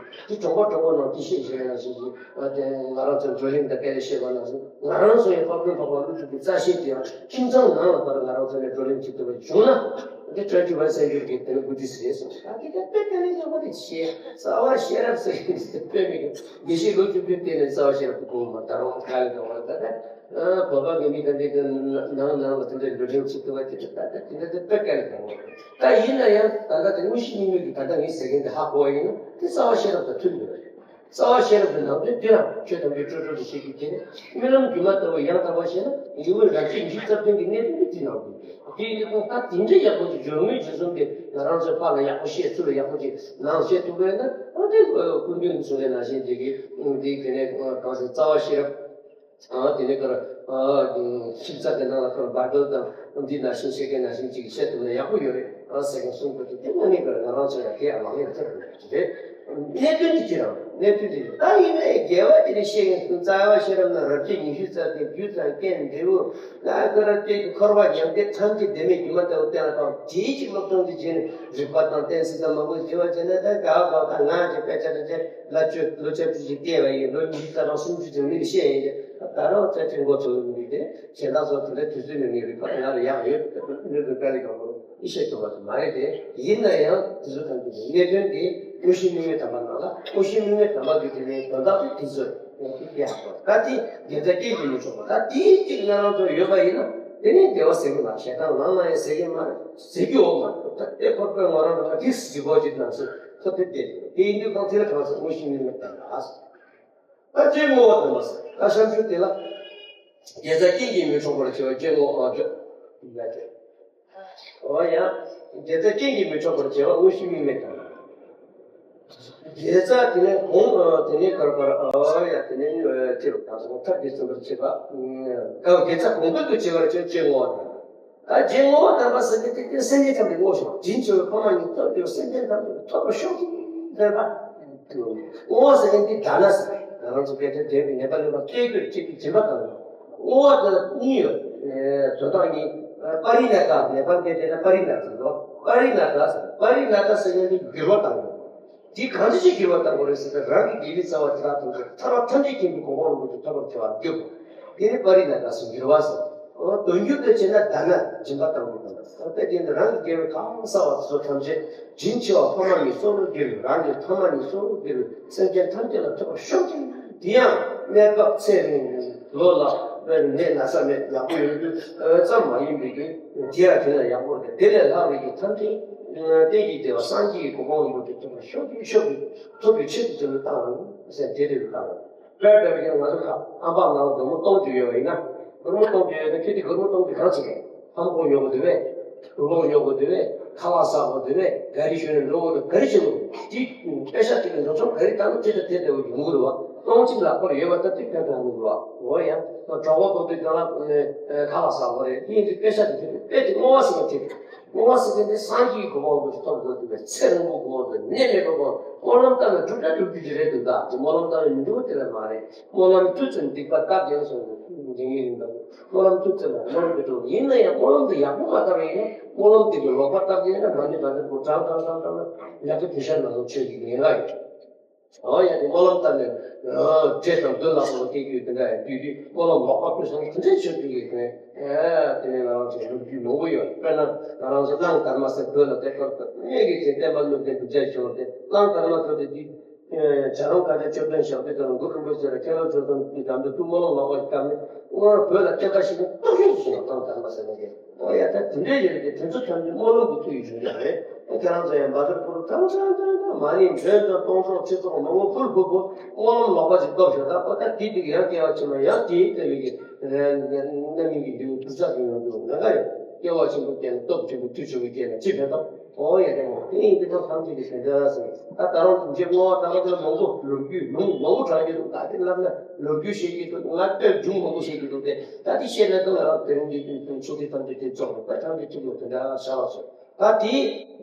བཞིན། དེ་གྲོང་པ་གྲོང་པ་ནང་དེ་ཤེས་བྱས་ནང་བཞིན་གྱི། ཨ། དེ་ང་རང་ཚོ་བགྲོ་གླེང་དང་སྐད་ཆ་བཤད་པ་ནང་བཞིན། ང་རང་ཚོ་ཡང་དཔལ་ལྡན་འཕགས་པ་ཀླུ་སྒྲུབ་ཀྱི་རྩ་ཤེས་དེ་ཡང་ཁྱིམ་ཚང་ནང་ལ་བར་ང་རང་ཚོ་ནས་བགྲོ་གླེང་བྱེད་ཐུབ་པ་བྱུང་ན། དེ་ཊུ་ཝེན་ཊི་ཕར་སེན་ཅུ་རི་གི་དེ་ནི་བུ་དྷིསྚ་རེད་གསུངས། ད་དེ་ག་དཔེ་དཀའ་ལས་ཁག་པོ་རེད། ཤེས། རྩ་བ་ཤེས་རབ་ཟེར་གྱི་དཔེ་མེད་ཀྱི། དགེ་བཤེས་ལོ་བཅུ་བདུན་བསྟེན་ནས་རྩ་བ་ཤེས་རབ་ཀྱི་གོ་མ་དར་བ་དཀའ་ལས་ཁག་པོ་རེད། ད་ལྟ་བོད་པ་གི་མི་དང་འདི་གི་ནང་ནང་ལ་དེ་འདྲའི་བགྲོ་གླེང་བྱེད་ཐུབ་པ་དེ་ད་ལྟ་དེ་འདྲ་དེ་དཔེ་དཀའ་ལས་ཁག་པོ་རེད། ད་ཡིན་ན་ཡང་ད་ལྟ་དེ་དངོས་གཞི་དམིགས་མེད་ཀྱི་ད་ལྟ་ངས་ཟེར་མཁན་དེ་ཧ་གོ་བ་ཡིན་ན། དེ་རྩ་བ་ཤེས་རབ་དང་མཐུན་ཡོད་རེད། རྩ་བ་ཤེས་རབ་ཀྱི་ནང་དོན་དེ་རང་ཆོས་དམ་པའི་སྤྲོས་བྲལ་དུ་བཤད་རྒྱུ་དེ་ནི། སྨོན་ལམ་སྒྱུ་མ་ལྟ་བུ་ཡང་དག་པར་བཤད་ན། ཡིད་འོང་རབ་བྱེད་ཉི་ཤུ་རྩ་བདུན་གྱི་གནད་དོན་དེ་དེའི་ནང་དུ་ཡོད། དེ་ཡིན་དུས་ད་དེ་འདྲ་ཡག་པོ་ཅིག་སྦྱོར་དངོས་རྗེས་གསུམ་དེ་ང་རང་ཚོའི་ཕར་ལ་ཡག་པོ་བཤད། ཚུར་ལ་ཡག་པོ་ཅིག་ནང་བཤད་ཐུབ་པ་ཡིན་ན། ཨ། དེ་སྐུ་མདུན་གྱིས་གསུང་མཁན་ནང་བཞིན་དེ་གི་དེ་དེ་ནས་གང་ཟེར། རྩ་བ་ཤེས་རབ། ཨ། དེ་ནས་ཁར། ཨ། ཤིབ་ཚ་དེ་ནང་ལ་ཁར་བྷའི་བལ་དང་འདི་ནང་བཞིན་བཤད་མཁན་ནང་བཞིན་ཅིག་བཤད་ཐུབ་ན་ཡག་པོ་ཡོད་རེད། ཨ། ཟེར་མཁན་གསུང་གི་འདུག་དེ་དངོས་གནས་ཀྱི་ང་རང་ཚོ་ཡང་དེ་ཡང་ལག་ལེན་ཐེབས་དགོས་ཀྱི་རེད། གནད་དོན་དེ་ཅི་རང་། གནད་དོན་དེ་ད་ཡིན་ནའི་རྒྱལ་བ་དེ་ནས་བཤད་མཁན་གསུང་། རྩ་བ་ཤེས་རབ་ན་རབ་བྱེད་ཉི་ཤུ་རྩ་བདུན། རྒྱུ་དང་རྐྱེན་འབྲས་བུ་ལ་ཁར་སྐྱེ་གི་འཁོར་བ་མྱང་འདས་ཐམས་ཅད་བདེན་མེད་སྒྱུ་མ་ལྟ་བུ་གཏན་ལ་ཕབ། དེའི་ཅིག་སློབ་སྦྱོང་དེ་བྱས་ནས་རིག་པ་དང་གཏན་ཚིགས་དང་མང་པོ་བརྗེ་བ་བྱས་ན། ད་ག་བ་ག་ང་ཅིག་དཔེ་ཆ་དེ་ལ་ཆོས་ལོ་ཆ་ཚིག་ཅིག་བལྟས་པ་ཡིན། ལོ་ཉི་ཤུ་རྩ་གྲངས་སུམ་ཅུ་ཙམ་མིར་བཤད་ཡིན། ད་རང་ཆ་ཆེན་འགོ་ཚུགས་མི་དེ་གཞན་དག་ཚོ་དེ་འདྲ་དུས་ཚོད་མི་ངེས་རིག་པ་ང་ལ་ཡག་ཡོད། མི་དུ་དཀའ་ལས་ཁག་པོ་ཨི་ཤེས་ཐུབ་པ་དུ་མ་རེད་དེ། ཡིན་ན་ཡང་དེ་ཚོ་ཐམས་ཅད་ཀྱི་གནད་དོན་དེ་དངོས་གཞི་དམིགས་མེད་དམ་པ་ནང་ལ། དངོས་གཞི་དམིགས་མེད་དམ་པ་གི་དེ་ནས་དོན་དག་དེ་དེ་ཚོ་ཡང་དེ་ཡག་པོ། ད་དེ་དགེ་རྩ་སྐྱེ་གི་མི་ཆོག་པ། ད་དེའི་གཅིག་ང་རང་ཚོ་ཡོད་པ་ཡིན་ན། དེ་ནས་བདེ་བ་ཟེར་གི་མ་རེད། ཞེ་སྡང་ལངས་ན་ཡང་ཟེར་གི་མ་རེད། ཟེར་རྒྱུ་ཡོད་མ་རེད། ད་དེ་ཁོ་པས་ང་རང་ལ་དེ་ཟིག་གོ་ཅིག་ནང་སོ་ཐོབ་དེ་བསྡད་དེ་ཡིན་དུས་གང་དེ་ལ་གང་ཟེར། དངོས་གཞི་དམིགས་མེད་དམ་པ། ད་ལྟ་བསྐྱེད་རྔོག་པ་དམ་པ་ཟེར། ད་བཤད་རྒྱུ་དེ་ལ་དགེ་རྩ་རྐྱེན་གྱིས་མི་འཕྲོག་པར་བྱེད་པ་བསྐྱེད་རྔོག་པ་ཟེར། འོ་ཡ། དགེ་རྩ་རྐྱེན་གྱིས་མི་འཕྲོག་པར་བྱེད་པ་དངོས་གཞི་དམིགས་མེད་དང་། དགེ་རྩ་དེ་ནས་གོང་དེ་ནས་གར་གར་འོ་ཡ་དེ་ནས་ཅི་རུ་གང་སོང་ཐབས་ཀྱིས་ཟིན་པར་བྱེད་པ། དགེ་རྩ་གོང་འཕེལ་དུ་བྱེད་པར་བྱེད་བྱེད་ངོ་བ་དང་། ད་རྗེས་བསྔོ་བ་དམ་པ་ཟེར་མཁན་དེ་དེ་སེམས་ཅན་ཐམས་ཅད་བསྔོ་ཞིང་། བྱིན་ཆེ་བའི་ཕ་མ་གཉིས་ཐོབ་སྟེ་སེམས་ཅན་ཐམས་ཅད་ཐོབ་པར་ཤོག་ཅིག་ཟེར་བ། བསྔོ་བ་ཟེར་མཁན་དེ་དཱ་ན་ཟེར། ང་རང་ཚོ་སྐད་ཆ་འདྲེན་པའི་ནད་པ་ལུས་པ་སྐྱེ་དགོས་གཅིག་གི་སྦྱིན་པ་དང་། བསྔོ་བ་དང་གཉིས་ཡོད། དོན་དག་གཉིས། པ་རི་ན་ཏ། ནད་པ་སྐད་དེ་ན་པ་རི་ན་ཏ་ཟེར་རོ། པ་རི་ན་ཏ་ཟེར། པ་རི་ན་ཏ་ཟེར་མཁན་དེ་འགྱུར་བ་བཏང་དགོས། དེ་གང་ཅི་ཞིག་འགྱུར་བ་བཏང་དགོས་རེད་ཟེར་ན། རང་གི་དགེ་བའི་རྩ་བ་དེ་དག་ཐམས་ཅད་ཐར་པ་ཐམས་ཅད་མཁྱེན་པའི་གོ་འཕང་རིན་པོ་ཆེ་ཐོབ་པར་བྱ་བ་བསྒྲུབ། དེ་ནི་པ་རི་ན་ཏ་ཟེར་འགྱུར་བ་ཟེར། འོ་དོན་འགྱུར་དུ་བྱས་ན་དཱ་ན་སྦྱིན་པ་བཏང་དགོས་པ་དང་། དཔེ་དེ་ནི་རང་གི་དགེ་བའི་གང་བསགས་པ་དེ་ཚོ་ཐམས་ཅད་བྱིན་ཆེ་བ་ཕ་མ་གཉིས་སྲོག་ལ་བསྐྱོན། རང་གི་ཕ་མ་གཉིས་སྲོག་ལ་བསྐྱོན། སེམས་ཅན་ཐམས་ཅད་ལ་ཐོབ་པར་ཤོག་ཅིག་དེ་ཡང་གནས་སྐབས་ཚེ་རིང་ལོ་ལ་ནད་ན་ཚ་མེད་ཡག་པོ་ཡོང་རྒྱུ་ཙམ་མ་ཡིན་པའི་གི། དེ་ཡང་དེ་ལ་ཡག་པོ་རེད། དེ་ལས་ལྷག་པའི་གི་ཐམས་ཅད་གཏན་གྱི་བདེ་བ་སངས་རྒྱས་ཀྱི་གོ་འཕང་རིན་པོ་ཆེ་ཐོབ་པར་ཤོག་ཅིག་ཤོག་ཅིག་ཐོབ་པའི་ཆེད་དུ་དེ་ལ་བཏང་བ་ཡིན་ཟེར། དེ་རེད་བཏང་བ། དཔེར་བཞག་པ་ཡིན་ན་ང་ཚོ་ཁ་ཨམ་ཕྲག་ནང་ལ་སྒོར་མོ་སྟོང་གཅིག་ཡོད་པ་ཡིན་ན། སྒོར་མོ་སྟོང་གཅིག་ཡོད་ན་ཁྱེད་ཀྱིས་སྒོར་མོ་སྟོང་གཅིག་གང་བྱེད་ཀྱི། ལྷམ་གོག་ཉོ་དགོས་འདུག་པས། དུག་ལོག་ཉོ་དགོས་འདུག་པས། ཁ་ལག་ཟ་དགོས་འདུག་པས། ག་རེ་ཞུ་ནས་འགྲོ་དགོས་འདུག་ག་རེ་བྱེད་དགོས་འདུག་དེ་པེ་ཤ་དེ་གི་འགྲོ་སོང་ག་རེ་བཏང་ན་དེ་དང་དེ་ལྟ་བུ་ཡོང་གི་འདུག་པ། སྟོང་གཅིག་ལ་ཁོར་ཡོད་པ་ལྟ་དུས་ཕན་ཐོགས་མི་འདུག་པ། འོ་ཡ། གྲོད་ཁོག་ལྟོགས་དུས་རྒན་ལགས་ཁ་ལག་ཟ་དགོས་རེད། ཡིན་དུས་པེ་ཤ་དེ་དེ་དཔེ་དེ་བསྔོ་བ་ཟེར་མཁན་དེ། བསྔོ་བ་ཟེར་མཁན་དེ་སངས་རྒྱས་ཀྱི་གོ་འཕང་རིན་པོ་ཆེ་ཐོབ་དགོས་འདུག་པས། ཚེ་རིང་པོ་དགོས་འདུག་ནད་མེད་པ་དགོས། སྨོན་ལམ་བཏབ་ན་འགྲུབ་ད་འགྲུབ་རྒྱུ་ཅིག་རེད་འདུག་ད་དེ་སྨོན་ལམ་བཏབ་ན་མི་འགྲུབ་པ་དེ་ལ་མ་རེད། སྨོན་ལམ་མཐུ་ཆེན་སྡིག་པ་སྟབས་ཡིན་སོགས་ཀྱི་འབྱུང་ངེས་ཡིན་པ། སྨོན་ལམ་མཐུ་ཆེན་ལ་སྨོན་དུ་འགྲོ། ཡིན་ན་ཡང་སྨོན་ལམ་དེ་ཡག་པོ་མ་བཏབ་པ་ཡིན་ན། སྨོན་ལམ་དེ་གི་ལོག་པ་བཏབ་ཡིན་ན་མ་ནུས་པ་དེ་གོ་དྲག་དྲག་དྲག་དྲག་ན་ལེགས་པའི་གདུལ་བྱ་ནང་ལ་ཆོས་ཀྱི་ཉེན་ཁ་ཡོད། འོ་ཡ། དེ་སྨོན་ལམ་བཏབ་ནས་འདྲེ་དང་བདུད་ལ་སོགས་པ་སྐྱེ་རྒྱུ་དེ་འདྲ་ཡང་དུས་དུས་སྨོན་ལམ་ལོག་པ་ཕུལ་སོང་དེ་འདྲའི་ཆོས་ཀྱི་ཡོད་དེ། དེ་ནས་ང་རང་ཚོ་ལོ་རྒྱུས་མང་པོ་ཡོད། དཔེར་ན་ང་རང་ཚོ་གླང་དར་མ་ཟེར་བོད་ལ་དེ་སྐབས་སུ་གནས་ཀྱི་ཚེ་བསྟན་པ་བསྣུབས་ཏེ་སྒྲུབ་བྱ་བྱུང་སྟེ། གླང་དར་མ་ཚོ་དེ་དུས། བྱ་རུང་དཀར་ཆག་མཆོད་རྟེན་ཞབས་བརྟན་དང་གུ་རུ་རིན་པོ་ཆེ་ལ་ཁས་བླངས་ཆོས་ཚོགས་ཀྱི་དམ་དུ་ཐུགས་སྨོན་ལམ་ལོག་པ་བཏབ་ནས། སྔོན་བོད་ལ་བསྟན་པ་ཞིག་ནི་སྟོབས་ཆེན་ཞིག་ལ་བཏང་དར་མ་ཟེར་ནས། ཨོ་ཡ། ད་དེ་འདྲའི་ཡོད་རེད་དེ། དེ་ཚོ་ཐམས་ཅད་སྨོན་ལམ་གྱི་མཐུ་ཡིས་བྱུང་ཡོད་རེད། ཁྱེད་རང་ཚོ་ཡང་བཛྲ་གུ་རུ་ཐང་ཐང་ཐང་ཐང་མ་ནི་མགྲོན་དང་སྟོང་ཚོགས་ཆོས་ཚོགས་མང་པོ་ཕུལ་ཕུལ་ཕུལ། སྨོན་ལམ་ལོག་པ་ཞིག་བཏབ་ཤོག་ད་ཨོ་ད་དེ་དེ་གི་ཡང་སྐྱེ་བ་ཕྱི་མ་ཡང་དེའི་ལྟ་བུའི་གི་རྣམ་སྨིན་གྱི་འབྲས་བུ་དུར་ཆགས་ཀྱི་ཡོང་རྒྱུ་ང་ག་ཡོད། སྐྱེ་བ་ཆེན་པོ་སྐྱེས་ན་སྟོབས་ཆེན་པོ་མཐུ་ཆེན་པོ་སྐྱེས་ན་ཅི་ཕན་ཐོགས། ཨོ་ཡ། དེ་མོ་དེ་ཡིན་དུས་ཐོག་ཐམས་ཅད་ཀྱི་དོན་དག་ཟེར། ད་ད་རུང་རྗེ་བསྔོ་བ་ད་ག་དེ་མང་པོ་ལོ་རྒྱུས་ལུང་མང་པོ་དྲངས་ཀྱི་འདུག་ད་དེ་ལབ་ན་ལོ་རྒྱུས་བཤད་ཀྱི་འདུག་ང་དཔེ་མཇུག་མང་པོ་བཤད་ཀྱི་འདུག་སྟེ། ད་དེ་བཤད་ན་ད་ང་རང་དེ་རིང་གི་ཆོ་ག་ཐམས་ཅད་དེ་རྫོགས་རེད། ད་ཐམས་ཅད་ཐུགས་ལ་དེ་འདྲ་བཞག་པ་སོང་། ད་དེ་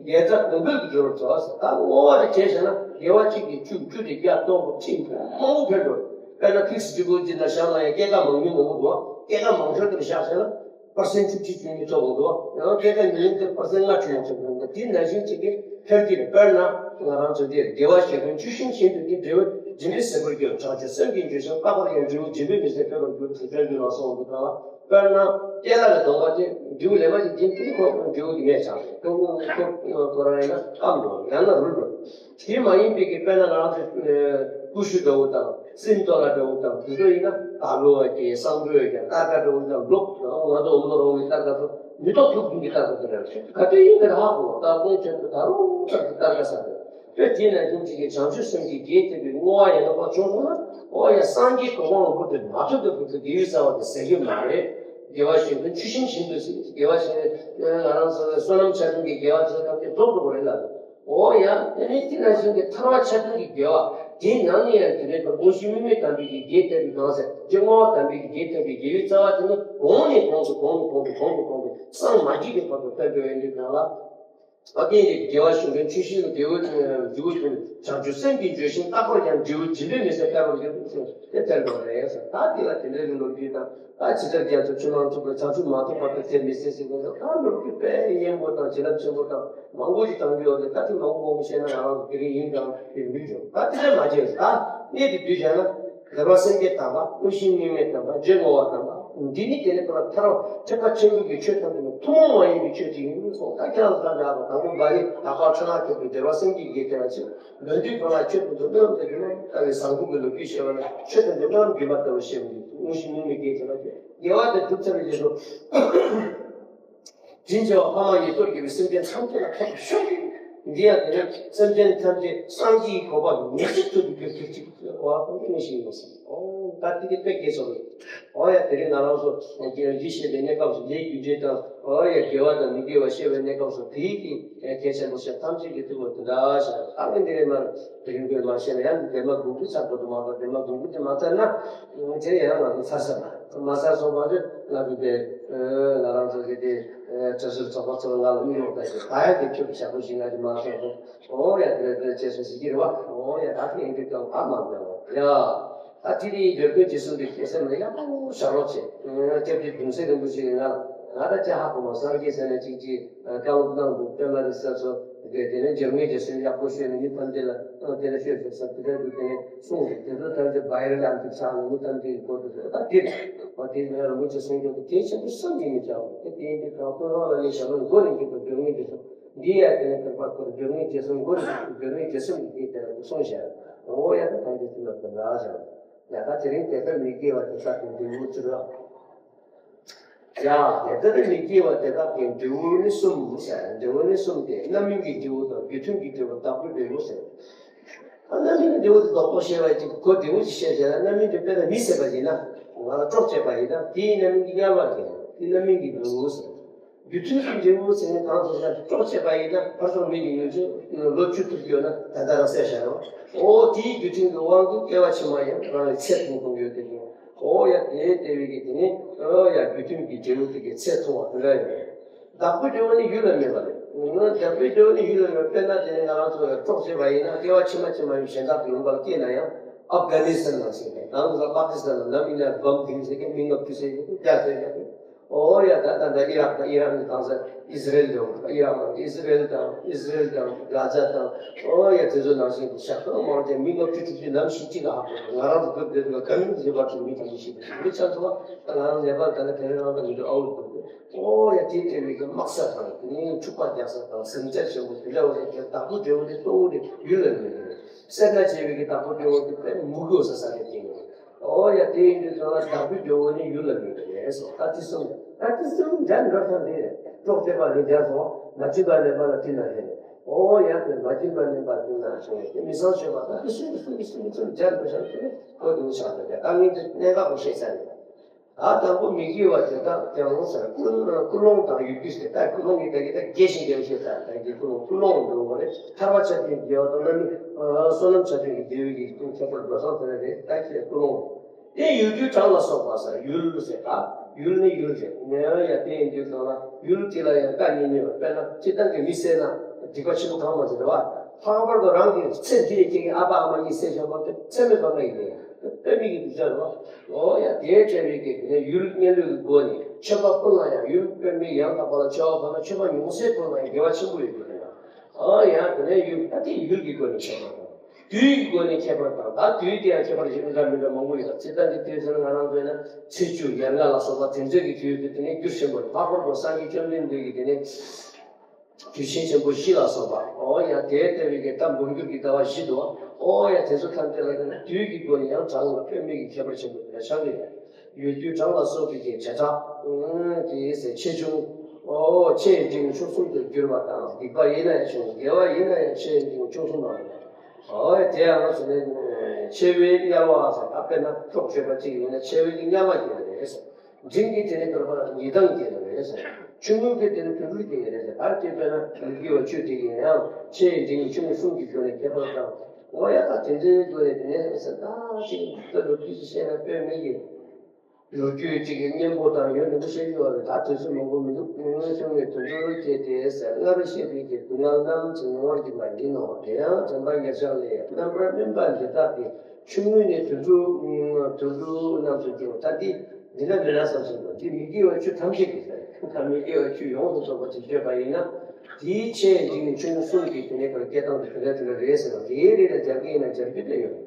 དགེ་རྩ་གོང་འཕེལ་གྱི་སྦྱོར་བ་ཚོ། ད་བསྔོ་བ་དེ་བྱས་བྱས་ན་དགེ་བ་གཅིག་གིས་བཅུ། བཅུ་དེ་བརྒྱ། སྟོང་དང་ཁྲི་མང་པོ་འཕེལ་འགྲོ། དཔེར་ན་ཕིག་སི་ཌི་པོ་ཟིཊ་ནང་བཞག་ན་ཡང་སྐྱེད་ཀ་མང་ཉུང་མང་པོ་འདུག་སྐྱེད་ཀ་མང་ཤོས་དེར་བཞག་བྱས་ན། པར་སེན་ཊི་བཅུ་གཅིག་བཅུ་གཉིས་ཐོབ་འདུག་ཡང་སྐྱེད་ཀ་ཉུང་ཉུང་དེར་པར་སེན་ཊི་ལྔ་བཅུ་ཡང་ཐོབ་འདུག་དེ་ནང་བཞིན་གཅིག་གིས་འཕེལ་གྱི་རེད། དཔེར་ན་ང་རང་ཚོ་འདིར་དགེ་བ་བཞིན་དུ་ཆུ་ཤིང་བཞིན་དུ་སྐྱེ། འབྲས་བུ་འཇིག་རྟེན་ཟད་པར་འགྱུར། བྱང་ཆུབ་སེམས་ཀྱི་འབྱོར་ཞིང་རྟག་པར་ཡང་འབྲས་བུ་འཇིག་པའི་མི་ཚེ་འཕེལ་བར་འགྱུར་ཟེར་སྤྱོད་འཇུག་ལ་སོགས་པ་འདུག་ག་དཔེར་ན་སྐྱེས་ལ་ལས་སྡོམ་པ་དེ་འབྲས་བུ་ལེགས་པ་ཞིག་སྦྱིན་དེ་ཁོ་འབྲས་བུ་དེ་ངས་བྱང་ཁོ་ཁོ་ཁོ་རང་ཡིན་ན་སྐམ་འགྲོ་ཡང་ན་རུལ་འགྲོ། དེ་མ་ཡིན་པའི་གི་དཔེར་ན་ང་རང་ཚོ་ཀུ་ཤུ་འདྲ་བོ་དང་སྲིན་ཏོ་ལ་འདྲ་བོ་དང་དེ་ཚོ་ཡིན་ན་ད་ལོ་བ་གི་སང་ཕོད་ཀྱང་སྟར་ཀ་འདྲ་བོ་དང་ལོག་ང་ཚོ་འོ་མ་རོང་བའི་སྟར་ཀ་ཚོ་མི་ཐོག་ཐུག་རྒྱུ་གི་སྟར་ཀ་ཚོ་རེད། ག་དུས་ཡིན་གི་ཧ་གོ་ད་དགོང་ཆེན་པོ་ད་རུང་ཙམ་གྱི་སྟར་ཀ་ས་རེད། དཔེ་དེ་ནང་བཞིན་གཅིག་གིས་བྱང་ཆུབ་སེམས་ཀྱི་རྒྱས་ཐེབས་པའི་བསྔོ་བ་ཡང་དག་པ་བྱུང་སོང་ན། ཨོ་ཡ། སངས་རྒྱས་གོ་འཕང་ལ་འགོད་པའི་མ་ཐུབ་པའི་བུ་ཚོ་དགེ་བའི་རྩ་བ་དེ་ཟད་ཀྱི་མ་རེད། དགེ་བ་བཞིན་དུ་ཆུ་ཤིང་བཞིན་དུ་ཟད། དགེ་བ་བཞིན་དུ་ང་རང་ཚོ་བསོད་ནམས་ཆ་མཐུན་གྱི་དགེ་བ་ཚོ་ཐམས་ཅད་རྫོགས་འགྲོ་བ་རེད་ལ། ཨོ་ཡ། དེ་ནི་དེ་ནང་བཞིན་གྱི་ཐར་པ་ཆ་མཐུན་གྱི་དགེ་བ་དེའི་ནང་ནས་ཡང་དེ་ནས་དངོས་གཞི་དམིགས་མེད་དམ་པའི་གི་རྒྱས་ཐེབས་པའི་གང་ཟེར། རྗེ་བསྔོ་བ་དམ་པའི་གི་རྒྱས་ཐེབས་པའི་དགེ་བའི་རྩ་བ་དེ་ནི་གོང་ནས་གོང་དུ་གོང་དུ་གོང་དུ་གོང་དུ་གོང་དུ་སངས་མ་རྒྱས་ཀྱི་བར་དུ་བརྟན་པའི་ཡོན་ཏན་དང་ལ། ཨ་ཏིང་རིགས་དགེ་བ་ཞིང་ཁམས་ཆུ་ཤིང་འབྲས་བུ་འབྲས་བུ་བྱང་ཆུབ་སེམས་ཀྱི་འབྱོར་ཞིང་རྟག་པར་ཡང་འབྲས་བུ་འཇིག་པའི་མི་ཚེ་བསྐལ་པར་འགྱུར་ཏེ་བསྟན་པ་རེད་ཟེར། ད་འདི་ལ་དེ་འདྲའི་ལོ་རྒྱུས་དང་། ད་ཇི་ལྟར་རྒྱ་མཚོ་ཆུ་མང་ཚུགས་པར་བྱང་ཆུབ་མ་ཐོབ་བར་དུ་ཚེ་མི་ཟད་ཟེར་དགོས་ན། ད་ལོ་རྒྱུས་དཔེ་སྙན་པོ་དང་བྱིན་རླབས་ཆེན་པོ་དང་མང་པོ་ཞིག་བཏང་རྒྱུ་ཡོད་རེད། ད་དེ་མང་པོ་མང་པོ་བཤད་ན་ང་རང་ཚོ་དེ་རིང་ཡིན་དང་དེ་མི་འགྲོ། ད་དེ་འདྲ་མ་བྱས། ད་གནས་དེ་དུས་བཞག་ན། བདེ་བ་སེམས་བསྐྱེད་དམ་པ། དངོས་གཞི་དམིགས་མེད་དམ་པ། རྗེས་བསྔོ་བ་དམ་པ། འདི་ནི་དེ་ནས་ཕར་ཐར་པ་ཐེག་པ་ཆེན་པོའི་གི་ཆོས་ཐམས་ཅད་ཐུན་མོང་མ་ཡིན་པའི་ཆོས་ཅིག་ཡིན་གསུངས། ད་ཁྱེད་རང་ཚོ་ད་ལྟ་དང་པོ་བ་ཡི་ལྷག་པར་ཕྱག་ན་ཁྱོད་ཀྱི་བདེ་བ་སེམས་བསྐྱེད་ཀྱི་བདེ་བ་ཆེ། ལོན་དུས་གང་ལ་ཆོས་ཐམས་ཅད་སྨོན་ལམ་དང་སྒྱུ་མ་ལྟ་བུའི་བཟང་པོ་གི་ལོ་རྒྱུས་བཤད་པ་ན། ཆོས་ཐམས་ཅད་སྨོན་ལམ་སྒྱུ་མ་ལྟ་བུ་བཤད་པ་ནི་དངོས་གཞི་དམིགས་མེད་ཀྱི་བདེ་བ་ཆེ། དགེ་བ་དེ་སྒྲུབ་ཚར་བའི་རྗེས་སུ། དྲིན་ཆེ་བ་ཕ་མ་གཉིས་སྲོག་བསྐྱོན་པའི་སེམས་ཅན་ཐམས་ཅད་ལ་ཐོབ་པར་ཤོག་འདི་ཡང་དེ་ནི་སེམས་ཅན་ཐམས་ཅད་སངས་རྒྱས་ཀྱི་གོ་འཕང་མྱུར་ཅིག་ཐོབ་པའི་རྒྱུར་གྱུར་ཅིག། འོ་ཁོང་ཁྱོད་ནི་ཞིག་ཡིན་ཟེར། འོ་ད་དེ་གི་དཔེ་སྐྱེས་སོང་། འོ་ཡ་དེ་རིང་ང་རང་ཚོ་འཇིགས་བྱེད་པའི་གནས་སྐབས་སུ་ལས་རྒྱུ་འབྲས་དང་། འོ་ཡ་དགེ་བ་དང་མི་དགེ་བ་བཤད་པའི་གནས་སྐབས་སུ་དེའི་གི་གལ་ཆེན་པོ་ཞིག་ཐམས་ཅད་ཀྱི་ཐུགས་ལ་དེ་འདྲ་ཞིག་ཨ་ནི་འདི་རེད་མ་རེད། དེ་རིང་པོས་མ་བཤད་ན་ཡང་འདན་མ་དགུང་དཀྱིལ་ཚར་དགོས་འདུག་མ་གཏོགས། འདན་མ་དགུང་དཀྱིལ་དེ་མ་ཚར་ན་དེ་ཡང་ང་ཚོ་ཚར་ས་མ་རེད། མ་ཚར་སོང་བ་རེད། ང་ཚོ་དེ་ང་རང་ཚོ་གི་དེ་གྲྭ་ཟུར་ཚོགས་པ་ཚོ་ང་ལ་མི་ཡོང་ད་ཞིག་ད་ཡང་དེ་ཁྱོད་ཀྱི་ཞག་པོ་ཞིག་ང་གི་མ་སོང་། འོ་ཡ་དེ་དེ་ཅེས་སོ་ཟེར་གྱི་རེད་བ། འོ་ཡ་ད་དེ་ཡིན་དུས་ཀྱང་ཨ་མ་མེད་ལོ་ཡ། ད་དེ་རིང་འདོད་དགུའི་རྗེས་གསུམ་གྱི་སྐྱེས་སེམས་ལ་ཡག་པོ་བཞག་རོགས་བྱེད། སྐྱབས་རྗེ་གདུང་སྲས་རིན་པོ་ཆེ་གིས་ང་ལ་ང་ད་ཅི་ཧ་གོ་མ་སངས་རྒྱས་ཟེར་ན་གཅིག་གཅིག་བཀའ་སློབ་གནང་འདུག། དཔེ་མ་རེད་ས་ཚོ་དེ་དེ་ནས་འཇར་མན་རྗེས་སུ་ཡག་པོ་ཤོད་ནས་མི་ཐམས་ཅད་ལ་དེ་ལ་ཤོད་ཤོད་ས་དེ་འདྲ་འདུག། དེ་ནས་གསུངས་འདུག། དེ་ཚོ་ཐམས་ཅད་བའི་རལ་ལམ་དུ་ཆགས་ནས་མི་ཐམས་ཅད་ཀྱི་སྐོར་དུ་ད་དེ་བ་དེ་ནས་རིན་པོ་ཆེ་གསུང་རྒྱུ་དེ་གལ་ཆེན་པོ་བསམ་གྱིས་མི་ཁྱབ་པ་དེ་དེ་ཡིན་དུས་ཀྱང་ཁོ་རང་ལ་ནི་ཞྭ་ལུང་མགོ་ནས་འཇུག་པའི་འཇར་མན་རྗེས་སུ། འདི་ཡང་དེ་ནས་ཁྱད་པར་ཁོ་རང་འཇར་མན་རྗེས་སུ་མགོ་ནས་འཇུག་པའི་འཇར་མན་རྗེས་སུ་འདི་དེ་ལ་གསུངས་བཞག། འོ་ཡ་ད་ཐམས་ཅད་ཚུལ་ལ་དེ་འདྲ་བཞག། ཡ་ད་དེ་རིང་དེ་ལྟར་མི་དགེ་བ་དེ་དག་གི་འབྲས་བུ་ཅི་ལགས། ཡ་དེ་ལྟར་མི་དགེ་བ་དེ་དག་གི་འབྲས་བུ་ནི་གསུམ་ཟེར། འབྲས་བུ་ནི་གསུམ་སྟེ། རྣམ་སྨིན་གྱི་འབྲས་བུ་དང་། རྒྱུ་མཐུན་གྱི་འབྲས་བུ། བདག་པོའི་འབྲས་བུ་ཟེར། ཨ་རྣམ་སྨིན་གྱི་འབྲས་བུ་དེ་རྡོག་རྡོག་བཤད་པ་ཅིག་གོ་བདེ་བོ་ཅིག་བཤད་བྱས་ན། རྣམ་སྨིན་དེ་དཔེར་ན་མི་བསད་པ་ཡིན་ན། ང་ལ་སྲོག་བཅད་པ་ཡིན་ན། དེའི་རྣམ་སྨིན་གྱི་དམྱལ་བ་དེ་དེ་རྣམ་སྨིན་གྱི་འབྲས་བུ་ཟེར། རྒྱུ་མཐུན་གྱི་འབྲས་བུ་ཟེར་ན་གང་ཟེར་ན། སྲོག་བཅད་པ་ཡིན་ན་ཕར་ཕྱོགས་མི་གི་ཉེས་ཆད་ལོ་བཅུ་ཐུབ་ཡོད་ན་ད་ལྟ་རང་བསད་བཞག་ཡོང་། འོ་དེའི་རྒྱུ་མཐུན་གྱི་དབང་གིས་སྐྱེ་བ་ཕྱི་མ་ཡང་རང་ལ་ཚེ་ཐུང་ཐུང་ཡོད་དེ་ཡིན། འོ་ཡ་དེ་ལྟ་བུའི་གི་དེ་ནི་འོ་ཡ་རྒྱུ་མཐུན་གྱི་འབྲས་བུ་དེ་གི་ཚེ་ཐུང་བ་དེ་འདྲ་ཡོད་རེད། བདག་པོའི་འབྲས་བུ་ནི་ཡུལ་ལ་སྨིན་པ་རེད། བདག་པོའི་འབྲས་བུ་ནི་ཡུལ་ལ་སྨིན་པ། དཔེར་ན་དེ་ནི་ང་རང་ཚོ་ལ་སྲོག་བཅད་པ་ཡིན་ན་སྐྱེ་བ་ཕྱི་མ་ཕྱི་མ་ཡང་གཞན་དག་གི་ལུང་པར་སྐྱེས་ན་ཡང་། ཨབ་གྷ་ནི་སི་ཐན་ནང་བཞིན་རེད། ང་ཚོ་ལ་པ་ཀི་སི་ཐན་ལ་ནམ་ཡིན་ན་བམ་དིང་ཟེར་གི་མི་ལྔ་བཅུ་ཟེར་གི་རྒྱ་ཟེར་གི་འོ་ཡ་ད་ད་ད་ཨི་རག་དང་ཨི་རན་གྱི་དང་ས་ཨི་ཟི་རེལ་དང་ཨི་རག་དང་ཨི་ཟི་རེལ་དང་ཨི་ཟི་རེལ་དང་གྷ་ཛ་དང་། འོ་ཡ་དེ་ཚོ་ནང་བཞིན་གྱི་ཤ་སྟག་མང་དེ་མི་ལྔ་བཅུ་དྲུག་ཅུ་ནམ་ཞིག་གཅིག་ལ་ཧ་གོ། ང་རང་ཚོ་སྐབས་དེ་དུས་ལ་ག་མིང་ཟེར་བ་དྲུག་མི་དྲུག་ཞིག་མི་ཆ་ཚོ་ད་ང་རང་ནེ་པ་ལ་ད་ལ་དེ་རིང་རང་ད་མི་འདུག་ཨའུ་འདུག། འོ་ཡ་དེ་དེ་བས་ཀྱི་དམག་ས་དང་དེ་ནས་འཁྲུག་པ་རྒྱག་ས་དང་ཟིང་ཆ་ཆེན་པོ་དེ་འདྲ་བ་ཞིག་གི་བདག་པོ་འབྲས་བུ་དེ་གཙོ་བོ་དེ་ཡུལ་ལ་སྨིན་གྱི་རེད། སེར་སྣ་བྱེད་པའི་གི་བདག་པོ་འབྲས་བུ་དེ་དཔེ་མུ་གེའོ་ས་ས་རེད་ཅེས། འོ་ཡ་དེ་ཡིན་དུས་ཚང་ལ་བདག་པོའི་འབྲས་བུ་ནི་ཡུལ་ལ་སྨིན་གྱི་རེད་སོ། ད་དེ་གསུམ་ད་དེ་གསུམ་འཇའ་འདྲ་ས་འདི་རེད། སྲོག་བཅད་པ་ལས་འཇའ་སོ། མ་བྱིན་པ་ལེན་པ་ལ་དེ་ན་རེད། འོ་ཡ་དེ་མ་བྱིན་པ་ལེན་པ་དེ་ན་རེད། དེ་མི་ཚངས་སྤྱོད་པ་ད་དེ་གསུམ་གསུམ་གསུམ་གསུམ་འཇའ་འདྲ་ས་དེ་གོ་དུ་ཆགས་པ་རེད། ད་ངས་འདི་གནད་འགག་པོ་བཤད་ཚར་རེད། ད་དང་པོ་མི་དགེ་བ་དེ་དག་ཀྱང་ཟེར། ཀུན་ཀུན་སློང་དང་ཡུལ་དུས་ཟེར། ད་ཀུན་སློང་གི་ད་གི་ད་རྒྱས་ཤིང་རྒྱས་པ་ཞིག་ད་ད་གི་ཀུན་སློང་ཀུན་སློང་འགྲོ་བ་རེད། ཐར་པ་ཆ་མཐུན་དགེ་བ་དང་རྣམ་སྨིན་བསོད་ནམས་ཆ་མཐུན་གྱི་དགེ་བའི་གི་ཀུན་ཁྱད་པར་འགྲོ་སྟངས་དེ་རེད། ད་ཀྱི་ཀུན་སློང་དེ་ཡུལ་དུས་གྲངས་ལ་སོགས་པ་ཟེར། ཡུལ་ཟེར་ད་ཡུལ་ནི་ཡུལ་རེད། ཡང་ཡང་དེ་ཡིན་དུས་གང་ལ་ཡུལ་དེ་ལ་ཡང་བཀའ་ཉན་ནུས་པ། དཔེར་ན་སྤྱིར་བཏང་གི་མི་བསད་ན་སྡིག་པ་ཆེན་པོ་གང་མ་ཟེར་བ། ལྷག་པར་དུ་རང་གི་ཚེ་འདི་ཡི་སྐྱེ་ཨ་ཕ་ཨ་མ་གཉིས་བསད་བཞག་པ་དེ་ཚད་མེད་པ་ལྔ་ཡིན་ནས་དཔེ་མི་གི་སྡིག་ཅག་རེད་བ། འོ་ཡ་དེའི་བྲལ་བའི་གི་དེ་ནས་ཡུལ་གཉན་ལུས་ཀྱི་སྒོ་ནས་ཆོས་པ་ཀུན་ལ་ཡང་། ཡུལ་དཔེ་མི་ཡང་དག་པ་ལ་སྐྱེ་བ་ཕོག་ན་ཆོས་པ་ཉུང་ཤས་ཀུན་ལ་ཡང་དགེ་བ་ཆེན་པོ་ཡོད་དགོས་ན། འོ་ཡ་དེ་ནས་ཡུལ་ད་དེ་ཡུལ་གྱི་སྒོ་ནས་ཁྱད་པར་དང་། དུས་ཀྱི་སྒོ་ནས་ཁྱད་པར་དང་། ད་དུས་དེ་ཡང་ཁྱད་པར་ཞིག་འདྲ་མི་འདྲ་མང་པོ་ཡོད། སྤྱིར་བཏང་གི་དུས་ཟེར་ན་ང་རང་ཚོས་ན་ཚེས་བཅུ་ཉེར་ལྔ་ལ་སོགས་པ་དེ་ཚོའི་གི་དུས་དེ་དེ་ནས་རྒྱུ་ཆེན་པོ་རེད། ལྷག་པར་དུ་སངས་རྒྱས་བཅོམ་ལྡན་འདས་ཀྱི་དེ་ནས། དུས་ཆེན་ཆེན་པོ་བཞི་ལ་སོགས་པ། འོ་ཡ་དེ་ལྟ་བུའི་གི་ད་འབུམ་འགྱུར་གྱི་ཟླ་བ་བཞི་འདུག། འོ་ཡ་དེ་ཚོ་ཐམས་ཅད་ལ་བརྟེན་ནས་དུས་ཀྱི་སྒོ་ནས་ཡང་གྲངས་ལ་དཔེ་མེད་ཀྱི་ཁྱད་པར་ཆེན་པོ་དེ་འདྲ་ཆགས་ཀྱི་ཡོད། ཡུལ་དུས་གྲངས་ལ་སོགས་པའི་གི་བྱེ་བྲག་དེའི་ཟེར་ཆེ་ཆུང་། འོ་ཆེ་འབྲིང་ཆུང་གསུམ་དུ་གྱུར་པ་དང་། སྡིག་པ་ཡིན་ན་ཡང་ཆུང་། དགེ་བ་ཡིན་ན་ཡང་ཆེ་འབྲིང་ཆུང་གསུམ་པ། འོ་དེ་ཡང་ཟེར་ནས་ཆེ་བའི་དམྱལ་བ་ཟེར། ད་དཔེར་ན་སྲོག་གཅོད་པ་གཅིག་ཡིན་ན་ཆེ་བའི་གི་དམྱལ་བ་སྐྱེ་བ་རེད་ཟེར། འབྲིང་གི་དེ་ནི་དོར་པ་ཉེས་ལྟུང་སྐྱེ་ནི་རེད་ཟེར། ཆུང་ངུ་གི་དེ་ནི་དུད་འགྲོ་སྐྱེ་ནི་རེད་ཟེར། ད་དེ་དཔེར་ན་མི་དགེ་བ་བཅུ་དེ་ཡིན་ཡང་ཆེ་འབྲིང་ཆུང་གསུམ་གྱི་སྒོ་ནས་ཁྱད་པར་དང་། འོ་ཡ་ད་དེ་འདྲའི་སྒོ་ནས་དེ་ནས་ཟེར། ད་ཅིག་ད་ལོ་རྒྱུས་ཤིག་བཤད་ན་དཔེ་མེད་ཀྱི། ལོ་རྒྱུས་ཅིག་གི་སྙན་པོ་དང་ཡོན་ནན་པོ་བཤད་རྒྱུ་བ་རེད། ད་དུས་ཚོད་མང་པོ་མི་འདུག། སྔོན་བྱུང་བའི་དུད་འགྲོར་སྐྱེས་ཏེ་ཟེར། སྔར་བཤད་པའི་གི་སྡུག་བསྔལ་རྣམས་ཀྱིས་ངོ་བོར་བརྒྱན་པ་ཡིན་ནོ། དེ་ཡང་དྲན་པ་ཉེར་བཞག་ལས། རྣམ་པར་སྨིན་པ་འདི་དག་གིས། ཆུང་ངུ་ནས་དུད་འགྲོ། དུད་འགྲོ་རྣམས་སུ་སྐྱེ་བ། ད་འདི་འདི་ན་མི་ན་བསམ་བཞིན་དུ་འདི་མི་དགེ་བ་བཅུ་ཐམས་ཅད་ཀྱི་ཟེར། ད་མི་དགེ་བ་བཅུ་ཡོངས་སུ་རྫོགས་པ་ཅིག་བརྗོད་པ་ཡིན་ན། དེའི་ཆེ་འབྲིང་ཆུང་གསུམ་གྱི་དེ་ནས་ཀྱང་སྐྱེ་སྟངས་དེ་དེ་འདྲ་དེ་འདྲ་རེད་ཟེར་བ། དེའི་རིགས་ལ་སྦྱར་གྱི་ཡིན་ན་སྦྱར་རྒྱུ་དེ་ཡོད།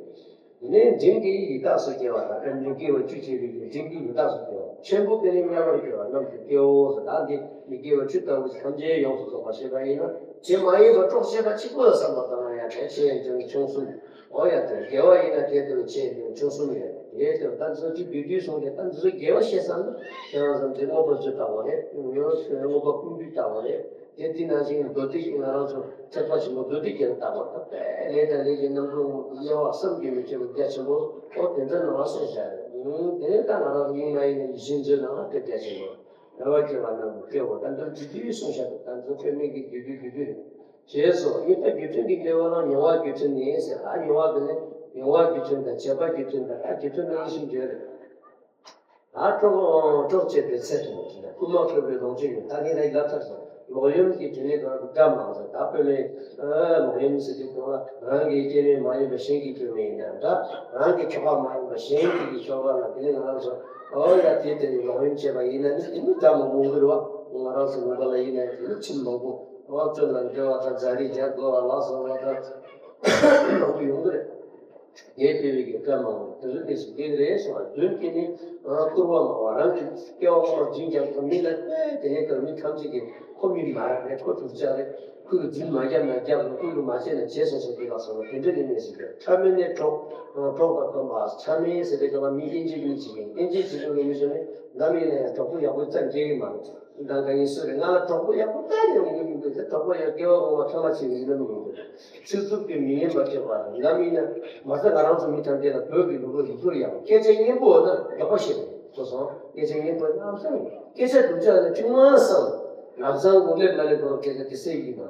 དེ་ནས་འབྲིང་གིས་ཡི་དྭགས་སུ་སྐྱེ་བ་དང་། མི་དགེ་བ་བཅུ་བྱས་པའི་འབྲིང་གིས་ཡི་དྭགས་སུ་སྐྱེ་བ། ཆེན་པོ་དེ་ནི་དམྱལ་བར་སྐྱེ་བ་རྣམས་སུ་སྐྱེའོ་ཟེར། ད་འདི་མི་དགེ་བ་བཅུ་ལྟ་བུ་ཐམས་ཅད་ཡོངས་སུ་རྫོགས་པ་བཤད་པ་ཡིན་ན། དེ་མ་ཡིན་པ་སྲོག་བཅད་པ་གཅིག་པུ་ལ་བསམ་པ་བཏང་ན་ཡང་དེ་ཆེ་འབྲིང་ཆུང་གསུམ། འོ་ཡ་དེ་དགེ་བ་ཡིན་ན་དེ་དུ་ཆེ་འབྲིང་ཆུང་གསུམ་ཡོད། དེ་ལྟར་ད་ཚོ་གཅིག་བསྡུས་བསྡུས་སོང་སྟེ། ད་ཚོ་དགེ་བ་བཤད་ཙམ་ན་དེ་རང་ཙམ་དེ་མངོན་པ་བཅུ་ལྟ་བུ་རེད། མངོན་པ་ཀུན་བཏུས་ལྟ་བུ་རེད། དེ་དེ་ནང་བཞིན་མདོ་སྡེ་ཞིག་ང་རང་ཚོ་ཐེག་པ་ཆེན་པོ་མདོ་སྡེ་རྒྱན་བཏགས་པ་དང་དཔེ་ལས་དང་ལས་ཀྱི་རྣམ་གྲངས་དབྱེ་བ་བསམ་གྱིས་མི་ཁྱབ་པའི་རྒྱ་ཆེན་པོ་ཨོ་དེ་འདྲ་ནང་ལ་གསུངས་བཞག་རེད། དེ་ནས་ད་ང་རང་ཡིན་མ་ཡིན་ནས་ཡིད་བཞིན་མཛོད་ནང་ལ་དེ་རྒྱ་ཆེན་པོ་རེ་བ་སྐྱེ་བ་རྣམས་ཀྱི་སྐྱེ་བོ་ད་འདོད་རྒྱུ་དུས་གསུངས་བཞག་པ་ད་འདོད་པའི་མིག་གི་རྒྱུ་དུས་རྒྱུ་དུས་ཞེས་སོ། གཉིས་པ་རྒྱུ་མཐུན་གྱི་སྐྱེ་བོ་ལ་མྱོང་བ་རྒྱུ་མཐུན་ནི་ཟེར་ཨ་མྱོང་བ་དེ་ནི་མྱོང་བ་རྒྱུ་མཐུན་དང་བྱེད་པ་རྒྱུ་མཐུན་དང་ཨ་རྒྱུ་མཐུན་ནི་ཡིད་བཞིན་མཛོད་རེད། ད་གྲོགས་གྲོགས་བྱེད་པའི་ཚེ་དང་། སྐུལ་མ་ཁོལ་བའི་ལོངས་སྤྱོད་ཡིན། ད་ངས་ད་ལབ་ཚར་སོང་། ལོག་གཡེམ་གྱི་དྲི་མས་གང་དགྲ་མང་ཟེར། ད་དཔེར་ན་ལོག་གཡེམ་ཟེར་དུས་གང་ལ་རང་གི་སྐྱེ་དམན་མ་ཡིན་པ་གཞན་གྱི་སྐྱེ་དམན་ཡིན་ན་འདྲ། རང་གི་ཁྱོ་ག་མ་ཡིན་པ་གཞན་གྱི་ཁྱོ་ག་ལ་དེ་ནི་ང་རང་ཚོ་ཨོ་ཡ་དེ་དེ་ནི་ལོག་གཡེམ་བྱས་པ་ཡིན་ན་ནི་དེ་ནི་དགྲ་མང་པོ་ཡོང་གི་རེད་བ། ང་རང་ཚོ་ལུང་པ་ལ་ཡིན་ན་དེ་ནི་ཁྲིམས་མང་པོ་ཨོ་བཙོན་ལ་འགྲོ་བ་དང་རྫ་རི་རྒྱག་དགོས་པ་ལ་སོགས་པ་དང་མང་པོ་ཡོང་གི་རེད། དེ་ལྟ་བུའི་གི་སྐལ་མང་པོ་དེ་ཚོ་དེ་སུ་སྐྱེ་གི་རེད་ཟེར་བ། རྫུན་གྱིས་ནི་བསྐུར་བ་མང་བ། རང་གི་སྐྱེ་བ་སྔོན་མ་རྫུན་རྒྱག་ཐུབ་མི་ལ་ཨེ་དེ་ནས་ཀར་མི་ཐམས་ཅད་ཀྱིས་ཁོ་མི་མ་རེད། ཁོ་དུག་ཅག་རེད། ཁོ་གི་རྫུན་མ་རྒྱབ་ན་རྒྱབ་རུང་ཁོ་གི་མ་བྱས་ན་བྱས་སོང་ཟེར་གྱི་ལ་སོགས་པ་དེ་འདྲ་ནི་མེད་ཟེར་གྱི། ཕྲ་མེན་ནས་གྲོགས་གྲོགས་དང་སྟོན་པ། ཕྲ་མེན་ཟེར་བའི་སྐབས་ལ་མི་དབྱེ་འབྱེད་གཉིས་བྱེད་མཁན། དབྱེ་འབྱེད་བྱེད་མཁན་གྱི་མི་ཚོ་ནི་ནམ་ཡིན་ན་ཡང་གྲོགས་པོ་ཡག་པོ་ཙམ་སྐྱེ་གི་མ་རེད། ད་ག་ཡིན་སུ་རེད། ང་ལ་གྲོགས་པོ་ཡག་པོ་ད་ཡོང་གི་མི་འདུག་ཟེར། གྲོགས་པོ་ཡང་སྐྱེ་བ་སྔོན་མ་ཕྲ་མ་བྱས་པའི་ཡིན་ན་མི་འདུག་ཚིག་རྩུབ་ཀྱིས་མི་ཉན་པར་བྱེད་པ་དང་། ནམ་ཡིན་ན་མ་རྩ་ང་རང་ཚོ་མི་ཐམས་ཅད་ལ་བོད་ཀྱི་ལུགས་སྲོལ་ཡིག་ཐོག་ཡང་སྐད་ཆ་སྙན་པོ་འོ་ན་མགྱོགས་པོ་བཤད་པ་སོ་སོ། སྐད་ཆ་སྙན་པོ་ལམ་སང་སྐད་ཆ་སྡུག་ཅག་ནི་ཅུང་མ་བསམ་ལམ་སང་དགུང་ལེབ་མ་ལེབ་གོ་སྐད་ཆ་དེ་སེ་ཡིན་ན་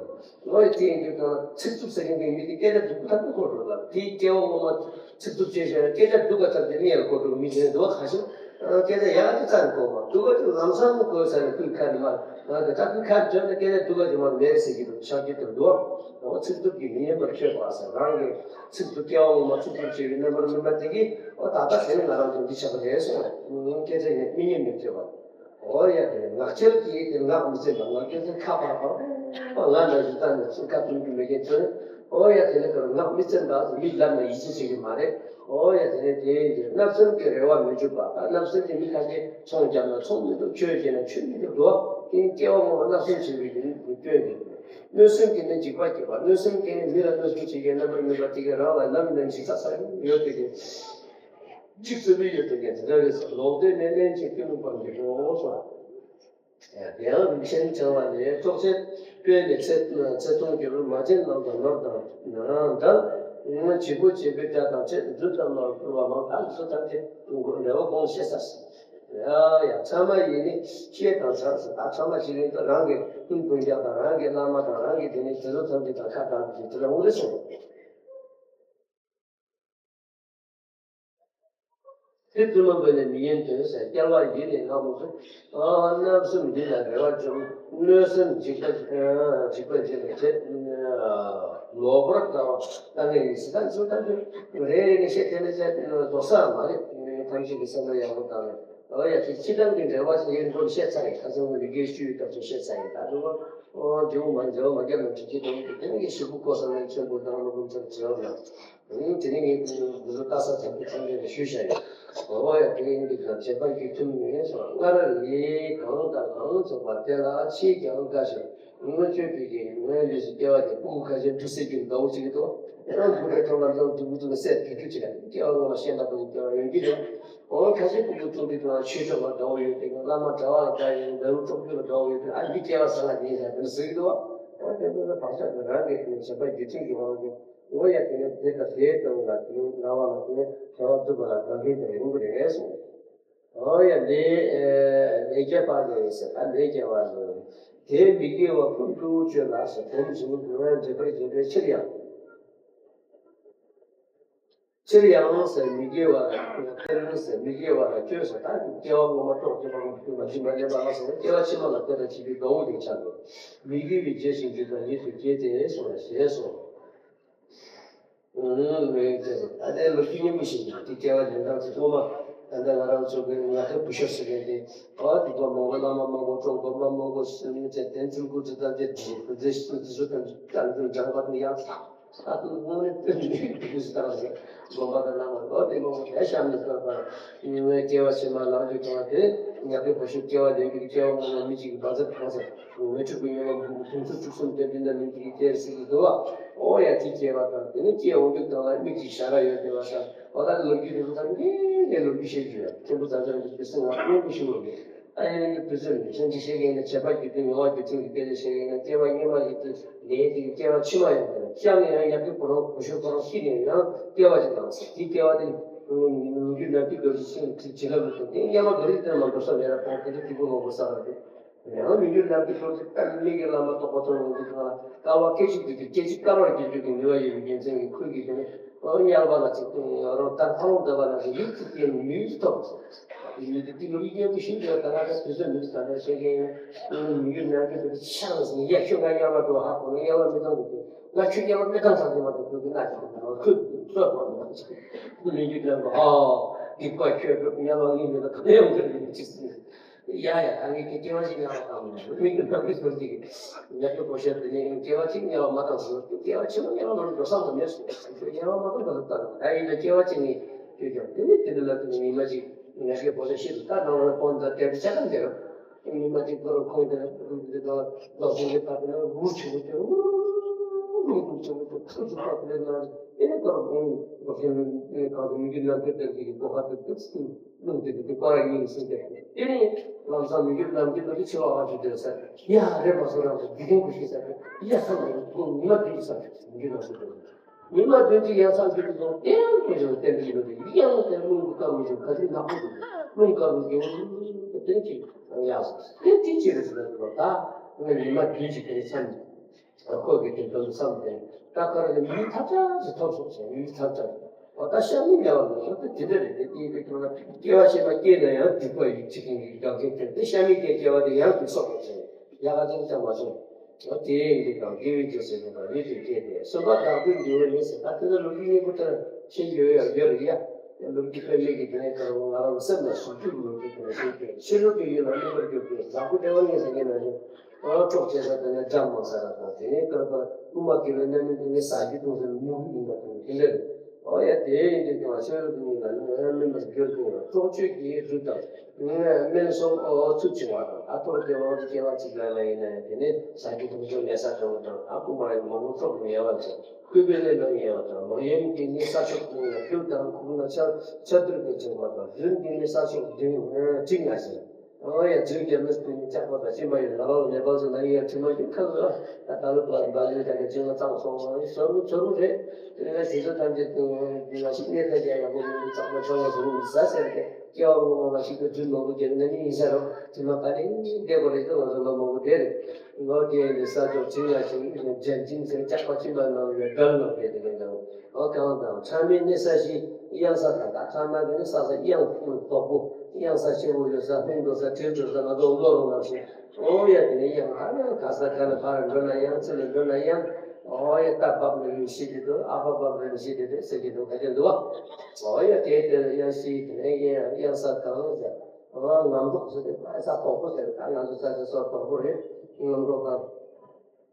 ལོ་ཡི་ཐིག་ཡིན་དུས་ཀྱང་ཚིག་རྩུབ་ཟེར་མཁན་གྱི་མི་དེ་སྐད་ཆ་སྡུག་པོ་ཐག་པོ་གོ་འགྲོ་ལ། དེའི་སྐྱེ་བ་སྔོན་མ་ཚིག་རྩུབ་བྱས་བྱས་ན་སྐད་ཆ་སྡུག་པ་ཐག་དེ་ནི་ཡང་གོ་འགྲོ་མི་དེ་འདུག་ཁ་ཤས། སྐད་ཆ་ཡག་ཅིག་ཙམ་གོ་བ་འདུག་ག་ཅིག་ལམ་སང་གོ་ས་ནས་སྐུའི་ཁ་ནས་མར་ང་གི་ད་སྐུའི་ཁ་བརྗོད་ན་སྐད་ཆ་སྡུག་ག་ཅིག་མར་མེད་ཟེར་གྱི་འདུག་ཆགས་ཀྱི་འདུག་འོ་ཚིག་རྩུབ་ཀྱིས་མི་ཉན་པར་བྱེད་པ་ཟེར། རང་གི་ཚིག་རྩུབ་སྐྱེ་བ་སྔོན་མ་ཚིག་རྩུབ་བྱས་པའི་རྣམ་པར་སྨིན་པ་དེ་གིས་འོ་ད་ལྟ་དེ་ནི་ང་རང་ཚོ་འདི་ཆགས་པ་རེད་གསུངས། སྐད་ཆ་ཡིན་མི་ཉན་མི་བྱེད་པ། འོ་ཡ་དེ་ངག་འཁྱལ་གྱིས་དེ་ངག་མི་འཛིན་པ། ངག་འཁྱལ་དེ་ཁ་ཕར་ཕར་པ་ང་ན་བཞིན་བཏང་ནས་ཚིག་ཁ་ཕུན་གྱི་མེད་མཁན་ཚོས། ཨོ་ཡ་དེ་ནས་ཁོ་ངག་མི་བཙེམ་པ། མི་ལབ་ན་ཡིད་ཆེས་བྱེད་ཀྱི་མ་རེད། ཨོ་ཡ་དེ་ནས་དེ་ཡིན་དུས་བརྣབ་སེམས་ཀྱི་རེ་བ་མི་འཇུག་པ། ད་བརྣབ་སེམས་ཀྱིས་མི་ཁ་ཤས་ཚོང་བརྒྱབ་ན་ཚོང་མི་འདུག་ཆོས་བྱས་ན་ཆོས་མི་འདུག་འགྲོ་བ་དེ་སྐྱེ་བ་སྔོན་མ་བརྣབ་སེམས་བྱེད་པའི་རྒྱུ་ནི་སྐྱོན་མེད། གནོད་སེམས་ཀྱིས་ནི་འཇིགས་པ་སྐྱེད་པ། གནོད་སེམས་ཀྱིས་ནི་མི་ལ་གནོད་སེམས་བྱེད་མཁན་རྣམ་པར་སྨིན་པ་དེ་གས་རང་ལ་ནམ་ཡིན་ན་འཇིགས་ས་ས་ཡོད་དེ་གས་འཇིགས་སུ་མི་ཡོད་དེ་གས་དེ་འདྲ་རེད་ཟེར། ལོག་ལྟས་ནི་ལན་ཅིག་ཀུན་སློང་སྤངས་ཀྱི་འགྲོ་སོང་། དེའང་རིན་ཆེན་ཕྲེང་བ་ལས། རྟོགས་ཆེན་དཔལ་ནི་ཚེ་ཚེ་ཐུང་འགྱུར། མ་བྱས་ནམ་དུ་ནོར་དང་ནོར་དང་འདྲ། བྱེད་པོ་བྱེད་པོའི་སྒྲ་དང་བཅས། རྫུན་ཙམ་ལ་བསྐུལ་བ་མང་། ད་འདི་ཚོ་ཐམས་ཅད་འགྲེལ་པ་གོང་བཤད་ས་ཡ་ཡ་ཚང་མ་ཡིན་ནི་ཤེས་དང་ཚར་ཟེར། ད་ཚང་མ་ཞིག་ཡིན་ད་རང་གི་ཀུན་ཀུན་རྒྱག་དང་རང་གི་བླ་མ་དང་རང་གི་དེ་ནི་དེ་ཚོ་ཐམས་ཅད་དང་ཁ་བྲལ་གྱི་དེ་ལ་འོང་རེ་སོང་། དེ་བཙུན་མ་འབད་ནས་མི་ཡེངས་དོན་ཟེར། སྐྱེ་བ་ཡིད་ནི་ལྷ་མོ་བཟུང་། ཨ་བརྣབ་སེམས་འདི་ལ་རེ་བ་འཇོམས། གནོད་སེམས་འཇིགས་པ་འཇིགས་པ་འཇིགས་པའི་ཚེ། ལོག་པར་ལྟ་བ་ལྟ་ངན་ཡིན་ཟེར། ད་ཚུར་ལྟ་དུས་རེ་རེ་ནས་བཤད་དེ་ནས་བཤད་དེ་ལ་རྫོགས་ས་མ་རེད། ཐམས་ཅད་ཀྱི་སེམས་པ་ཡག་པོ་བཏང་ནས། ཨོ་ཡ་དེ་སྤྱི་བཏང་གི་འགྲེལ་པ་ཞིག་ཡིན་སྐོར་བཤད་ཚར་ཡིན། ཁ་སང་ལི་ཀའི་ཤུའི་སྐབས་སུ་བཤད་ཚར་ཡིན། ད་དུང་ཨོ་འཇུག་མ་འཇུག་མ་རྒྱབ་ན་འགྲིག་གི་འདུག་དེ་ནས་ཞིབ་པོ་གོ་ས་ནས་ཆེན་པོ་དང་ལོ་ཀུན་ཚར་བྱེད་འོང་ན། དེ་ནས་ངས་འདི་ཚོ་ལྟ་ས་ཚང་གི་ཚང་གི་ཞུས་བཞག་ཡོད། འོ་ཡ་དེ་ཡིན་གྱི་ཀྱང་བྱེད་པ་རྒྱུ་མཐུན་མིན་སོང་སྔར་ལས་གང་དང་གང་བྱུང་བ་དེ་ལ་ཕྱིས་ཀྱང་དགའ་ཞིང་མངོན་སྤྱོད་པའི་གི་ངའི་ལུས་སུ་སྐྱེ་བ་དེ་སྤུ་གུ་ཁ་ཤས་འབྲུ་སེལ་གྱི་ཟླ་བོ་གཅིག་གི་ཐོག་ཡང་འབུ་རེ་ཐོག་ལ་འཛོམས་འབྲུ་གུ་ཚོ་གི་སེལ་གྱི་རྒྱུ་གཅིག་ལ་སྐྱེ་བ་སྔོན་མ་ཤེས་པ་དང་སྐྱེ་བ་ཡོང་གི་རེད། འོ་ཁ་ཤས་སྤུ་གུ་ཚོ་གི་ཐོག་ལ་ཆོས་ཕྱོགས་ལ་དགའ་བོ་ཡོད་དེ་བླ་མ་གྲྭ་བ་ལ་དགའ་ཡོད་དེ་ལུག་གྲོགས་རྒྱུ་ལ་དགའ་བོ་ཡོད་དེ་ཨ་འདི་སྐྱེ་བ་ས་ལ་ཉེ་ཤ་དེ་ཟེར་གི་འདུག་འོ་དེ་ཚོ་ལ་བག་ཆགས་ཀྱི་རང་གི་བྱེད་པ་རྒྱུ་མཐུན་གྱི་དབང་གིས། འོ་ཡ་དེ་ནས་དེ་དང་དེའི་སྟེང་ལ་དེའི་ལ་བ་ལ་དེ་ནས་བྱ་བ་བསྒྲུབ་པ་ལ་དགའ་མཁན་དེ་ཡོང་གི་རེད་གསུངས། འོ་ཡ་ལས་ལས་རྒྱ་པ་ལས་ཟེར་ད་ལས་རྒྱ་བ་ལས། དེ་མི་དགེ་བ་ཕུན་སུམ་ཚོགས་ལ་ཟེར་དོན་བྱེད་མི་དགེ་བ་འགྲེལ་པར་བྱེད་པའི་ཕྱིར་ཡང་། ཕྱིར་ཡང་ཟེར་མི་དགེ་བ་ལ་སྟེར་ཟེར་མི་དགེ་བ་ལ་སྤྱོད་ཟེར་ད་སྐྱེ་བ་སྔོན་མ་རྟོགས་ཀྱི་མ་འོངས་པ་སྦྱིན་པ་ལེན་པ་ལ་སོགས་སྐྱེ་བ་ཕྱི་མ་ལ་སྟེར་བྱེད་པའི་དགའ་བོ་དེ་ཆགས་ཏེ་མི་དགེ་བའི་རྒྱུ་ཞིག་འཇུག་པ་ཉིད་དུ་སྐྱེས་ཏེ་སོང་ཞེས་སོ། ཨུམ་ལོས་ཀྱི་ད་ལྟའི་ལོ་རྒྱུས་སྙན་པོ་ཞིག་འདུག་དེ་སྐྱེ་བ་ལེན་སྟངས་ཚོ་ཐོག་མ་ད་ལྟ་ང་རང་ཚོ་གི་ང་ཁ་བུ་ཤོར་ཟེར་མཁན་དེ་ཨ་དེ་པ་མང་པོ་བླ་མ་མང་པོ་གྲོགས་པོ་མ་མང་པོ་སེམས་ཅན་དེ་ཚུལ་ཁུར་དུ་བཏང་སྟེ་དེ་དེ་ཚོ་དང་དང་དུ་འགྲངས་པ་དེ་ཡང་ཚ་ཨ་དུ་དངོས་གནས་དོན་དུ་དུ་སུ་དང་ཟེར་དགོན་པ་དང་བླ་མ་ལོ་དེ་མང་པོ་དེ་བཤམས་ནས་བཏང་པར་ངའི་སྐྱེ་བ་ཕྱི་མ་ལམ་རྒྱུ་དང་དེ་ང་ཁ་བུ་ཤོར་སྐྱེ་བ་ལེན་གྱི་སྐྱེ་བ་ངོ་མ་མི་གཅིག་གི་བ་ཚ་གང་ཟེར། མི་འཁྲུགས་པའི་ཉོན་མོངས་དུང་ཕྱུར་བཅུ་གསུམ་དེ་འདི་འདྲ་མིན་གྱི་གཏེར་སྲིད་ཀྱི་འདུལ་བ། ཨོ་ཡ་དེ་སྐྱེ་བ་དང་དེ་ནི་སྐྱེ་འོང་དུས་དང་ལ་མིག་གཅིག་ཞར་ར་ཡོད་དེ་བ་ས་ཨོ་ད་ལོ་རྒྱུས་དེ་ཚོ་ད་ངེས་ངེས་ལོ་རྒྱུས་བཤད་རྒྱུ་ཡ་ཆེན་པོ་ཙག་ཙག་རེད་འདུག་དེ་སེམས་ལ་སྙན་པོ་ཞུ་བ་རེད། ཨ་ཡིན་ནི་དུས་ཚོད་ནི་ཕྱིན་ཅི་ཤེས་ཀྱི་ཡིན་ན་བྱེད་པ་རྒྱུ་མཐུན་ངོ་བོ་རྒྱུ་མཐུན་གྱི་སྐད་ཆ་བཤད་ཀྱི་ཡིན་ན། སྐྱེ་བ་སྔོན་མ་ཡིན་དུས་ལས་དེ་སྐྱེ་བ་ཕྱི་མ་ཡིན་དུས་ཤར་ནས་ཡང་ཡབ་ཀྱི་ཕོ་བྲང་བུ་ཤུག་ཕོ་བྲང་ཤི་ནས་ཡང་སྐྱེ་བ་ཞིག་དང་ས་དེ་སྐྱེ་བ་དེ་ནམ་རྒྱུན་ནམ་རྒྱུན་འགྲོ་ཞིག་ཕྱིན་ཅི་ལབ་དུས་དེ་སྔོན་མ་འགྲོ་རིགས་དེ་མ་འགྲོ་ས་མེད་ར་ཁོང་དེ་འདྲ་སྐྱིད་པོ་ལོངས་པ་ས་ར་དེ། ཡང་མི་འགྱུར་ལམ་གྱི་ཐོག་ཏུ་ཀ་མི་གི་བླ་མ་རྟོགས་པ་ཚོ་ཡོང་དུས་ཁོང་ལ་དཀའ་བ་སྐད་ཅིག་དུས་དུས་སྐད་ཅིག་དཀའ་བར་གྱུར་རྒྱུ་གི་ནུས་པ་ཡོད་པའི་རྒྱུ་མཚན་གྱིས་ཁོས་ཀྱིས་དེ་ནས་ཨོ་དམྱལ་བ་ལ་ཅིག་རང་དང་ཐང་ལོག་འདོད་པ་ལ་ཡིད་ཀྱི་རྐྱེན་ནུས་ཐོབ། ཡིད་ཀྱི་རྐྱེན་ནུས་ཡོད་པའི་ཤིང་འདོད་ད་ལ་ད་དུས་ཚོད་མི་ད་ལྟ་བཤད་མཁན་ཡང་མི་འགྱུར་ལམ་གྱི་ཐོག་ཏུ་ཆགས་ཟིན་ཡ་ཁྱོད་ང་དམྱལ་བ་འགྲོ་ཧ་གོ་ན་དམྱལ་བ་མི་གཏོང་གི་ང་ཁྱོད་དམྱལ་བ་མི་གཏོང་ས་གི་མ་གཏོགས་ཁོས་ཀྱི་ན་ཅིག་ཁོས་ཚོད་པ་མ་ཅིག་མི་འགྱུར་ལམ་གྱི་ཨོ་སྡིག་པ་ཁྱོད་དམྱལ་བ་ངའི་མི་ལ་ག་ནས་ཡོང་གི་རེད་ཅིག་ཡ་ཡ་ད་ངས་ཀྱི་སྐྱེ་བ་ཅིག་ཡང་དང་མི་གི་ནང་གི་སོར་ཅིག་ཡ་ཀྱི་བོ་ཤ་དེ་ནས་སྐྱེ་བ་ཅིག་ཡང་མ་བཏང་སོང་། སྐྱེ་བ་ཕྱི་མ་ཡང་མ་འགྲོ་བསམ་པ་མེད་སོང་། ཡང་མ་བཏང་པ་ལ་བཏང་ད་ཡིན་ན་སྐྱེ་བ་ཅིག་ནས་ཡོད་ཀྱང་དེ་ནས་དེ་འདྲ་ལ་དུ་ཉི་མ་ཅིག་ཡ་ཀྱི་བོ་ཤ་ཤི་དུ་ད་ནང་ལ་ཕོན་ད་དེ་ཆ་གང་དེ་ར་ཉི་མ་ཅིག་ཁོ་རང་ཁོང་དེ་ལ་དུ་དེ་ད་ལོག་སོང་གི་ད་དེ་ན་རུ་ཆུ་བོ་དེ་རུ་རུ་ཆུ་བོ་དེ་ཐུག་ཆུ་ད་དེ་ན་དེ་ནས་ཁོ་རང་ཁོང་གི་བོ་ཤ་གང་དུ་མི་གི་ནང་དེ་དེ་གི་གོ་ཁ་དེ་དུ་སུ། རླུང་དེ་དེ་དེ་པར་ཡིན་ཟེར་ཏེ། དེ་ནས་ལམ་སང་མི་འགྱུར་ལམ་གྱི་ལོ་དེ་ཆེ་བ་བ་ཞིག་སྡོད་ས། ཡ་རེད་མ་སོང་རང་ཚོ་འདི་གན་གོ་ཤེས་ས་རེད། ཡ་ས་ནས་ཁོ་ཉི་མ་བདུན་ཅིག་ས་རེད་མི་འགྱུར་ལམ་གྱི་ལོ། ཉི་མ་བདུན་ཅིག་ཡ་ས་འགྱུར་དུ་སོང་བསྟན་དུ་ཞོག་བསྟན་དུ་ཞོག་དེ་ཡང་བསྟན་རླུང་གི་སྐམ་མི་འཇུག་ག་ཚོད་ནག་པོ་འདུག་རླུང་སྐམ་མི་འཇུག་བསྟན་ཅིག་ཡ་ས་བསྟན་ཅིག་ཅི་རེད་ཟེར་ན་ད་ང་ཉི་མ་བདུན་ཅིག་དེ་ནས་ས་འགྱུར། ཁོ་གིས་དེ་ཚོ་བསམ་སྟེ་ད་ག་རེ་མི་ཐབས་ཆག་ཅིག་ཐོབ་སོང་ཟེར། མི་ཐབས་ཆག་འོ་ད་ཤ་མི་ཉལ་བ་ལ་སོགས་པ་དེ་འདྲ་རེད། དེ་དེའི་དེ་ཚོ་ལ་སྐྱེ་བ་ཕྱི་མ་སྐྱེས་ན་ཡང་སྡིག་པ་ཡིད་ཆེས་མཁན་གྱི་འགག་རྐྱེན་སྟེར་ཏེ་ཤ་མི་སྐྱེ་སྐྱེ་བ་དེ་ཡང་སྡུག་སོགས་པ་ཟེར་ཡ་ག་ཅིག་ཅང་མ་བྱུང་། འོ་དེ་ཡིན་དུས་ཀྱང་དགེ་བའི་རྒྱུ་ཟེར་ནས་ཀྱང་རིགས་དེ་སྐྱེས་ཏེ་གསུམ་པ་བདག་པོའི་འདུལ་བ་ཡིན་ཟེར། ད་དེ་ཚོ་ལོ་རྒྱུས་སྙིང་པོ་ལྟར་ཤེས་ཡོད་ཡ་ཡོད་རེད་ཡ། ལོ་རྒྱུས་དཔེ་མེད་ཀྱི་དེ་ནས་ཀྱང་ང་རང་སེམས་ལ་ཟུག་རྒྱུ་ལོ་རྒྱུས་དེ་ནས་ཤེས་ཏེ་ཕྱི་རོལ་གྱི་ཡུལ་ལ་གནས་པར་གྱུར་ཏེ་བདག་པོ་དེ་བ་ངེས་ཟེར་མཁན་ནང་བཞིན། ཨོ་གྲོགས་བྱས་ས་དེ་ནས་འཇམ་མོ་ཟེར་བ་དང་དེ་ནས་སྐར་པ་དབུ་མ་དགེ་བའི་རྣམ་སྨིན་དེ་ནས་ཟ་རྒྱུ་གཏོང་ཟེར་ནས་མྱུ་གུ་ཡིན་པ་དང་དེ་འདྲ་རེད། ཨོ་ཡ་དེ་ཡིན་དུས་ཀྱང་ཕྱི་རོལ་དུ་ཉིད་ལ་ནི་སྨིན་པར་འགྱུར་ཏེ་གྲོགས་མཆོད་ཀྱི་རིགས་དང་སྨན་གསུམ་ཨོ་ཚུལ་བྱུང་བ་དང་ཨ་ཐོར་དེ་བ་སྐྱེ་བ་གཅིག་ལ་ལ་ཡིན་ན་ཡང་དེ་ནས་ཟ་རྒྱུ་གཏོང་རྒྱུ་ལས་ས་དྲོན་དང་ཨ་ཁུ་མ་ཡིན་མ་མོ་གྲོགས་ཉེ་བ་ཅན་སྐུད་པའི་ལས་ལ་ཉེ་བ་དང་མ་ཡིན་གྱི་ནི་ས་ཕྱོགས་ཀུན་ལ་ཕུལ་དང་ཁུག་ན་ཆར་ཆར་དུས་ཀྱི་བྱུང་བ་དང་རྫུན་གྱི་ནི་ས་ཕྱོགས་བདུན་དྲུག་ལྔ་ཟེར། ཨོ་ཡ་དྲིན་རྒྱལ་མོས་ཀུན་ནས་བཅག་པ་དང་ཤི་མ་ཡིན་ལ་རོགས་ནེ་པལ་ཚོ་ན་ཡི་ཡ་དྲི་མ་རྒྱུན་ཁ་ལ་ད་ད་ལོ་པ་འབའ་ལོས་ཀྱང་གི་ཅི་ང་གཙང་སོང་བ་ནི་ཟོར་མོ་ཚོར་མོ་རེད། དེ་ནས་དེ་ཚོ་ཐམས་ཅད་དུ་ང་ཞིག་གནས་ཐད་ཀྱང་ཡག་པོ་མི་འདུག་གཙང་མ་ཆོག་ཡ་ཟོར་མོ་ཟ་ཟེར་ཏེ་སྐྱེ་བ་སྔོན་མ་ཞིག་ཏུ་དྲིན་མང་པོ་རྒྱལ་ན་ནི་ཡིན་ས་རོགས་དྲི་མ་ག་ནས་བསྡད་པ་རེད། ད་ང་ཚོ་ལོ་མང་པོ་བསྡད་རེད། ལོ་རྒྱལ་ཡིན་ས་ཕྱོགས་དྲིན་ཡ་ཞིག་འཇལ་ཅིང་ཟེར་བཅག་པ་ཅིན་པ་ནང་ཡོད་འགྲན་ལོ་བསྡད་དེ་ག་ཡང་། ཨོ་གང་དང་ཚང་མའི་གནས་ས་ཞིག་གཡང་ས་དང་ད་ཚང་མ་གི་གནས་ས་ས་གཡང་དོག་པོ་གཡང་ས་ཆེ་བོ་ཡོད་ས་ལྷུང་འགྲོ་ས་དྲིལ་འགྲོ་ས་ང་ཚོ་བློ་རུ་ནང་བཞིན། ཨོ་ཡ་དེ་ནས་གཡང་ཧ་ལམ་ག་ས་ག་ལ་ཕར་འགྲོ་ན་གཡང་ཚུར་ལ་འགྲོ་ན་གཡང་། ཨོ་ཡ་རྟ་བབས་ནས་མི་ཤེས་ཀྱི་འདུག་ཨ་ཕ་བབས་ནས་མི་ཤེས་ཀྱི་འདུག་ཟེར་གྱི་འདུག་ག་དེ་འདུག་བ། ཨོ་ཡ་དེ་དེ་གཡང་ཤིག་དེ་ནས་གཡང་གཡང་ས་གང་ཟེར། ཨོ་ངམ་ཐོག་ཟེར་ཏེ་ས་དོག་པོ་ཟེར་ད་ང་ཚོ་ས་ཆ་སོགས་དོག་པོ་རེད། ངམ་ཐོག་གང་།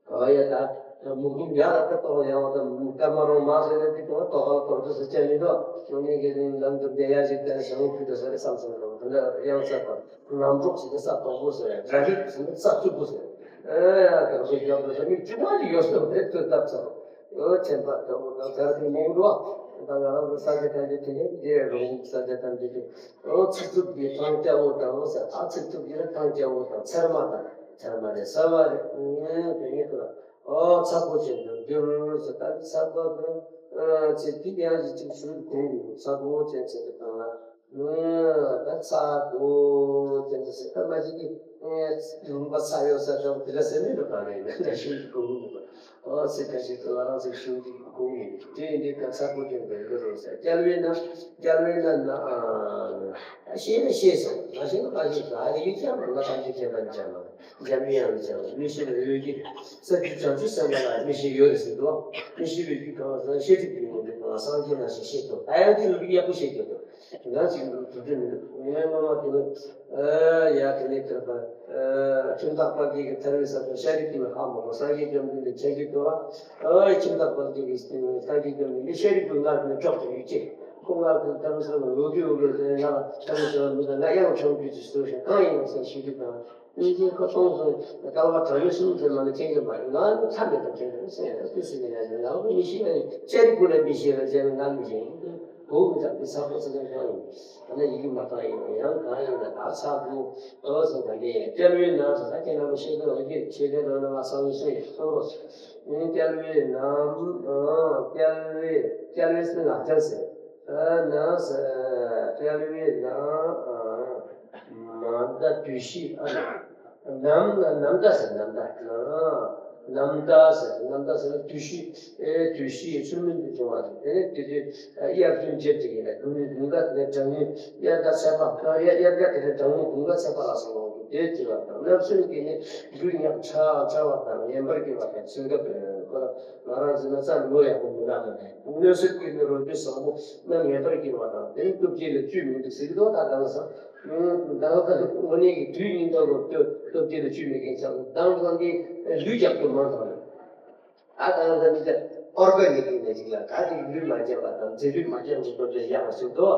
ཨོ་ཡ་ད། མུ་གུམ་ཡ་ར་ད་ཏོག་ཡ་བ་ད་སྐར་མ་རོང་མ་ཟེར་ནས་དེ་ཏོག་ཏོག་ཏོག་ཏོག་ཏོག་ཟེར་ཅན་མི་འདུག་ཉོ་ཉེ་གི་ལམ་དུ་བསྡད་ཡ་ཞིག་དེ་ཞང་ཁུ་དུ་ཟེར་བསམ་སོང་ལོ། དེ་འདྲ་ཡང་ས་དང་ནམ་གྲོགས་ཟེར་ཏེ་ས་དོག་པོ་ཟེར་ར་རིག་ཟེར་ནས་ས་བཙུགས་པོ་ཟེར། ཨེ་ཡ་ག་ཚོད་རྒྱབ་ཏུ་ཟེར་མི་བཅུ་མ་ཞིག་ཡོད་སོང་དེ་ཚོད་བཏབ་ཚར། ཨོ་ཆེན་པ་དོག་པོ་དང་ཟེར་དེ་མོ་འདུག་ད་ང་རང་གི་ས་ཆ་ཐམས་ཅད་དེ་ནས་འདི་རོང་ས་ཆ་ཐམས་ཅད་དེ། ཨོ་ཚིག་རྩུབ་ཀྱི་ཐང་སྐྱ་བོ་དང་ཟེར། ཨ་ཚིག་རྩུབ་ཀྱི་ཐང་སྐྱ་བོ་དང་ཚེར་མ་དང་ཚེར་མ་རེད་ཟེར་བ་རེད། ཨུམ་དེ་ནས་ཁོ་ལ་ཨོ་ཚ་པོ་ཅན་དུ་འགྱུར་ཟེར། ད་ཚ་པོ་དང་ཚེ་འདི་ཡང་ཞིག་ཅིག་ཞུ་དགོས་ཡོད། ཚ་པོ་ཅན་ཚེ་འདི་དང་ལ་ད་ཚ་པོ་ཅན་དུ་ཟེར། ད་མ་ཞིག་གི་ལུང་པ་ཚ་ཡོད་ས་དང་དེ་ལ་ཟེར་མི་འདུག་ག་རེད། ད་ཞུ་དགོས་ཡོད། ཨོ་ཚེ་ཁ་ཤས་ཀྱི་ང་རང་ཚོ་ཞུ་གི་གོ་ཡིན། དེ་ཡིན་དུས་ཀ་ཚ་པོ་ཅན་དུ་འགྱུར་རོ་ཟེར། རྒྱལ་བས་ན་རྒྱལ་བས་ན་ན་ཨ་ཤེས་ན་ཤེས་སོང་། མ་ཤེས་ན་མ་ཤེས་སོང་། ཨ་ནི་ཡིག་ཆ་མ་ལ་ཐམས་ཅད་མཁྱེན་པ་ནི་ཅང་མ་འཇམ་དབྱངས་ནི་ཅང་མི་ཤེས་ན་འོད་ཀྱི་ས་བཅུ་བྱང་ཆུབ་སེམས་དཔའ་ལ་མི་ཤེས་ཡོད་རེད་ཟེར་དོ། མི་ཤེས་པའི་རྒྱུ་གང་ཟག་ཤེས་སྒྲིབ་ཀྱི་ངོ་བོ་གང་སངས་རྒྱས་ནང་བཞིན་ཤེས་ཐུབ། ད་ཡང་དེ་ལུགས་ཡག་པོ་ཤེས་དགོས་དོ། ང་ཅིག་ལུགས་དུ་དུ་མི་འདུག་ངའི་མ་མ་དེ་ནི་ཨ་ཡ་དེ་ནི་དེ་པ་ཨ་ཁྱིམ་བདག་དཔལ་ལྡན་གྱི་ཐར་བའི་ས་ཐོབ་ཤཱ་རིའི་བུ་ལ་ཧ་མ་གོ། སངས་རྒྱས་བཅོམ་ལྡན་འདས་ཁྱེད་ཀྱིས་དོ། ཨ་ཁྱིམ་བདག་དཔལ་ལྡན་གྱི་སངས་རྒྱས་བཅོམ་ལྡན་འདས་ཤཱ་རིའི་བུ་ལྔ་དེ་ནི་གྲོགས་དང་ཡུལ་སྐྱེས། ཁོ་ང་ཚོའི་ཐར་པའི་ས་ལ་ལོ་རྒྱུས་ཡོད་པའི་ཚེ་ང་ལ་ཐར་པའི་ས་ལ་མི་དང་ང་ཡང་བྱང་རྒྱུད་ཀྱི་སྲོལ་ཞིག་གང་ཡིན་ཟེར་ཤེས་རྒྱུ་དང་། སྙིང་རྗེ་ཁོ་སྟོང་གསུམ་སྐལ་བ་དྲང་ནས་གསུམ་ཟེར་མ་ནི་མཁྱེན་གྱི་མ་རེད། ང་ནི་ཚ་མེད་པ་མཁྱེན་གྱི་ཟེར་ཏེ་ཟེར་གྱི་ཡ་ཡིན། ང་ཁོ་མི་ཤེས་པ་ཡིན། ཅེ་རི་ཀུ་ལ་མི་ཤེས་པ་ཟེར་ན་ང་མི་ཤེས། གོ་མི་ཐུབ་པའི་ས་ཁོངས་སུ་ལ་ཤར་ཡོང་། ད་ནི་ཡི་གེ་མ་དག་ཡིན་ཡང་གང་ཡིན་ན་ད་ཆགས་འགྲོ། ཨོ་ཟེར་བ་ནི་བསྐལ་བའི་ནང་ཟེར་ད་ཁྱེད་རྣམ་པ་ཤེས་ཀྱི་རེད། ཆོས་ལྡན་རང་རྣམ་པ་བསམ་བློ་ཞིག་གཏོང་རོགས། བསྐལ་བའི་ནང་། བསྐལ་བའི་བསྐལ་བའི་སུ་ལ་བསྐལ་ཟེར། ནང་ཟེར། བསྐལ་བའི་ནང་། མ་ད་དུས་ཤིག་ཨ། ནམ་ནམ་ཟླ་ཟེར་ནམ་ཟླ། ནམ་ཟླ་ཟེར་ནམ་ཟླ་ཟེར་ན་དུས་ཤིག་ཨེ་དུས་ཤིག་ཚུལ་མིན་དུ་བྱུང་བ་རེད། དེ་ནས་དེ་དུས་དབྱར་དུས་འབྱེད་དེ་ཡིན་ལ་དགུན་དགུན་ཁ་དེ་ནས་གྲང་མོའི་དབྱར་ཟླ་ཚེས་པ། དབྱར་དབྱར་ཁ་དེ་ནས་གྲང་མོའི་དགུན་ཁ་ཚེས་པ་ལ་སོང་བ་དེ་དེ་བར་དང་ནམ་སུན་གྱི་ནི་འབྲུ་ཉག་ཕྲ་ཕྲ་བ་དང་ངན་པར་གྱུར་བ་དང་ཚིག་འགབ་ཁོ་ལ་ང་རང་ཚོ་ན་ཚ་ལོ་ཡག་པོ་མི་ལ་ན་ནས་གནོད་སེལ་གྱི་ནི་རོ་བཅུད་བཟང་པོ་རྣམས་ངན་པར་གྱུར་བ་དང་དེ་ནི་སྟོབས་ཀྱིས་ལ་བཅུད་མི་འདུག་ཟེར་གྱི་འདུག་ད་དང་སང་། ད་ལྟ་དངོས་གནས་ཀྱི་དུས་ཉིན་ཐོ་གོ་སྟོབས་སྟོབས་ཀྱིས་ལ་བཅུད་མེད་མཁན་ཆགས་སོང་། དང་སང་གི་ལུས་རྒྱག་རྒྱུ་མང་དང་། ད་ལྟ་འདི་ཨོར་ག་ནིག་ཡིན་ན་ཅིག་ལ་ག་དེ་ལུས་མ་རྒྱག་པ་དང་རྫས་ལུས་མ་རྒྱག་པའི་སྟོབས་ཀྱིས་ཡག་པ་ཟེར་དོ།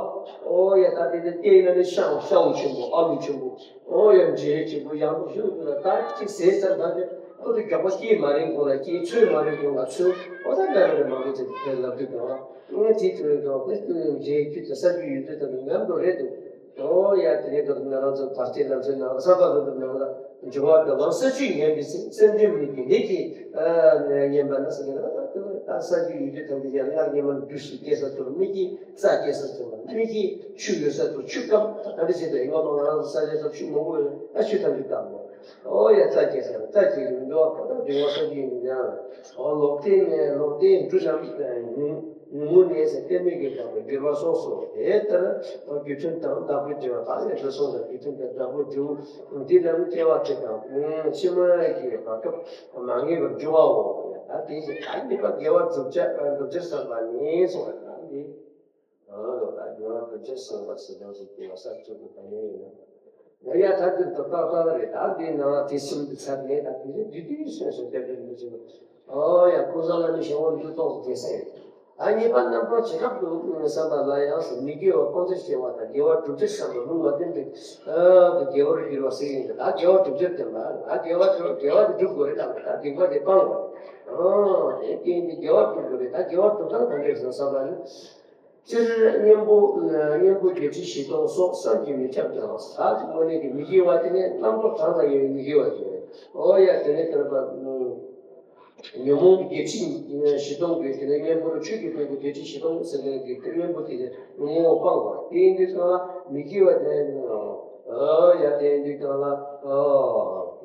ཨོ་ཡ་ད་དེ་དེ་ལྟས་ན་ནི་ཤའུ་ཤའུ་ཆེན་པོ་ཨ་ལུ་ཆེན་པོ། ཨོ་ཡ་འབྲས་ཆེན་པོ་ཡག་པོ་ཞིག་ལ་ད་ཅིག་ཟས་ཙམ་ད་དེ་ཁོ་ཚོ་མགྱོགས་པོ་སྐྱེས་མ་རེད། ཁོ་ལ་སྐྱེས་ཚོད་མ་རེད། ཁོ་ལ་ཚོད་ཨོ་ད་འདྲ་རེད་མང་པོ་ཅིག་དེ་ལབ་དུས་དང་། ངས་དེའི་དུས་ལ་འགྲོ་ཁོས་ཀུན་རྗེས་རྒྱུད་དུ་ས་རྒྱུ་ཡོད་དུས་དང་མཉམ་དུ་རེད་འདུག་ཨོ་ཡ་དེ་ནས་ད་ང་རང་ཚོ་བར་ཆད་ལམ་སེལ་ནང་ས་བབ་ལ་འདུག་ནང་ལ་འབྱུང་བ་དང་ལམ་ས་བཅུད་ཉམས་པའི་ཚེ་སེམས་ཅན་མིག་གི་ནད་ཀྱིས་ཉེན་པ་ན་ཟེར་གྱི་ན་ད་ས་རྒྱུ་ཡོད་དུས་དང་དེ་ཡང་སྔར་ཉེ་མར་རྒྱུ་ཞིག་སྐྱེ་ས་ཚོར་མིག་གི་རྩ་སྐྱེ་ས་ཚོར་མིག་གི་ཆུ་ཡོད་ས་ཚོར་ཆུ་སྐམ་ད་འདི་བྱེད་དུ་ཡིན་ང་མ་ང་རང་ཚོ་ས་ཆ་ཚོར་ཆུ་མང་པོ་ཡོད་ན་ཆུ་ཐམས་ཅད་སྐམ་མོ། ཨོ་ཡ་རྩ་སྐྱེ་ས་རྩ་སྐྱེ་གི་མི་འདུག་ཨ་ཁོ་ད་འབྱུང་བ་ས་རྒྱུ་ཡིན་ཀྱང་ཨོ་ལོག་ལྟའི་ནད་ལོག་ལྟའི་འབྲུ་རྣམས་ཉུང་ངུ་ནས་ཟེར་ཏེ་མིག་གི་བདག་པོའི་འགྱུར་བ་སོགས་སོ། དེ་ལྟར་རྒྱུ་མཐུན་དང་བདག་པོའི་འབྲེལ་བ་དག་ལས་འགྲོ་སོང་ལ་རྒྱུ་མཐུན་དང་བདག་པོའི་འབྲེལ་བ་འདི་རྣམས་སྐྱེ་བ་སྤྲད་དང་ཕྱི་མ་གི་བར་སྐབས་མ་ངེས་པར་འགྱུར་བའོ། ད་དེ་བཞིན་ད་ནི་པ་དགེ་བ་སྒྲུབ་བྱ་སྒྲུབ་བྱར་བསམ་པ་ནི་སོང་བ་དང་ནི། ཨོ་ད་དགེ་བ་སྒྲུབ་བྱར་བསམ་པ་ཟེར་དང་ཟེར་དགེ་བ་ས་བཅུ་པོ་ག་ནས་ཡིན་ན། ཡ་ཡ་ད་དེ་ད་ལྟ་ལྟ་བ་རེད། ད་དེ་ནང་དེ་གསུམ་དུ་ཚར་ནས་ད་དེ་རེད་དེ་དུས་སོ་སོ་སྐྱབས་འགྲོ་མི་བྱེད། ཨོ་ཡ་ཀུན་བཟང་ལ་ནི་ཞེ་བོ་འདུ་ཏོག་དགེ་ས་ཡོད། ད་ཉེས་པ་རྣམ་གྲངས་བྱེ་བྲག་ཏུ་བསམ་པ་ལ་ཡང་སོ་མི་དགེ་བ་སྤོང་ཚུལ་ཤེས་པ་དང་དགེ་བ་སྒྲུབ་ཚུལ་བསམ་པ་ལུང་མ་བསྟན་པའི་དགེ་བར་འགྱུར་བ་ཟེར་ཡིན་ད་དགེ་བ་སྒྲུབ་ཚུལ་བསྟན་པ་ད་དགེ་བ་དགེ་བ་དེ་སྒྲུབ་དགོས་རེད། ད་ད་སྡིག་པ་དེ་སྤང་དགོས། ཨོ་དེ་སྐྱེས་ཏེ་དགེ་བ་སྒྲུབ་དགོས་རེད། ད་དགེ་བ་སྒྲུབ་སྟངས་ག་འདྲས་སོང་བསམ་པ་ནི། སྤྱིར་གཉེན་པོ་གཉེན་པོ་བརྒྱད་ཁྲི་བཞི་སྟོང་སོགས་བསམ་གྱིས་མི་ཁྱབ་ཀྱང་ད་དངོས་གནས་ཀྱི་མི་དགེ་བ་དེ་ནི་རྣམ་རྟོག་གང་དང་ཡང་མི་དགེ་བ་ཞིག་རེད། ཨོ་ཡ་དེ་ནི་དེར་པ་ཉོན་མོངས་བརྒྱད་ཁྲི་བཞི་སྟོང་གི་དེ་ནི་གཉེན་པོར་ཆོས་ཀྱི་ཕུང་པོ་བརྒྱད་ཁྲི་བཞི་སྟོང་ཟེར་མཁན་གྱི་དེ་གཉེན་པོ་དེ་ནི་ཉོན་མོངས་སྤངས་པ་དེ་ཡིན་དུས་ཙང་མི་དགེ་བ་དེ་ཨོ་ཡ་དེ་ཡིན་དུས་ཙང་ལ་ཨོ་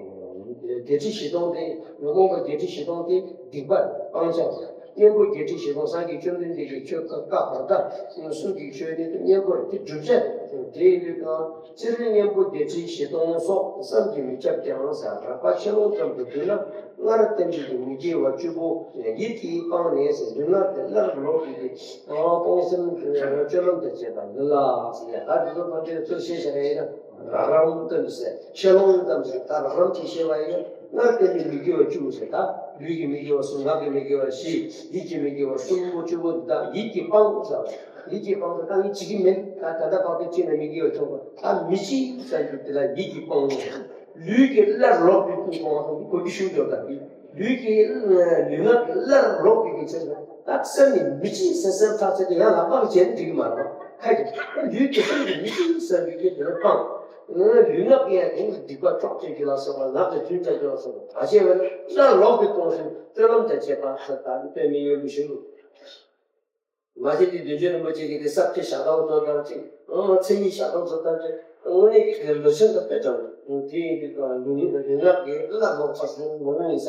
བརྒྱད་ཁྲི་བཞི་སྟོང་དེ་ཉོན་མོངས་པ་བརྒྱད་ཁྲི་བཞི་སྟོང་དེ་སྡིག་པ་སྤང་བྱ་བ། གཉེན་པོ་བརྒྱད་ཁྲི་བཞི་སྟོང་སངས་རྒྱས་བཅོམ་ལྡན་འདས་ཀྱིས་ཆོས་བཀའ་བཀའ་བར་ཐག་གསུང་གི་ཆོས་ནི་གཉེན་པོར་དེ་བསྒྲུབ་བྱ་དེ་ཡིན་དུས་གང་སྤྱིར་གཉེན་པོ་བརྒྱད་ཁྲི་བཞི་སྟོང་སོགས་བསམ་གྱིས་མི་ཁྱབ་ཀྱང་ཟེར་རགས་པ་ཆེ་ལོང་ཙམ་དུ་བསྡུས་ན་སྔར་བསྟན་པའི་མི་དགེ་བ་བཅུ་པོ་ཡིད་ཀྱིས་སྤངས་ནས་ཟེར་ལུས་ངག་གི་སླར་ལོག་པའི་སྤོང་སེམས་སྤྱོད་ལམ་དང་བཅས་པ་འདི་ལ་ཟེར་ཡ་ད་འདི་ཚོ་ཕན་ཆད་ཚུལ་ཤེས་བྱ་ཡིན་ན་རང་རང་ཙམ་ཟེར་ཆེ་ལོང་ཙམ་ཟེར་ད་རང་རང་གིས་ཤེས་པ་ཡིན་ན། སྔར་བསྟན་པའི་མི་དགེ་བ་བཅུ་ཟེར་ད་ལུས་ཀྱི་མི་དགེ་བ་གསུམ། ངག་གི་མི་དགེ་བ་བཞི། ཡིད་ཀྱི་མི་དགེ་བ་གསུམ་པོ་བཅུ་པོ་འདི་དག་ཡིད་ཀྱིས་སྤང་ཟེར་བ། ཡིད་ཀྱིས་སྤང་ཟེར་ད་ངས་བྱེད་ཀྱི་མིན། ད་ད་ལྟ་བར་དུ་བྱས་ན་མི་དགེ་བ་བྱུང་བ་ད་མི་བྱེད་ཟེར་རྒྱུ་དེ་ལ་ཡིད་ཀྱིས་སྤང་ཟེར། ལུས་ཀྱི་སླར་ལོག་པའི་ཀུན་སྤོང་བ་དང་གོ་རྒྱུ་ཞུ་འཇོག་དང་གི་ལུས་ཀྱི་ལུས་ངག་གི་སླར་ལོག་པའི་ཀུན་ཚེ་ད་སེམས་ནི་མི་བྱེད་ཟེར་སེམས་ཐག་ཆོད་དེ་ཡང་ལག་པ་གིས་བྱས་ན་འགྲིག་གི་མ་རེད། ཁ་ཅིག་ལུས་ཀྱི་སེམས་ཀྱི་མི་བྱེད་ཟེར་རྒྱུ་དེ་ལ་སྤང་། ལུས་ངག་གི་ཡང་དེ་སྡིག་པ་ཕྱོགས་གཅིག་གི་ལ་སོགས་པ་ངག་གི་རྫུན་ཙམ་གྱི་ལ་སོགས་པ་བྱས་པ་ནི་སླར་ལོག་པའི་སྤོང་སེམས་སྤྱོད་ལམ་དང་བཅས་པ་ཟེར་ད་ནི་དཔེ་མི་ཡོད་མི་ཞིག་རུ། མ་གཞི་དེ་བདུད་འཇོམས་རིན་པོ་ཆེ་གིས་དེ་ས་བཅད་ཞག་དང་བཟོ་སྟངས་ཅིག་མཚན་ཉིད་ཞག་དང་བཟོ་སྟངས་ཅིག་དངོས་གནས་ཀྱི་དེ་ལུས་སེམས་ཀྱི་དཔེ་ཀྱང་དེ་ཡིན་དུས་ཀྱང་ལུས་ངག་གི་སླར་ལོག་ཚར་སོང་ངོ་མ་ཡིན་ས་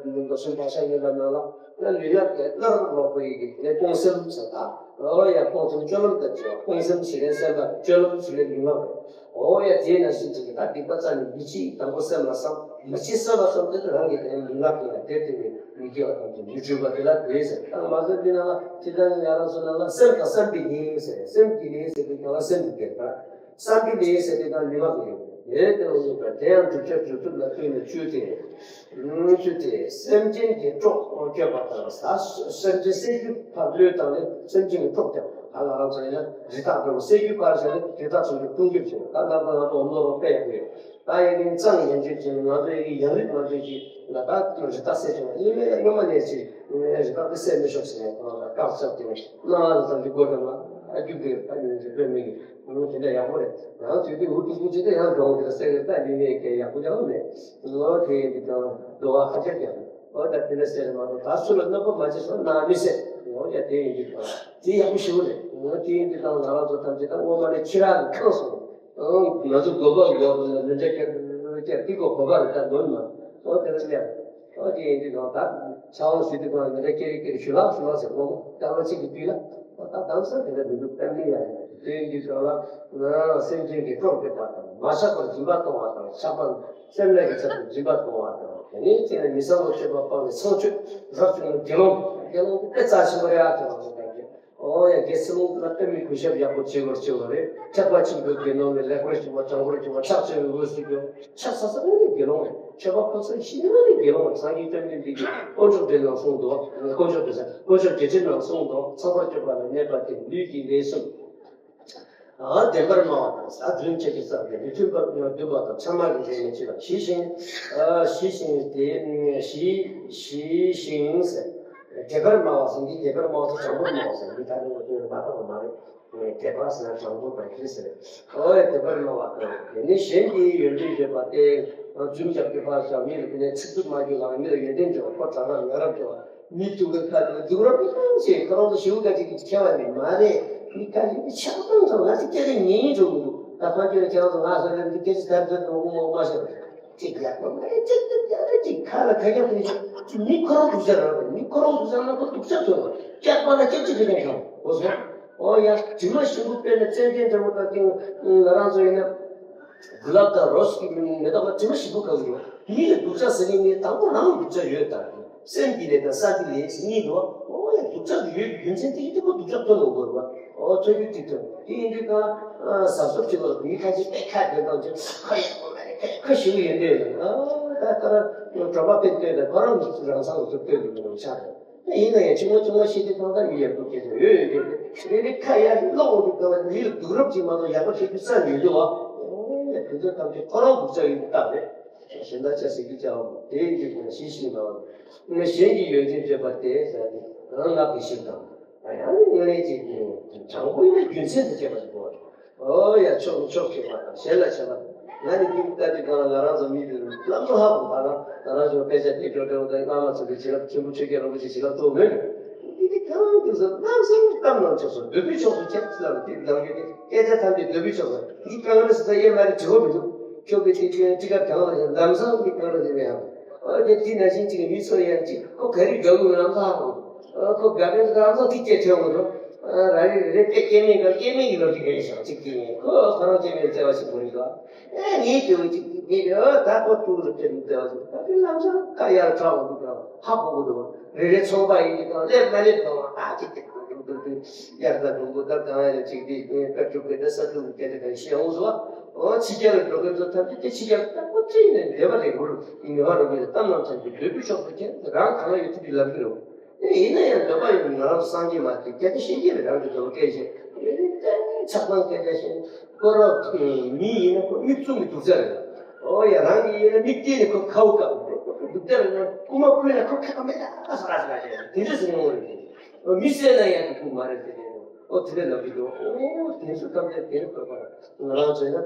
མདོ་གསུམ་པ་ས་ཡོད་ལ་ནང་ལ། ང་ལུས་ངག་གི་སླར་ལོག་པ་ཡི་གེ་དེ་སྤོང་སེམས་ཟེར་ད། ཨོ་ཡ་སྤོང་སེམས་སྤྱོད་ལམ་དང་བཅས་པ་སྤོང་སེམས་ཞེས་ལན་གསན་པ་སྤྱོད་ལམ་ཞེས་ལན་ལུས་ངག་རེད། ཨོ་ཡ་དེས་ན་ཤིན་ཏུ་ཀྱི་ད་སྡིག་པ་རྩ་ནས་མི་བྱེད་དང་པོ་སེམས་ལ་བསམ་མི་བྱེད་སེམས་ལ་བསམ་དེ་རང་གི་དེ་ལུས་ངག་གི་ལ་དེ་དེ་ནས་མི་དགེ་བ་ཐམས་ཅད་མི་བྱེད་པ་དེ་ལ་དེ་ཟེར། ད་མ་ཟེར་འདི་ན་ལ་ཅི་ལྟར་ཡང་རང་སོ་ན་ལ་སེམས་དང་བསམ་པའི་ལས་ཟེར་སེམས་ཀྱི་ལས་ཟེར་དུས་གང་ལ་སེམས་ཀྱི་དགེ་བ། བསམ་པའི་ལས་ཟེར་དེ་དང་ལུས་ངག་གི་ཡོད། དེ་ལྟ་བུ་ཡོད་པ་དེ་ཡང་བསྒྲུབ་བྱ་སྒྲུབ་ཚུལ་ལ་ལྟོས་ནས་བཅུ་སྟེ། བཅུ་སྟེ། སེམས་ཅན་གྱི་གྲོགས་སྐྱོབ་པ་དང་ཟ། སེམས་ཅན་སེམས་རྒྱུད་ཕར་བློས་བཏང་ནས་སེམས་ཅན་གྱི་གྲོགས་ཀྱང་ ད་ང་རང་ཚོ་ཡིན་ན་རི་དྭགས་འགྲོ་བ་སེལ་རྒྱུའི་བར་བྱས་ནས་རི་དྭགས་ཚོ་གི་དཔུང་འཇུག་བྱས། ད་ད་ད་ང་ཚོ་བློ་རོགས་དཔེ་ཡག་པོ་ཡོད། ད་ཡིན་ནའི་གཙང་ཡན་ཆོད་ཀྱི་ང་ཚོ་ཡི་ཡང་རིགས་མ་འདོད་ཀྱི་ལ་ད་རི་དྭགས་སེལ་ཆོག་ཡིན་ནའི་སྔོན་མ་ནས་ཅི་རི་དྭགས་དེ་སེལ་མི་ཆོག་ཟེར་ནས་ཁོ་རང་ལ་བཀག་ཆག་དེ་ནས་སྣང་བ་ལ་ད་འདི་སྒོ་དང་ལ་ཨ་རྒྱུག་དེ་ད་ཡིན་གྱི་དཔེ་མི་གི་ང་དེ་འདྲ་ཡག་པོ་རེད། ཡང་དུས་དུས་འུ་ཐུག་ཐུག་ཅི་ད་ཡང་གྲོང་དེ་སེལ་ནས་ད་འདི་ནས་ཀྱི་ཡག་པོ་ཡང་མེད། ལོ་དེ་ཡིན་དུས་ཀྱང་འགྲོ་བ་ཁ་ཆག་ཀྱང་། འོ་ད་དེ་འདྲ་ཟེར་མ་གཏོགས་ད་སུ་ལ་གནོད་པ་མ་བྱེད་སོང་ན་མི་ཟེར། འོ་ཡ་དེ་ཡིན་དུས་ཀྱང་དེ་ཡག་པོ་ཞིག་རེད། འོ་དེ་ཡིན་དུས་ཀྱང་ང་རང་ཚོ་ཐམས་ཅད་ད་འོ་མ་ནས་ཁྱི་རག་གི་ཁེངས་སོང་། ཨང་། ང་ཚོ་དགོས་པ་དགོས་པ་ལ་མི་འདྲ་ཁྱེར་ཁྱེར་དེ་གོ་གོ་བ་རེད་ད་འདོན་མ། འོ་དེ་འདྲ་ཡ། འོ་དེ་ཡིན་དུས་ཀྱང་ད་ཚ་བ་ཟེར་དུས་ཀྱང་མི་འདྲ་ཀེ་རེ་ཀེ་རེ་ཞུ་ལགས་ཞུ་ལགས་ཟེར་གོ་གོ་ད་བ་གཅིག་གི་དུས་ལ། འོ་ད་དམ་སེལ་དེ་འདྲ་མི་འདུག་གཏན་ནས་ཡ་ཡིན། དེ་ཡིན་དུས་ཀྱང་ལ་ང་རང་སེམས་ཅན་གྱི་སྲོག་བཅད་པ་དང་མ་ཆག་པར་སྦྱིན་པ་གཏོང་བ་དང་ཆགས་པ་སེམས་ལས་ཀྱི་ཚབ་ཏུ་སྦྱིན་པ་གཏོང་བ་དང་། དེ་ནས་དེ་ནས་མི་ཚངས་པར་སྤྱོད་པ་སྤངས་ནས་ཚངས་སྤྱོད་རབ་བྱུང་ན་དགེ་སློང་། དགེ་སློང་དེ་དཔེ་རྩ་ཆེན་པོ་རེད་ཨ། དེ་རང་ཚོ་ལྟ་རྒྱུ། འོ་ཡ། དགེ་སློང་ལ་བསྟན་པའི་གུས་ཞབས་ཡག་པོ་བྱེད་པར་བྱེད་པ་རེད། ཐེག་པ་ཆེན་པོའི་དགེ་སློང་ལས་ལེགས་པར་བྱུང་བ་དྲང་པོར་བྱུང་བ་ཕྱག་འཚལ་བའི་འོས་སུ་གྱུར། ཕྱག་འཚལ་ས་ནི་དགེ་སློང་རེད། མཆོད་པ་ཕུལ་ས་ཤིང་ནི་དགེ་སློང་རེད། སངས་རྒྱས་བཅོམ་ལྡན་འདས་ཀྱིས་དཀོན་མཆོག་སྒྲ་ལས་གསུངས་འདུག་དཀོན་མཆོག་སྒྲ་དཀོན་མཆོག་སྒྲ་དྲི་ལས་གསུངས་འདུག་ཚངས་པར་སྤྱོད་པ་ལ་གནས་པ་སྟེ་ལུས་ཀྱི་ལས་གསུམ། ཨ་བདེན་པར་སྨྲ་བ་དང་། ཨ་རྫུན་ཁྱེད་ཀྱི་ས་དེ་མི་མཐུན་པར་འདུན་པ་དང་། ཕྲ་མ་གི་ལས་མི་བྱེད་པ། ཞི་ཞིང་། ཨ་ཞི་ཞིང་དེ་ཞི་ཞི་ཞིང་ཟེར། བདེན་པར་སྨྲ་བ་ཟེར་འདི་བདེན་པར་སྨྲ་བ་དང་དྲང་པོར་སྨྲ་བ་ཟེར་འདི་ད་ནི་འོ་དེ་མ་གཏོགས་མ་རེད། བདེན་པ་ཟེར་ན་དྲང་པོ་དང་ཞི་ཟེར། ཨོ་ཡ་བདེན་པར་སྨྲ་བ་དང་། དེ་ནི་གཞན་གྱི་ཡོན་ཏན་བརྗོད་པ་སྟེ། རྫུན་རྐྱབ་རྒྱུ་ཕར་བཞག་མི་ལ་དེ་ནས་ཚིག་རྩུབ་སྨྲ་རྒྱུ་ལ་མི་ལ་ཡོན་ཏན་བརྗོད་པ་ཁོ་དྲག་རབ་ངན་རབ་བརྗོད་པ། མི་སྡུག་གི་ཁ་དེ་སྡུག་རབ་ཀྱི་སྟངས་ཤིག་ཁོ་རང་ཚོ་ཞེ་པོ་ག་ཅིག་གི་ཁྱད་པར་མེད་མ་རེད། མི་ཁ་ཅིག་གི་ཆགས་སྡང་ཚོ་ང་ཚོ་སྐད་ཆ་ཉན་ཉན་འགྲོ་གི་འདུག་ད་ཕ་ཁྱོད་ཁྱེད་རང་ཚོ་ང་ཚོ་ལ་འདི་སྐད་ཆ་དར་དར་དུ་དབུ་མ་དབུ་མ་ཤོར་ཅིག་ཡག་པོ་མ་རེད། ཅིག་ཅིག་ཡག་རེད། ཅིག་ཁ་ལ་ཁ་རྒྱག་དེ་ཅིག་མི་ཁོ་རང་སྡུག་ཅག་རང་རེད། མི་ཁོ་རང་སྡུག་ཅག་ན་ཁོ་སྡུག་ཅག་ཐོན་རེད། སྐྱག་པ་ལ་སྐྱག་ཅིག་རེད་ཀྱང་ཤོང་འོ་སོང་། ཨོ་ཡ་དྲི་མ་ཞིམ་པོ་དཔེར་ན་ཙན་དན་འདྲ་བོ་དང་ང་རང་ཚོ་ཡིན་ན། གུ་ལབ་དང་རོ་སི་གི་མེ་ཏོག་ལ་དྲི་མ་ཞིམ་པོ་གང་ཡོད། མི་ལ་སྡུག་ཅག་ཟེར་མཁན་ངས་དང་པོ་རང་ལ་སྡུག་ཅག་ཡོད་དང་། སེམས་ཀྱི་ལས་དང་ས་ཀྱི་ལས་ཟེར་གཉིས་འདུག་ཨོ་ཡ་སྡུག་ཅག་གི་ཡོད་རྒྱུ་མཚན་དེ་ཡིན་དུས་ཁོ་སྡུག་ཅག་ཐོན་ཡོང་དགོས་རེད་བ། ཨོ་ཐོན་རྒྱུ་དེ་ཐོན་དེ་ཡིན་དུས་གང་གཟབ་གཟབ་བྱེད་དགོས་རེད། མི་ཁ་ཅིག་དཔེ་ཁ་བདེ་ཐང་ཆེ་ཁ་ཡག་པོ་མ་རེད། ཁ་ཞིམ་པོ་ཡོད་འདོད་ཡོད། ཨ་ད་ལྟ་ར་གྲོད་པ་དཔེ་བཏོན་ནས་ཁོ་རང་རང་སང་ལ་ཚུར་བཏོན་དགོས་ཀྱི་ཆགས་རེད། ཡིན་ན་ཡང་ཆུང་མ་ཆུང་མ་ཤི་དེ་ཐང་ད་མི་ཡག་པོ་སྐད་ཆ་ཡོད་ཡོད་ཀྱི་རེད། རེ་རེ་ཁ་ཡར་ལོག་འོང་དུས་སྐབས་ལ་མི་ལ་སྡུག་རུབ་ཅིག་མ་གཏོགས་ཡག་པོ་བྱེད་རྒྱུ་རྩ་མི་འདུག་ཨ། ཨོ་ཡ་དེ་ཚོ་ཐམས་ཅད་ཁོ་རང་སྡུག་ཅག་ཡིན་པ་རྟགས་རེད། གཞན་དག་ཅག་ཟེར་རྒྱུ་ཅག་དེ་ཡིན་དུས་ཀྱང་ཤི་ཤི་མ་བ་ནི་གཞན་གྱི་ཡོན་ཏན་བརྗོད་པ་སྟེ་ཟེར་ནས་རང་ངག་གི་ཤིག་དང་། ཡང་ནི་དངོས་གནས་ཀྱི་དྲང་པོ་ཡིན་ན་རྒྱུ་མཚན་དུ་བྱས་པ་ཞིག་དགོས། ཨོ་ཡ་ཕྱོགས་ཕྱོགས་ཕྱེ་བ་དང་གཞན་ལ་བྱ་བ་དང་། ང་ནི་འདི་ལྟ་དུས་གང་ལ་ང་རང་ཚོ་མི་དེ་ལམ་སང་ཧ་གོ་བ་ན་ང་རང་ཚོ་དཔེ་ཆ་དེ་སྐྱོ་སྐྱོ་དང་སྔ་མ་ཚོ་གི་བྱིན་རླབས་ཆེན་པོ་ཆོས་རྒྱལ་རིན་པོ་ཆེ་བྱིན་རླབས་གཏོང་མེད། འདི་དེ་གང་དུ་ཟེར་ལམ་སང་གཏམ་ནང་ཆགས་སོང་། འདོད་པའི་ཕྱོགས་སུ་ཁྱེད་ཚོ་ལ་འདི་ལམ་རྒྱུ་དེ་སྐད་ཆ་ཐམས་ཅད་འདོད་པའི་ཕྱོགས་སུ་འདི་གང་རེད་ཟེར་ད་ཡེ་མ་རེད་དྲི་བ་མི་འདུག་ཁྱོད་ཀྱི་དེ་ཁྱོད་ཅི་ག་གང་ལ་ལམ་སང་འདི་གང་རེད་ཟེར་བས་ཧ་གོ། ཨོ་དེ་དེ་ནང་བཞིན་གཅིག་མི་ཚོ་ཡང་གཅིག་ཁོ་ག་རེ་དགའ་བོ་ལམ་སང་ཧ་གོ། ཨ་ཁོ་དགའ་བའི་ལམ་སང་ཐིག་སྐྱེས་ཐོན་དགོས་འགྲོ། ཨ་ར་རེ་རེ་དཔེ་སྐྱེ་མེད་ག་སྐྱེ་མེད་ཀྱི་ལོ་རྒྱུས་རེད་ཤག་གཅིག་གིས་ཁོ་ཁོ་རང་སྐྱེ་མེད་བརྩེ་བ་ཞིག་བོར་ཡོད། ཨེ་ངའི་དེ་བོ་གཅིག་གིས་ངའི་རེ་ཨ་ད་ཁོ་ཐུག་རུ་སྐྱེ་མེད་བརྩེ་བ་ཞིག་ད་དེ་ལམ་སང་ཁ་ཡར་ཁྲག་འོང་འདུག་ག་ཧ་གོ་གི་འདུག་རེ་རེ་ཚོང་པ་ཡིན་གྱི་དང་སླེབས་མ་སླེབས་དང་ཨ་གཅིག་གིས་ཐུག་ཐུག་ཐུག་ཐུག་ཡར་ད་འགྲོ་གི་ད་གང་ཡང་གཅིག་དེ་ཀ་ཀྲུག་གི་ད་ས་ཀྲུག་གི་སྐད་ཆ་གང་ཤེས་འོང་སོ། ཨོ་ཕྱི་རྒྱལ་ལ་འགྲོ་མཁན་ཚོ་ཐམས་ཅད་དེ་ཕྱི་རྒྱལ་ལ་ད་ཁོ་ཅི་ཡིན་ནའི་འདོད་པ་དེ་འགྲུབ་ངེས་པ་རུ་མི་ལ་གཏམ་རྣམས་ཐམས་ཅད་འདོད་པའི་ཕྱོགས་སུ་ཁྱེར། རང་གང་ཡོད་ཐུབ་ཀྱི་ལབ་ཀྱི་རེད། ཡིན་ན་ཡང་འདོད་པ་ཡོད་ན་རང་སངས་རྒྱས་མ་ཐུབ་སྐད་ཆ་བཤད་ཀྱི་རེད། རང་གི་འདོད་པ་སྐད་ཆ་ཡིན་ན་ཆགས་སྡང་སྐད་ཆ་བཤད་ན་ཁོ་རང་མི་ཡིན་ན་ཁོ་མིག་བཙུམ་གྱི་སྡུག་ཅག་རེད། ཨོ་ཡ་རང་གི་ཡིན་ན་མིག་བལྟས་ནས་ཁོ་ཁ་བོ་བཀབ་སྡུག་ཅག་རེད་ན་རྐུ་མ་རྐུས་ན་ཁོ་ཁ་མེད་ད་ས་ཁ་ས་ཁ་བྱས་དེ་འདྲ་ཟེར་ཡོང་རེད། མི་བསད་ན་ཡང་སྡུག་པོ་མ་རེད་ཟེར་ནས་ཨོ་དེ་འདྲ་ལབ་ཀྱི་འདུག་ཨོ་དེ་ཚོ་ཐམས་ཅད་དེ་འདྲ་བཀོད་པ་ང་རང་ཚོས་ན།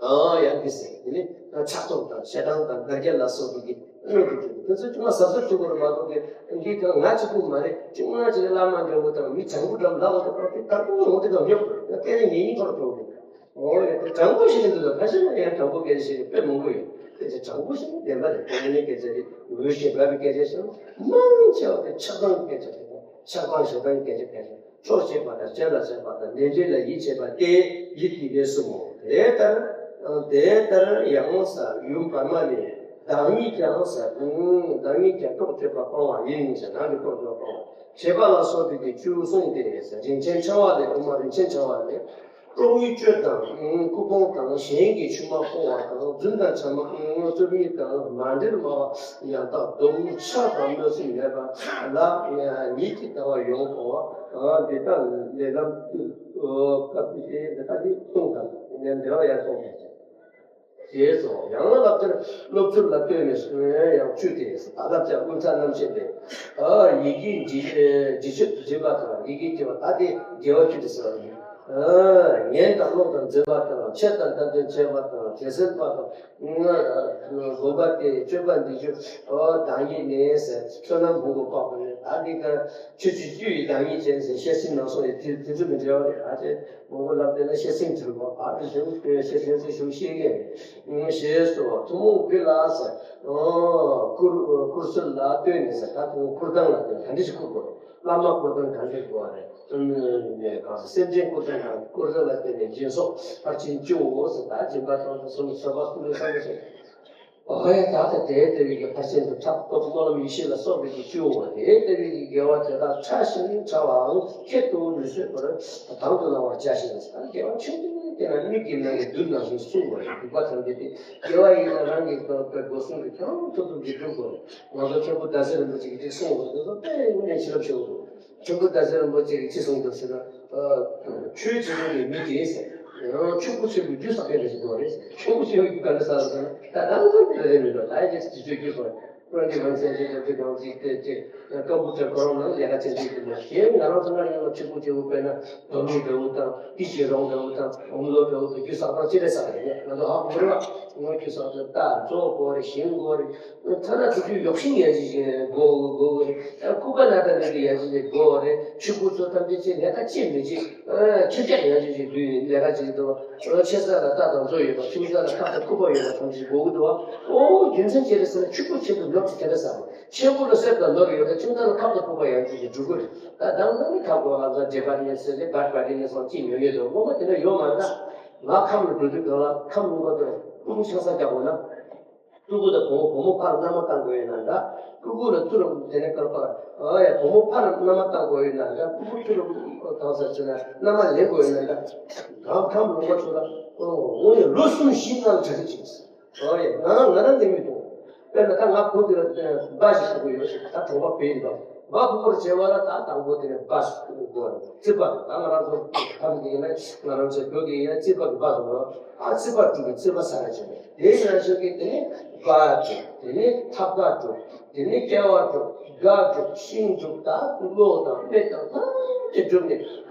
ཨ་ཡང་འདི་ཟེར་དེ་ནི་ཕྱག་རྟོག་དང་ཞེ་སྡང་དང་འགལ་རྐྱེན་ལ་སོགས་པའི་གི་དངོས་ཀྱི་དེ་ཚོ་ཅུང་མ་གཟབ་གཟབ་བྱེད་དགོས་རེད་མ་གཏོགས་ཀྱི་འདི་དང་ང་གཅིག་པུ་མ་རེད། ཅུང་མ་ཅིག་བླ་མ་འདྲ་བོ་དང་མི་དྲང་པོ་འདྲ་བོ་ལབ་པ་དང་དེ་དྲང་པོ་ངོ་དེ་དང་ཉོབ་དགོས་རེད། དེ་ནི་ངེད་གཉིས་ཁོ་ར་གྲོགས་རེད། ཨོ་ཡ་དེ་དྲང་པོ་ཞིག་འདུག་ད་ཁ་ཤས་ལ་ཡང་དྲང་པོ་སྐད་ཆ་བཤད་ནི་དཔེ་མང་པོ་ཡོད། སྐད་ཆ་དྲང་པོ་ཞིག་ནི་བདེན་པ་རེད། དེ་ནི་སྐད་ཆ་རེད། འོས་ཤིང་འགལ་བའི་སྐད་ཆ་ཞིག་མང་ཆེ་བ་དེ་ཆགས་སྡང་གི་སྐད་ཆ་རེད། ཆགས་སྡང་ཞེ་སྡང་གི་སྐད་ཆ་སྐད་ཆ། སྲོག་བཅད་པ་དང་གཅེས་ལ་བཅག་པ་དང་ལས་འབྲས་ལ་ཡིད་ཆེས་པ་སྟེ་ཡིད་ཀྱི་ལས་གསུམ་མོ། དེ་ལྟར་དེ་ལྟར་ཡང་ས་ཡུམ་བར་མ་ནས་བདག་ཉིད་ཀྱང་ས་བདག་ཉིད་ཀྱང་སྲོག་གཅོད་པ་སྤང་བ་ཡིན་ཟེར། རང་གི་སྲོག་གཅོད་པ་སྤང་བ་བྱེད་པ་ལ་སོགས་པའི་གི་བཅུ་གསུངས་ཏེ་ཟེར། རིན་ཆེན་ཕྲེང་བ་ལས་དབུ་མ་རིན་ཆེན་ཕྲེང་བ་ལས། སྤྲོ་བའི་སྤྱོད་དང་སྐུ་ཕུང་དང་གཞན་གྱི་ཆུ་མ་སྤོང་བ་དང་རྫུན་དང་བྱ་མ་རྩོམ་ཡིག་དང་མ་འབྲེལ་སྨྲ་བ་ཡང་དག་སྡོམ་ཕྱག་དང་གནོད་སེམས་མེད་པ་ལ་ཉིད་ཀྱི་ལྟ་བ་ཡོངས་སྤོང་བ་འདི་དག་ལས་ལམ་བཏུས་སྐབས་དེ་འདི་དག་འདི་གསུངས་དང་འདི་འདྲ་བ་ཡང་གསུངས་པ། ཞེས་སོ། ཡང་བསླབ་བྱར་སློབ་ཚུལ་ལ་ལྟོས་ནས་ཡང་བཅུ་སྟེ། བསླབ་བྱ་དབུ་ཚ་རྣམ་བཤད་དེ། ཡི་གེའི་འབྲི་འབྲི་ཆོས་སུ་འབྱིན་པ་དང་ཡི་གེ་སྐྱེ་བ་ད་དེ་དགེ་བ་བཅུ་དེ་ཟེར་བ་ཡིན། ཉན་དང་ཀློག་དང་འཛིན་པ་དང་འཆད་དང་བསྟན་དོན་བྱེད་པ་དང་དེ་སེམས་པ་དང་། སྒོམ་པ་སྟེ་སྤྱོད་པ་འདི་བཅུ། བདག་ཉིད་ནི་ཟེར་བསོད་ནམས་སྦོམ་པོ་བསགས་པ་ནི་ད་འདི་ག་ཆོས་ཀྱི་བཅུ་ཡི་བདག་ཉིད་ཅན་ཟེར་བཤད་སྲིད་ནང་སོང་ཡི་དེ་དེ་ཚོ་མི་འབྲེལ་བ་རེད། ཨ་ཅེ། མང་པོ་ལབ་བསྡད་ན་བཤད་སེམས་དྲན་པ་ཨ་ཏི་ཞིག་བཤད་སེམས་སེ་ཞིག་བཤད་ངེས་རེད། ཞེས་སོ། ཐུན་མོང་བུ་ལ་ཟེར། ཁུར་ཁུར་སོ་ལ་ལྟོས་ནས་ཟེར། ད་ཐུན་མོང་ཁུར་སྟངས་ལ་ལྟོས་ག་འདྲ་ཞིག་ཁུར་དགོས་རེད། བླ་མ་ཁུར་སྟངས་ག་འདྲ་དགོས་རེད། གང་ཟེར་སེམས་ཅན་ཁུར་སྟངས་དང་ཁུར་སོ་ལ་བརྟེན་ནས་སྦྱིན་སོགས་ཕར་ཕྱིན་བཅུའོ་ཟེར། ད་སྦྱིན་པ་དང་དུ་སོང་བཟོད་པ་ཀུན་ལས་བསམ་པ་ཞིག་ཨོ་ཡ། ད་ལྟ་དེ་ལྟ་བུའི་གི་ཕར་ཕྱིན་དུ་ཐབས་སྟོབས་སྨོན་ལམ་ཡེ་ཤེས་ལ་སོགས་པའི་གི་བཅུ་བོ་དེ་ལྟ་བུའི་གི་དགེ་བ་དེ་དག་ཕྲ་ཞིང་ཕྲ་བའང་ཁྱད་དུ་མི་གསོད་པར་དང་དུ་བླང་བར་བྱ་ཞེས་ཟེར། དགེ་བ་ཆུང་ཆུང་དེ་ན་མིག་གི་ནང་གི་རྡུལ་ནང་བཞིན་གསུངས་པ་རེད། སྡིག་པ་ཐམས་ཅད་དེ་དགེ་བ་ཡིན་ན་རང་གི་དགོས་གསུང་གི་ཁྱོད་ཐུབ་ཐུབ་ཀྱི་སྒྲུབ་དགོས། ང་ཚོ་མཁན་པོ་ཟླ་ཟེར་རིན་པོ་ཆེ་གི་ཅིག་གསུངས་པ་དེ་ཚོ་དཔེ་དངོས་གནས་བྱིན་རླབས་ཆེ་བོ་འདུག་མཁན་པོ་ཟླ་ཟེར་རིན་པོ་ཆེ་གིས་ཅི་གསུངས་འདུག་ཟེར་ན། ཆོས་བྱེད་མཁན་གྱི་མི་དེས་ཆོས་སྐུ་ཆེན་པོའི་རྒྱུ་བསགས་མཁན་རེད་ཟེར་གྱི་རེད། ཆོས་སྐུ་ཆེན་པོའི་རྒྱུ་ག་འདྲ་བསགས་ཟེར་ན། ད་ལྟ་ང་ཚོ་རེ་རེ་མི་འགྲོ། ད་ཨེ་ཅེ་སི་ཅིག་ཆོས་རྒྱུ་སོང་། ཀོ་རོན་ཐི་ཡན་ཚན་ཆེན་ཆེན་པོའི་གང་ཅིག་དེ་ཅིག་ཀམ་པུ་ཊར་ཁོ་རང་ནང་ལས་ཀ་བྱེད་ཀྱི་འདུག་མ་གཞན་ང་རང་ཚོ་སྔར་ཡོང་ལ་ཆོས་སྐུ་ཆེན་པོ་དཔེར་ན་རྡོར་མིག་འདྲ་བོ་དང་ཏི་ཤྲི་རོང་འདྲ་བོ་དང་ཨོཾ་ལོ་འདྲ་བོ་དང་རྒྱུ་བསགས་སྟངས་ཅི་འདྲ་བསགས་རེད། ང་ཚོ་ཧ་གོ་རེད་བ། ང་རྒྱུ་བསགས་སྟངས་ད་རྫོགས་དགོས་རེད། ཞིང་དགོས་རེད། ཐ་ན་དུས་ཚོད་ཡོག་ཤིང་ཡང་ཅིག་ཅིག་དགོས་དགོས་དགོས་རེད། སྐུད་པ་ན་ད་ནི་ཡང་ཅིག་ཅིག་དགོས་རེད། ཆུ་བུར་ཚོ་ཐམས་ཅད་ཅིག་ནད་ད་ཅིག་མི་ཅིག་ཁྱི་སྐྱག་ཡང་ཅིག་ཅིག་དུས་ནད་ད་ཅིག་འདུག་ཆེ་ས་ལ་རྟ་དང་མཛོ་ཡོད་པ། ཆུང་ས་ལ་ཁབ་དང་སྐུད་པ་ཡོད་པ་ཐམས་ཅད་དགོས་ཀྱི་འདུག་བ། ཨོ་རྒྱུ་མཚན་ཅི་རེད་ཟེར་ན་ཆུ་བུར་ཆེན་པོའི་ནོར་དེ་དེ་འདྲ་ཟེར་བ། ཆེན་པོ་ལ་གསེར་དང་ནོར་ཡོད་ད་ཆུང་ས་ལ་ཁབ་དང་སྐུད་པ་ཡང་ཅིག་ཅིག་འགྲོ་གི་རེད། ད་དང་ད་ནི་ཁབ་དགོས་ལ་ས་ཇེ་པ་ནི་ཟེར་ནས་བར་བར་ནི་སོང་ཅིག་ཉོ་ཉོ་འདུག་ངོ་མ་དེ་འདྲ་ཡོད་མ་རེད། ད་ང་ཁམས་ལ་འགྲོ་དུས་གང་ལ་ཁམས་ལུང་པ་དུ་ཀུ་ཀུ་ཆང་ས་རྒྱག་དགོས་ན། ཕྲུ་གུ་དང་བུ་མོ། བུ་མོ་ཕར་མནའ་མ་བཏང་དགོས་ཡོད་ན་འདྲ། ཕྲུ་གུ་ལ་ཚུར་དེ་ནས་སྐར་པར་ཨ་ཡ་བུ་མོ་ཕར་མནའ་མ་བཏང་དགོས་ཡོད་ན་འདྲ། ཕྲུ་གུ་ཚུར་གང་ཟེར་ཟེར་ན་མནའ་མ་ལེན་དགོས་ཡོད་ན་འདྲ། གང་ཁམས་ལུང་པ་ཚོ་ལ་འོ་ཡ་ལོ་གསུམ་བཞི་ནང་གྲ་སྒྲིག་བྱེད། ཨ་ཡ་ང་རང་ང་རང་ལེན་མི་ཐུབ། དཔེར་ན་ད་ང་བུ་དེ་ལ་སྦ་ཞིག་ཕུལ་དགོས་ཡོད་ཟེར། ད་གྲོང་པ་བེད་འདུག་སྦ་ཕུལ་བར་བྱེད་པ་ལ་ད་དང་པོ་དེ་ནས་སྦ་ཞིག་ཕུལ་དགོས་རེད། རྩིད་པ་ད་ང་རང་ཚོ་ཁམས་ཀྱི་ཡིན་ན་ང་རང་ཚོའི་བོད་ཀྱི་ཡིན་ན་རྩིད་པ་གི་སྦ་ཟེར་བ། ཨ་རྩིད་པ་དྲུག་གི་རྩིད་པ་ཟ་ཡ་བྱས་ནས་དེའི་ནང་བཞིན་གྱི་དེ་ནས་སྦ་དྲུག་དེ་ནས་ཐབ་ཀ་དྲུག་དེ་ནས་ཀེ་བ་དྲུག་སྒ་དྲུག་ཤིང་དྲུག་ད་གློ་དང་མེ་དང་ཐམས་ཅད་བསྒྲུབས་ནས་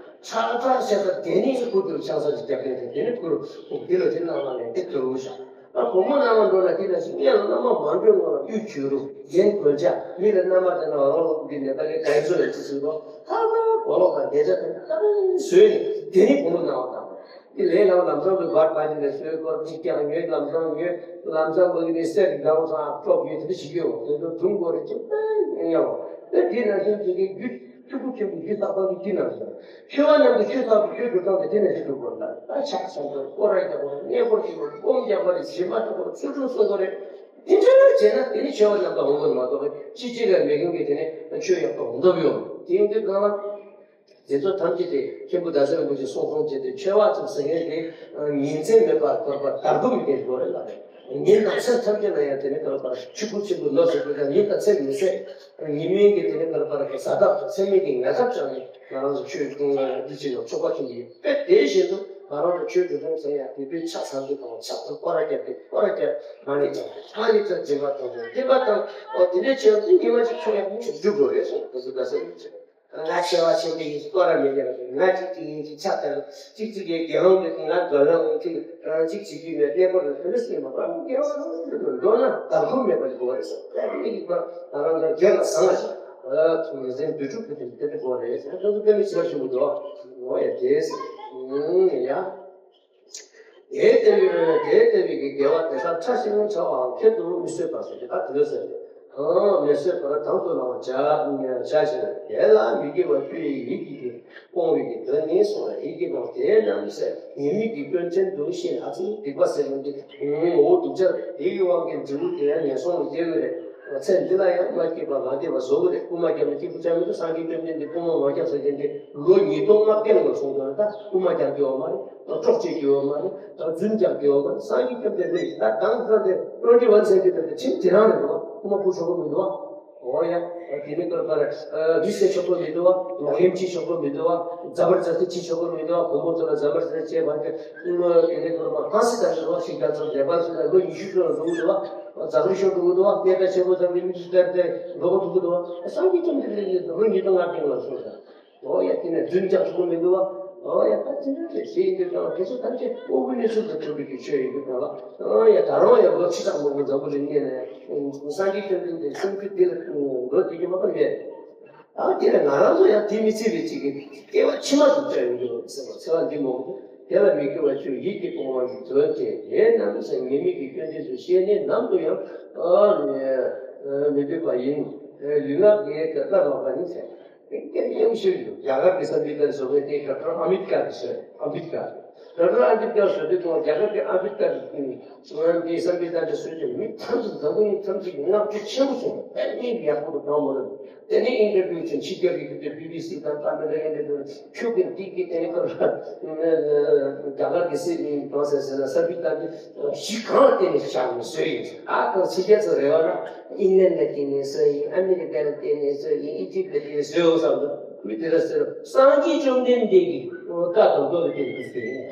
ཁྲག་ཁྲག་བྱས་ད་དེ་ནས་ཁུ་དུར་ཆང་ས་ཅིག་རྒྱབ་ནས་དེ་ནས་ཁུ་རུ་དེ་ལ་དེ་ནང་ལ་ནས་དེ་དུར་བུ་བཞག་ཨ་བུ་མོ་མནའ་མ་འགྲོ་ན་དེ་ལ་ཞིག་སྔོན་ལ་མནའ་མ་མ་འགྲོ་སྔོན་ལ་གཡུ་བྱུ་རུ་རྒྱན་གོན་ཆ་མི་ལ་མནའ་མ་དེ་ན་རང་ལུགས་ཀྱི་ནད་པ་ལས་ག་ཚོད་ལ་ཅི་ཟེར་གོ་ཧ་ལ་གོ་ལོག་དང་བདེ་ཆ་དང་ད་རེས་བཟོས་ནས་དེ་ནི་བུ་མོ་མནའ་མ་བཏང་། དེ་ལས་ལ་ལམ་སང་གི་བར་བར་ནས་བཟོས་སྐོར་གཅིག་ཀྱང་ཉོས། ལམ་སང་ཉོས། ལམ་སང་བུ་གི་ནི་གསེར་གྱི་སྒང་སང་ཀྲོག་ཡོད་དེ་ཞིག་ཡོད་དེ་ཚོ་སྒྲུང་སྐོར་རེ་གཅིག་པས་ཡང་དེ་དེ་ན་ཤིང་དེ་གི་རྒྱུད་ཐུགས་ཁུ་ཆེན་པོ་རྒྱུད་བསགས་པ་གི་དེ་ན་ཤིང་ཆོས་པ་རྣམས་ཀྱི་ཆོས་བསགས་པའི་ཆོས་སྒྲུབ་སྟངས་དེ་དེ་ན་ཤིང་སྒྲུབ་དགོས་ལ་ད་ཕྱག་འཚལ་དགོས། སྐོར་ར་རྒྱག་དགོས། གནས་སྐོར་བྱེད་དགོས། སྒོམ་རྒྱག་པ་རེད། སྦྱིན་པ་སྤྲད་དགོས། ཚུལ་ཁྲིམས་སྲུང་དགོས་རེད། དེ་འདྲ་བྱས་ན་དེ་ནི་ཆོས་པ་རྣམས་དང་འོང་གི་མ་གཏོགས་ཅི་ཅི་ལ་མི་དགོས་ཀྱི་དེ་ནི་ཆོས་ཡག་པོ་འོང་ཐབས་ཡོད། དེ་ཡིན་དུས་གང་ལ། དེ་ཚོ་ཐམས་ཅད་དེ་མཁན་པོ་ཟླ་ཟེར་རིན་པོ་ཆེས་གསུངས་གསུངས་བྱས་ཏེ་ཆོས་པ་ཚོ་ཟེར་མཁན་དེ་ཉིན་མཚན་མེད་པར་འཁོར་བར་དག་སྒོམ་གྱི་དགོས་རེད་ལ། ཉིན་དང་མཚན་ཐམས་ཅད་ལ་ཡང་དེ་ནས་འཁོར་བར་ཆུ་བུར་ཆེན་པོ་ནོར་ཟེར་དགོས་ཀྱང་ཉིན་དང་མཚན་མི་ཟད། ཉི་མའི་གི་དེ་ནས་འཁོར་བར་གཟའ་ཟླ་དང་མཚན་མོའི་གི་ངད་ཁབ་ཅན་ནས་ང་རང་ཚོ་ཆོས་འདི་བྱེད་ཡོང་ཆོག་པ་ཐོན་གྱི་ཡོད། དཔེ་དེ་བཞིན་དུ་ང་རང་ཚོ་ཆོས་འདི་ཚོ་ཟེར་ཡང་དེ་དཔེ་ཕྱག་འཚལ་རྒྱུ་དང་ཕྱག་ཏུ་སྐོར་ར་བརྒྱབ་སྟེ་སྐོར་ར་བརྒྱབ་ཨ་ནི་ཙམ་ཨ་ནི་ཙམ་སྦྱིན་པ་དང་དེ་སྦྱིན་པ་དང་ཨོ་དེ་འདྲའི་ཆེད་དུ་ཉི་མ་གཅིག་ཆོས་ཡག་པོ་ཞིག་སྒྲུབ་དགོས་རེད་གསུངས། དེ་ཚོ་ད་ཟེར་ཡོད་ཅིག་ང་ཆེ་བ་ཆེན་པོ་ཡིན་སྐོར་ར་མེད་ཀྱང་ང་གཅིག་གཅིག་ཡིན་གཅིག་ཆགས་ཚར་གཅིག་གཅིག་གིས་དགེ་སློང་གི་ང་དགེ་སློང་གཅིག་རང་གཅིག་བྱེད་རྒྱུ་མེད། གནས་སྐོར་དུ་དེ་འདྲ་སེམས་མ་པ་དགེ་བ་འགྲོ་ན་དག་ཐོག་མེད་པ་དགོས་རེད་ཟེར། དེ་མི་གི་པ་ང་རང་ཚོ་དགེ་ལ་བཟང་བ་ཞིག་ཐུགས་རྗེ་འདུས་གྲུབ་ཀྱི་དེ་དེ་དགོས་རེད་ཟེར། ཁྱོད་ཚོ་དཔེ་མི་སྲིད་པ་ཞིག་འདུག་འོ་ཡ་དེས་ཡ། དེ་ལྟ་བུའི་དེ་ལྟ་བུའི་གི་དགེ་བ་དེ་དག་ཕྲ་ཞིང་ཕྲ་བའང་ཁྱད་དུ་མི་གསོད་པར་ཟེར་གྱི་ད་དེ་ལ་ཟེར་ཏེ། མི་གསོད་པར་དང་དུ་བླང་བྱ་བྱ་ཞིང་དེ་ལ་མི་དགེ་བ་བཅུ་ཡི་ཡིད་ཀྱིས་ཏེ་སྤོང་བའི་གི་དོན་ནི་གསུངས་ལ། ཡིད་ཀྱིས་སྤོང་དེ་རྣམས་ཟེར་ཉེས་དམིགས་ཀྱི་སྐྱོན་ཅན་དུ་ཤེས་ཨ་ཙི་སྡིག་པ་ཟེར་ཡོང་གི་ངོ་བོ་སྡུག་ཅག་དེ་ཡི་དབང་གིས་འབྲས་བུ་དེ་ཡང་ངན་སོང་ལ་སྐྱེ་བ་རེད། ཚེ་འདི་ལ་ཡང་མ་སྐྱིད་པ་མ་བདེ་བ་བཟོ་གི་རེད། རྐུན་མ་བརྒྱབ་ནས་སྐྱིད་པོ་ཆགས་མི་འདུག་སངས་རྒྱས་བཅོམ་ལྡན་འདས་རྐུན་མ་མ་བརྒྱབ་ཟེར་མཁན་དེ་ལོ་ཉིས་སྟོང་ལྔ་བརྒྱ་ལ་སོང་ཙང་ད་རྐུན་མ་བརྒྱབ་ཀྱི་ཡོད་མ་རེད། ད་དཀྲོག་བྱེད་ཀྱི་ཡོད་མ་རེད། ད་རྫུན་རྒྱག་གི་ཡོད་མ་རེད། སངས་རྒྱས་བཅོམ་ལྡན་འདས་ད་གང་ཟེར་ཏེ་ཊུ་ཝེན་ཊི་ཝན་སེན་ཅུ་རི་དེ་ཁྱིམ་དེ་རང་རེད་འདུག་རྐུན་མ་རྐུ་ཆོག་གི་མི་འདུག་ཨོ་ཡ། དེ་ནི་ཀར་ཀར་རི་སེ་ཆོག་པོ་མི་འདུག་བ། ལོག་གཡེམ་བྱེད་ཆོག་པོ་མི་འདུག་བ། ཛ་བར་ཛ་སྟི་བྱེད་ཆོག་པོ་མི་འདུག་བ། བུ་མོ་ཚོ་ལ་ཛ་བར་ཛ་སྟི་བྱེད་པ་དེ་དེ་ནི་ཀར་ཀར་ཧ་སི་ད་ཞིག་རོགས་ཤིག་ད་ཚོ་ལེ་པར་སུ་ད་ལོ་ཉི་ཤུ་ཙམ་འགྲོ་གི་འདུག་བ། ཛ་བར་ཤོར་འགྲོ་གི་འདུག་བ། གནས་ད་ཆེན་པོ་ཙམ་མི་མི་ཤི་ད་དེ་འགྲོ་གི་འདུག་གི་འདུག་བ། སངས་རྒྱས་བཅོམ་ལྡན་འདས་ལོ་ཉིས་སྟོང་ལྔ་བརྒྱ་ལ་སོང་ད། ཨོ་ཡ། དེ་ནས་རྫུན་རྒྱག་ཐུབ་མི་འདུག་བ། ཨོ་ཡ། ད་ཅི་འདྲ་རེད་ཞེས་ཡིན་དུས་ཀྱང་དེ་ཚོ་ཐམས་ཅད་དབང་པོའི་གནས་ཚུལ་དང་མཐུན་པའི་གི་ཆོས་ཡིན་དུས་ཀྱང་ལ། ཨོ་ཡ། ད་རུང་ཡང་ལོ་ཁྲི་ཕྲག་མང་པོ་འཛམ་བུ་གླིང་སྙེད་ནས་སངས་རྒྱས་བཅོམ་ལྡན་འདས་སེམས་རྒྱུད་འདི་ལ་འགྲོ་བསྡད་ཀྱི་མ་གཏོགས་མེད། ཨ་དེ་ལ་ང་རང་ཚོ་ཡང་དེ་མི་ཚེ་བའི་གཅིག་གི་སྐྱེ་བ་ཕྱི་མ་དུ་བཅར་ཡོང་གི་ཡོད་ཟེར་བ་ཚེ་བ་འདི་མང་པོ་དེ་ལ་མི་སྐྱོ་བ་ཆོས་ཡིད་ཀྱི་སྤོང་བ་ཡི་མཛོད་ཅེས་ལས་རྣམ་སེམས་ཉེས་དམིགས་ཀྱི་སྐྱོན་ཅན་ཚོ་ཤེས་ནས་ནམ་དུ་ཡང་ཨ་མི་འདོད་པ་ཡིན། ལུས་ངག་གི་དགྲ་ལ་མ་པ་ཡིན་ཟེར། དེ་སྐད་ཡང་ཤོད་ཡོད། རྒྱ་གར་གྱི་བསམ་པའི་གཏན་བཟོ་མཁན་དེ་ཌོག་ཊར་ཨ་མིད་ཀར་ཟེར། ཨ་མིད་ཀར། ཌོག་ཊར་ཨ་མིད་ཀར་ཟེར་དུས་ཀྱང་རྒྱ་གར་གྱི་ཨ་མིད་ཀར་གྱི་བསམ་པའི་གཏན་བཟོ་དུས་མི་ཐམས་ཅད་འཛམ་བུ་གླིང་ཐམས་ཅད་ཀྱི་བསྔགས་བརྗོད་ཆེན་པོ་བྱུང་། དཔེ་མི་ཡག་པོ་དང་གང་མ་རུང་། དེ་ནས་ཨིན་ཊར་བིའུ་བྱས། ཕྱི་རྒྱལ་གྱི་ཁུལ་དུ་བི་བི་སི་དང་ཀ་མེ་ར་ཨིན་ཊར་བིའུ་ཁྱོད་ཀྱི་འདི་གི་དེ་ནས་ཁོ་རྒྱ་གར་གྱི་སྲིད་གང་ཟེར་ཟེར་ན་བསམ་པའི་གཏན་གཞི་གང་བརྟེན་ནས་བཞག་ནས་བཟོས་ཡིན། ཨ་ཁོ་ཕྱི་རྒྱལ་ཚོ་རེ་བ་ན། ཨིན་ལན་ལ་བརྟེན་ནས་བཟོས་ཡིན། ཨ་མི་རི་ཀ་ལ་བརྟེན་ནས་བཟོས་ཡིན། ཨི་ཇིབ་ལ་བརྟེན་ནས་བཟོས་ཡོད་བསམ་འདུག་མི་དེ་ལ་ཟེར། སངས་རྒྱས་བཅོམ་ལྡན་འདས་ཀྱི་བཀའ་དང་མདོ་ལ་བརྟེན་ནས་བཟོས་ཡིན།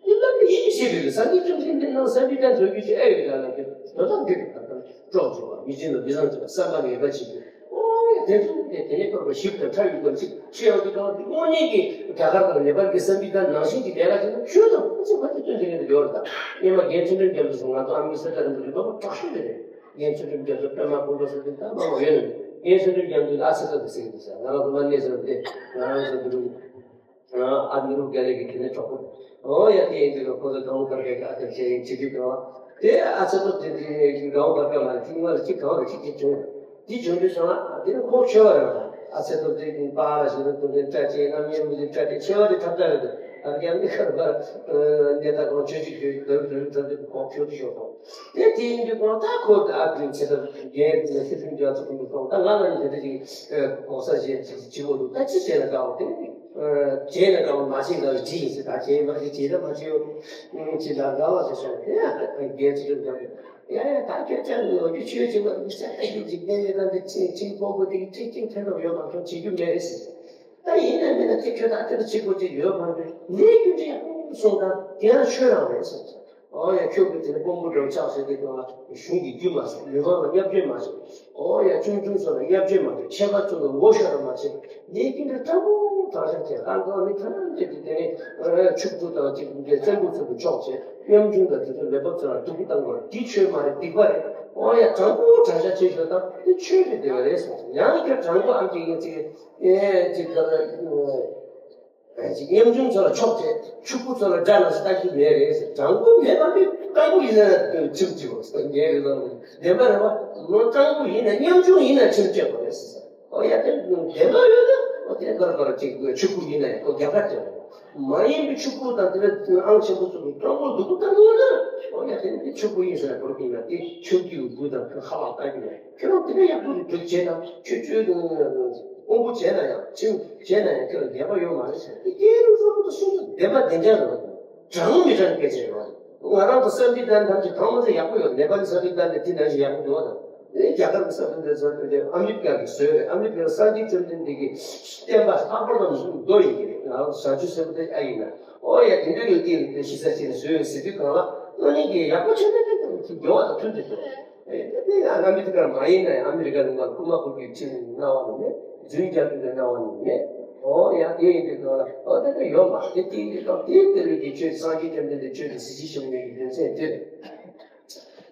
འདི་ལ་མི་ཡིན་ཞེས་པའི་སངས་རྒྱས་བཅོམ་ལྡན་འདས་ནང་བསམ་པའི་གཏན་བཟོ་རྒྱུ་ཞིག་ཨེ་ཡོད་ལ་ལ་དེ་ལྟ་སྟངས་འདི་རེད། ད་ལྟ་གྲོགས་ཚོ་མི་ཅན་ལ་མི་བཟང་ཅིག་བསམ་པ་ངན་པ་བྱེད་རྒྱུ། ཨོ་ཡ། དེ་ཚོ་དེ་དེ་ནས་བར་པ་ཞིབ་དང་ཕྲ་ཡོད་པ་ཅིག་ཤེས་ཡོང་དུས་ཀྱང་དངོས་གནས་ཀྱི་རྒྱ་གར་དང་ནེ་པཱལ་གྱི་བསམ་པའི་གཏན་ནང་བཞིན་གྱི་ལས་ཀ་བྱས་ན་ཆོས་དང་ཕན་ཚུན་ཕན་ཚུན་སྟོན་ཐུབ་མཁན་དེ་ཡོད་རེད། ད་སྔོན་མ་རྒན་ཚུལ་ཁྲིམས་རྒྱ་མཚོ་སོང་། ང་ཚོ་ཨ་མི་ས་ཏ་རིན་པོ་ཆེ་རྡོག་པོ་དྲག་ཤོས་དེ་རེད། རྒན་ཚུལ་ཁྲིམས་རྒྱ་མཚོ་པད་མ་སྐུ་འགྲོ་ཟེར་དུས་ད་མང་བ་ཡོད་ནི། རྒན་ཚུལ་ཁྲིམས་རྒྱ་མཚོ་ལ་ཨ་ཚེ་ཐོབ་ཟེར་གྱི་འདུག་ཟེར། ང་རང་ཚོ་མ་གནས་ཟེར་བ་དེ་ང་རང་ཚོ་འདི་རུ་ཨ་ནི་རུ་རྒྱ་ལས་ཀྱི་དེ་ནས་གྲོགས་པོ། ཨོ་ཡ། དེ་ཡིན་དུས་ཁོ་ཚོ་གང་ག་ག་ག་ཨ་ཐབས་བྱས་ཡིན་བྱེད་དུས་གང་དེ་ཨ་ཚེ་ཐོབ་དེ་དེ་གང་ག་ག་ལ་ཅིག་ང་ལ་ཅིག་གང་ལ་ཅིག་ཅིག་བྱུང་། དེ་བྱུང་དུས་ཙང་ཨ་དེ་ནི་ཁོ་ཆོས་པ་རེད་པ། ཨ་ཚེ་ཐོབ་དེ་པཱ་ལགས་ཞིག་ལ་དུ་དེ་བཀྲ་ཅེ་རྣམ་གཡེང་མི་དེ་བཀྲ་ཅེ་ཆོས་པ་དེ་ཐབས་ད་རེད། ད་རྒྱ་མི་ཁར་པར་གནས་ད་གང་ཆོས་ཅིག་ཡོད་དུ་དུ་དུ་དུ་ཁོ་ཆོས་དུ་ཤོག་ཁོ། དེ་དེ་ཡིན་དུས་གང་ལྟར་ཁོ་ད་ཨ་དེ་ཚེ་ཐོབ་རྒྱལ་དེ་ཚེ་ཐོབ་རྒྱ་ཚོ་ཁོ་མི་གང་ད་ང་ལ་ནི་དེ་འདྲ་ཅིག་གོ་ས་བཞེས་ཅིག་བྱེད་དགོས་འདུག་ད་ཅི་བྱས་ན་དགའ་བ་དེ། བྱས་ན་དགའ་བ་མ་བྱས་དགའ་བའི་དྲི་ཡིན་ཟེར། ད་བྱས་མ་བྱས་བྱས་ད་མ་བྱས་ཡོད། ཅི་ལ་དགའ་བ་ཟེར་སོང་། དེ་ཡང་རྒྱལ་ཚུལ་ཁྲིམས་རྒྱ་མཚོ་ཡ་ཡ་ད་ཁྱོད་ཅག་ནི་ལོ་རྒྱུས་ཆོས་ཅིག་ལ་མི་ས་ད་ཡིན་འཇིག་རྟེན་ཡོད་ན་འདི་ཅིག་ཅིག་སྤོ་བོ་དེ་ཅིག་ཅིག་ཐེ་ནོ་ཡོད་མ་ཁྱོད་བྱེད་རྒྱུ་མེད་རེད་ཟེར། ད་ཡིན་ན་མིན་ན་དེ་ཁྱོད་ད་དེ་ལ་བྱེད་དགོས་ཀྱི་ཡོད་མ་རེད། ལས་རྒྱུ་འབྲས་གསུངས་དང་དེ་ཡང་ཆོས་རང་རེད་ཟེར། ཨོ་ཡ། ཁྱོད་ཀྱི་དེ་ནི་དཔོན་པོ་འདྲ་བོ་ཆགས་ཟེར་དེ་དང་གཞུང་གི་རྒྱུ་མ་ཟེར། མི་མང་ལ་བསྙབ་བྱེད་མ་ཟེར། ཨོ་ཡ། ཆུང་ཆུང་ཚོ་ལ་བསྙབ་བྱེད་མ་ཟེར། ཆེ་བ་ཚོ་ལ་ངོ་ཤོར་མ་ཟེར། ནས་ཀྱི་འདྲ་སྤྲང་པོ་དྲང་བཞག་བྱས། ཁ་འགོ་ནི་ཐ་ན་དེ་དེ་ནི་ཕྱུག་པོ་དང་ཅིག་འདྲ་བཙན་པོ་ཚོ་གི་ཕྱོགས་བྱས། ཉམ་ཆུང་དང་དེ་ཚོ་ལས་བབ་ཚོ་ལ་སྡུག་པོ་བཏང་དགོས། འདི་ཆོས་མ་རེད། སྡིག་པ་རེད། ཨོ་ཡ། དྲང་པོ་དྲང་བཞག་བྱེད་ཤོག་དང་འདི་ཆོས་རེད། བདེ་བ་རེད་ཟེར། ཡང་ཁྱོད་དྲང་པོ་ཨམ་ཅིག་ཡིན་ཅིག་ཨེ་ཅིག་ག་ལ། ཉམ་ཆུང་ཚོ་ལ་ཕྱོགས་བྱས། ཕྱུག་པོ་ཚོ་ལ་དགྲ་ལ་ལྟ་རྒྱུ་མེད་རེད་ཟེར། དྲང་པོ་མེད་པ་མེད། སྤྲང་པོ་ཡིན་ན་ཁྲིམས་གཅིག་པོ་ཟེར་ངའི་རེ་བ་བདེན་པ་རེད་པ། མ་སྤྲང་པོ་ཡིན་ན་ཉམ་ཆུང་ཡིན་ན་ཁྲིམས་གཅོད་པ་རེད་ཟེར། ཨོ་ཡ། དེ་བདེན་པ་ཡོད་ན་ཨོ་དེ་གར་གར་གཅིག་ཕྱུག་པོ་ཡིན་ན་ཡང་ཁོ་རྒྱ་གར་གཅིག་མ་ཡིན་པའི་ཕྱུག་པོ་དང་དེ་ལ་ཨང་ཆེན་པོ་ཚོ་གི་སྤྲང་པོ་སྡུག་པོ་ལྟ་ནོར་ན་ཨོ་ཡ། དེ་ནི་ཕྱུག་པོ་ཡིན་ཟེར་ན་བོར་གི་ཡིན་ན་དེ་ཕྱུག་གི་བུ་དང་ཁ་ལག་ལྟ་གི་ཡིན། ཁྱོད་རང་དེ་འདྲ་ཡག་པོ་རེད་འདུག་བྱས་དང་ཆོས་ཆོས་དང་དབང་པོ་བྱས་ན་ཡང་ཁྲིམས་བྱས་ན་ཡང་ཁྱོད་ལ་ཉེས་པ་ཡོད་མ་རེད་ཟེར། དེ་སྐད་རུ་གསལ་པོ་དུ་གསུངས་ཏེ་བདེན་པ་བདེན་རྐྱང་རེད་པ། དྲང་མི་དྲང་སྐད་ཆ་རེད་པ། ང་རང་ཚོ་བསམ་པའི་གཏན་ཐམས་ཅད་གང་མ་ཚད་ཡག་པོ་ཡོད། ནེ་པ་ལི་བསམ་པའི་གཏན་དེ་དེ་ནང་བཞིན་ཡག་པོ་འདུག་བ་དང་། དེ་རྒྱ་གར་གྱི་བསམ་པའི་གཏན་བསམ་པའི་གཏན་ཨ་མི་རི་ཀ་གིས་བཟོས་རེད། ཨ་མི་རི་ཀ་སངས་རྒྱས་བཅོམ་ལྡན་འདས་ཀྱི་བསྟན་པ་ལྷག་པར་དུ་མདོ་ཡིན་གྱི་རེད། ང་རང་ཚོ་བྱང་ཆུབ་སེམས་དཔའ་དེ་ཨ་ཡིན་ན་ཨོ་ཡ་དེ་འདྲ་ཡོད་ཀྱི་རེད། དེ་གཞི་རྩ་བྱས་ནས་བཟོས་ཡོད་ཟེར་དུས་གང་ལ་དངོས་གནས་ཀྱི་ཡག་པོ་ཆགས་ན་དེ་དང་དེ་འགྱུར་བ་དང་མཐུན་དུ་འགྲོ། ཨེ་དེ་ནས་ཨ་མི་རི་ཀར་མ་ཡིན་ན་ཡང་ཨ་མི་རི་ཀ་ལུང་པར་རྐུ་མ་རྐུ་རྒྱུའི་ཁྲིམས་གནང་བ་ནི་མེད། རྫུན་རྒྱག་རྒྱུ་ལ་གནང་བ་ནི་མེད། ཨོ་ཡ་དེ་ཡིན་དུས་གང་ལ་ཨོ་དེ་ལ་ཡོད་མ་རེད། དེ་ཡིན་དུས་གང་དེ་དེ་ལུགས་ཀྱི་ཆོས་སངས་རྒྱས་བཅོམ་ལྡན་འདས་ཆོས་ཀྱི་གཟི་བརྗིད་ཤོང་ནས་ཀྱི་རྒྱུ་མཚན་དེ་རེད།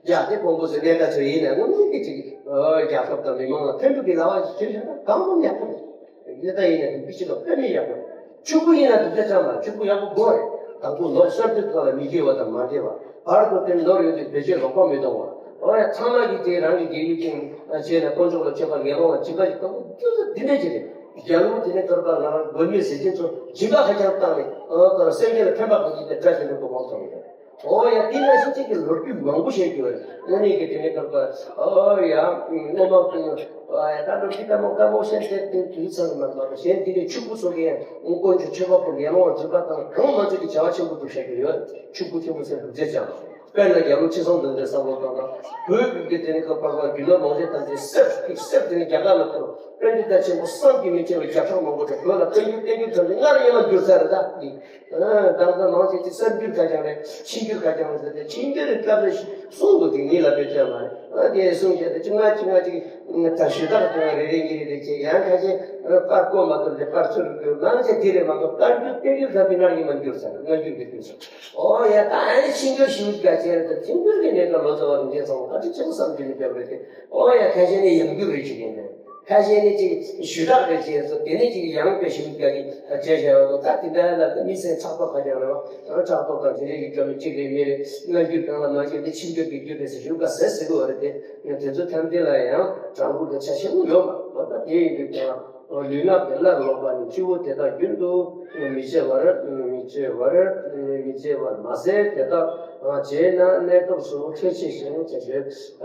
ཡ་དེ་དཔོན་པོ་ཚོ་གནས་ད་ཚོ་ཡིན་ན་དངོས་གནས་ཀྱི་ཅིག་ཨོ་རྒྱལ་ཁབ་དང་མི་མང་ལ་ཕན་པའི་གི་ལྭ་བ་ཞིག་བྱེད་བཞག་ན་གང་ཡང་ཡག་པོ་རེད། གནས་ད་ཡིན་ན་དེ་ཕྱི་ལ་ཕན་མི་ཡག་པོ་རེད། ཕྱུག་པོ་ཡིན་ན་དེ་ཚེ་ཚང་མ་ཕྱུག་པོ་ཡག་པོ་དགོས་རེད། དང་པོ་ལོ་གསར་དུས་ཐོག་ལ་མི་དགེ་བ་དང་མ་དགེ་བ། བར་དུ་དེ་ནོར་ཡོད་དུས་བེད་སྤྱོད་ལོག་པ་མི་གཏོང་བ། ཨོ་ཡ་ཚང་མ་གིས་དེ་རང་གི་དགེ་བའི་རྐྱེན་བྱས་ནས་དཀོན་མཆོག་ལ་མཆོད་པ་ངན་སློང་ལ་སྦྱིན་པ་ཞིག་གཏོང་དགོས། རྒྱུ་མཚན་འདི་འདྲ་ཅིག་རེད། རྒྱལ་པོ་དེ་ནས་ཐོར་པ་ང་རང་མགོན་མེད་ཟེར་མཁན་ཚོ་སྦྱིན་པ་ཧ་ཅང་བཏང་ནས་ཨོ་ད་སེམས་ཅན་ལ་ཕན་པ་གང་ཅི་དེ་དགྲ་གཞན་དུ་གོ་འཕང་ཐོབ་ཡོད། ཨོ་ཡ། དེ་ནང་བཞིན་གཅིག་གི་ལོ་རྒྱུས་མང་པོ་བཤད་རྒྱུ་རེད། དངོས་གནས་ཀྱི་དེ་ནས་ཁར་པ། ཨོ་ཡ། སྔོན་མ་ཀུན། ཨོ་ཡ། ད་ལོ་རྒྱུས་ལྟ་མོ་ལྟ་མོ་བཤད་དེ་དེ་དུས་ཚང་གི་མ་མ་གཞན་དེ་ནས་ཆུ་བོ་སོགས་ཀྱི་དཀོན་མཆོག་ཆོས་པ་ཀུན་ཡར་ལངས་འཛིན་པ་དང་གང་མང་ཚོགས་ཀྱི་བྱ་བ་ཆེན་པོ་སྒྲུབ་བཤད་རྒྱུ་ཡོད། ཆུ་བོ་ཆེན་པོ་ཟེར་སྒྲུབ་བྱེད་ཅང་། དཔེར་ན་རྒྱལ་པོ་ཁྲི་སྲོང་ལྡེ་བཙན་བསམ་བློ་བཏང་ན། བོད་ཀྱི་དེ་ནས་ཁར་པ་རྒྱུ་ནོར་མང་ཆེ་ཐམས་ཅད་གསེར་གྱི་གསེར་དེ་ནས་རྒྱ་གར་ལ་བསྐུར། དཔལ་འབྱོར་དང་ཆེན་པོ་བསམ་གྱིས་མི་ཁྱབ་པའི་བརྒྱ་ཕྲག་མང་པོ་དང་བོད་ལ་བསྟན་འགྱུར་བསྟན་འགྱུར་ཐམས་ཅད་སྔར་སྔོན་མ་འགྱུར་ཚར་རེད་ད། ཨ། ད་ལྟ་མང་ཆེ་ཆེ་གསར་འགྱུར་ཁ་རྐྱང་རེད། ཕྱི་འགྱུར་ཁ་རྐྱང་རེད་ཟེར་ཏེ། ཕྱི་འགྱུར་རེད་སྐབས་རེ་གསུང་དགོས་དེ་ངེད་ལ་བེད་སྤྱད་མ་རེད། ཨ། དེ་གསུང་བྱས་ཏེ་ཅི་ང་ཅི་ང་ཅིག་ད་ཞུ་དག་དེ་ང་རེ་རེ་གཉིས་རེ་རེ་བྱས། ཡང་ཁ་ཤས་པར་བརྐོས་མ་ཐུབ་སྟེ་པར་ཚུར་བཀོད། མང་ཆེ་དེ་རེད་མ་གཏོགས་གསར་འགྱུར་བསྟན་འགྱུར་ཐམས་ཅད་སྔར་སྔོན་མ་འགྱུར་ཚར། སྔ་འགྱུར་གྱི་དུས་སུ། ཨོ་ཡ། ད་ཨ་ནི་ཕྱི་འགྱུར་ཞུ་དགའ་བྱས་རེད་ད། ཕྱི་འགྱུར་གྱི་གནས་སྐབས་ལོ་ཙཱ་བ་རིན་ཆེན་ཚང་མ་ཨ་ཅིག་ཆེན་པོ་བསམ་གྱིས་མི་ཁྱབ་རེད་དེ། ཨོ་ཡ། ཁ་ཤས་ནི་ཡང་འགྱུར་རེ་བྱེད་མཁན་རེད། ཁ་ཤས་ནི་ཅིག་ཞུ་དག་རེ་བྱས་སོ། དེ་ནས་ཅིག་ཡང་དཔེ་ཞིབ་དགའ་གི་བྱས་བྱས་རོགས། ད་དེ་འདྲ་ལ་ད་མི་སེམས་ཕྲག་དོག་ཁ་རྐྱང་རེད་བ། ཕྲག་དོག་དང་དེ་འདྲའི་ཡིག་སྐྱོར་ནི་གཅིག་རེད་མི་རེད། སྔ་འགྱུར་གང་ལ་མ་འགྱུར་ཏེ་ཕྱི་འགྱུར་གྱི་འགྱུར་རེད་ཟེར་ཞུ་དགའ་ཟེར་ཟེར་གི་བ་རེད་དེ། ཡང་དེ་ཚོ་ཐམས་ཅད་ལ་ཡང་དྲང་པོ་དང་ཆ་ཤས་པོ་ཡོད་མ་རེད། ད་དེ་ཡིན་དུས་ཀྱང་། ལུས་ངག་གི་སླར་ལོག་པ་ནི། སྤྱི་བོ་དེ་དག་རྒྱུན་དུ་མི་བརྗེ་བར། མི་བརྗེ་བར། མི་བརྗེ་བར་མ་ཟད། དེ་དག་བྱས་ན་གནས་སྐབས་སུ་ཁྲེལ་ཆེ་ཞིང་།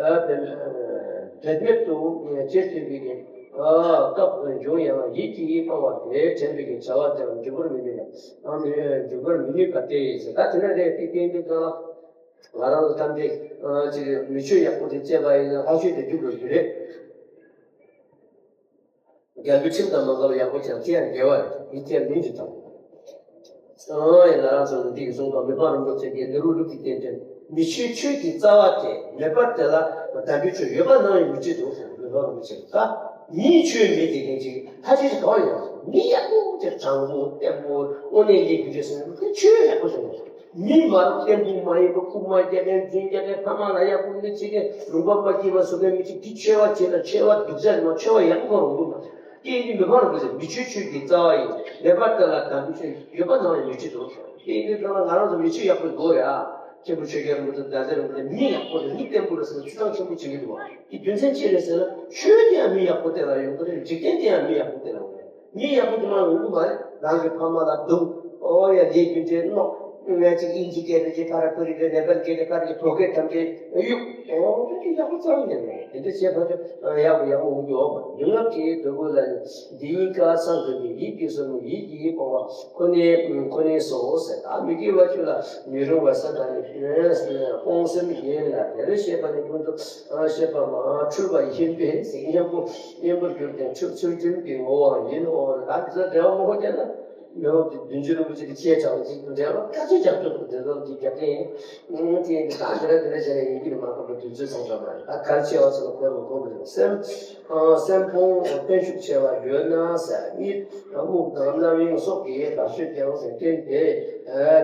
བེད་བེད་མེད་དུ་བྱེད་ཐུབ་པའི་སྐབས་འབྱུང་ཡང་། ཡིད་ཀྱིས་སྤང་བ་དེས་དྲན་པའི་བྱ་བ་དེར་འཇུག་པར་མི་ནུས་པ། འཇུག་པར་མི་ནུས་པ་སྟེ། ད་དེ་ནས་རེད་དེ་སྐད་འདི་གང་ལ། ང་རང་ཚོ་ཐམས་ཅད་ཅིག་མི་ཆོས་ཡག་པོ་དེ་སྤྱད་པ་ཡིན་ན་ལྷ་ཆོས་དེ་རྒྱུག་དགོས་ཀྱི་རེད། རྒྱལ་པོའི་ཁྲིམས་དང་མ་འགལ་བ་ཡག་པོ་བྱས་ན་དེ་ཡང་དགེ་བ་རེད། མི་དེ་ཡང་མིང་དུ་བཏང་། ཨང་། ཡང་ང་རང་ཚོ་འདི་གི་གསུང་སྟངས་མི་ཕམ་རིན་པོ་ཆེ་གིས་འདི་རུ་ལུགས་ཀྱི་རྟེན་འབྲེལ། མི་ཆོས་ཆོས་ཀྱི་རྩ་བ་སྟེ། མེད་པར་དེ་ལ་དམ་པའི་ཆོས་ཡོད་པ་ནམ་ཡང་མི་བྱེད་དོ་ཟེར། མི་ཕམ་རིན་པོ་ཆེ་གིས། ད་མིའི་ཆོས་མེད་དེ་ལན་ཅིག་ལྷ་ཆོས་ཞིག་གང་ཡོད། མི་ཡག་པོ་དེ་དྲང་པོ་བརྟན་པོ་དངོས་གནས་ལས་དགེ་རྒྱུ་ཟེར་ན་དེ་ཆོས་ཡག་པོ་ཞིག་ཡོད། མི་མ་རུངས་བརྟན་པོ་མ་ཡིན་པ། རྐུ་མ་རྒྱག་མཁན། རྫུན་རྒྱག་མཁན། ཕ་མ་ལ་ཡག་པོ་མི་བྱེད་མཁན། ལུང་པ་མ་སྐྱིད་པ་བཟོ་མཁན་མི་གཅིག་དེ་ཆོས་པ་བྱེད་ན་ཆོས་པ་སྡུག་ཅག་ཡིན་ནོ། ཆོས་པ་ཡག་པོ་རུང་དགོས་མ། དེ་ཡིན་དུས་མི་ཕམ་རིན་པོ་ཆེ་མི་ཆོས་ཆོས་ཀྱི་རྩ་བ་ཡིན། མེད་པར་དེ་ལ་དམ་པའི་ཆོས་ཡོད་པ་ནམ་ཡང་མི་བྱེད་དོ། དེ་ཡིན་དུས་ད་ང་རང་ཚོ་མི་ཆོས་ཡག་པོ་དགོས་ཡ། མཁན་པོ་ཆོས་རྒྱལ་རིན་པོ་ཆེ་དང་རྡ་རྗེ་རིན་པོ་ཆེ་མི་ཡག་པོ་རེད། མི་བརྟན་པོ་རེད་ཟེར་ན་ཆུ་ཚང་ཆེན་པོ་བྱེད་ཀྱི་འདུག་བ། དེ་རྒྱུ་མཚན་ཅི་རེད་ཟེར་ན་ཆོས་དེ་ཡང་མི་ཡག་པོ་དེ་ལ་ཡོང་གི་རེད། འཇིག་རྟེན་དེ་ཡང་མི་ཡག་པོ་དེ་ལ་ཡོང་གི་རེད། མི་ཡག་པོ་དེ་མ་ཡོང་གི་མ་རེད། རང་གི་ཕ་མ་ལ་སྡུག་ཨོ་ཡ། ལས་རྒྱུ་འབྲས་གནོད། ང་ཅིག་ཨིན་ཇི་སྐད་དེ་ཅིག་ཕར་ར་ཕུ་རི་རེད། ནེ་པལ་སྐད་དེ་ཕར་གྱི་བོད་སྐད་ཐམས་ཅད་གཡུག་ཨོ་དེ་ཡག་པོ་ཙམ་ཡིན་ནོ། དེ་འདྲ་བྱས་ཕར་ཚུར་ཡག་པོ་ཡག་པོ་འོང་རྒྱུ་ཡོད་མ་རེད། ལུས་ངག་གི་འདོད་པ་ལ་ནི། འདི་ཡི་ཁ་སང་དུ་ནི་ཡིད་ཀྱི་སོ་ནི་ཡིད་ཀྱིས་སྤོང་བ་ཁོ་ནས་ཁོ་ནས་སོ་ཟེར། ད་མི་དགེ་བ་བཅུ་ལ་མི་རུང་བ་བསམ་པ་ནི་སྤོང་སེམས་ཡིན་ལ། དེར་བཤད་པ་ནི་ཀུན་ཏུ་བཤད་པ་མ་འཁྲུལ་པ་ཡིན་པས་ཟེར། གཉེན་པོ་གཉེན་པོར་གྱུར་ཏེ་ཚུལ་ཁྲིམས་ཀྱི་ངོ་བོའང་ཡིན་ནོ། ད་འདི་ཚོ་འབྲེལ་བ་མང་པོ་བྱས་ན། མི་འོང་དུས་བདུན་ཅུ་རིན་པོ་ཆེ་གི་ཆེད་དྲགས་ཅིག་འབྲེལ་བ་ཁ་ཚོད་རྒྱབ་སྐྱོར་དུ་འདི་ཚོ་འདི་རྒྱབ་མཁན་ཡིན། དེ་ད་འདི་ར་འདི་ར་བྱས་ནས་ཡིན་གྱི་རེད་མ་གཏོགས་པ་དུས་ཚོད་ཚང་ཚང་མ་རེད། ད་གལ་ཆེ་བ་ཚོ་ལ་གོ་རུ་གོ་དགོས་རེད། སེམས་སེམས་ཕོངས་བརྟན་ཤུགས་ཆེ་བ་ཡོད་ན་ཟེར། གཉིད་རྨུགས་དང་རྣམ་གཡེང་སོགས་ཀྱིས་ལག་ཤོད་ཀྱང་ཟེར་རྐྱེན་དེ་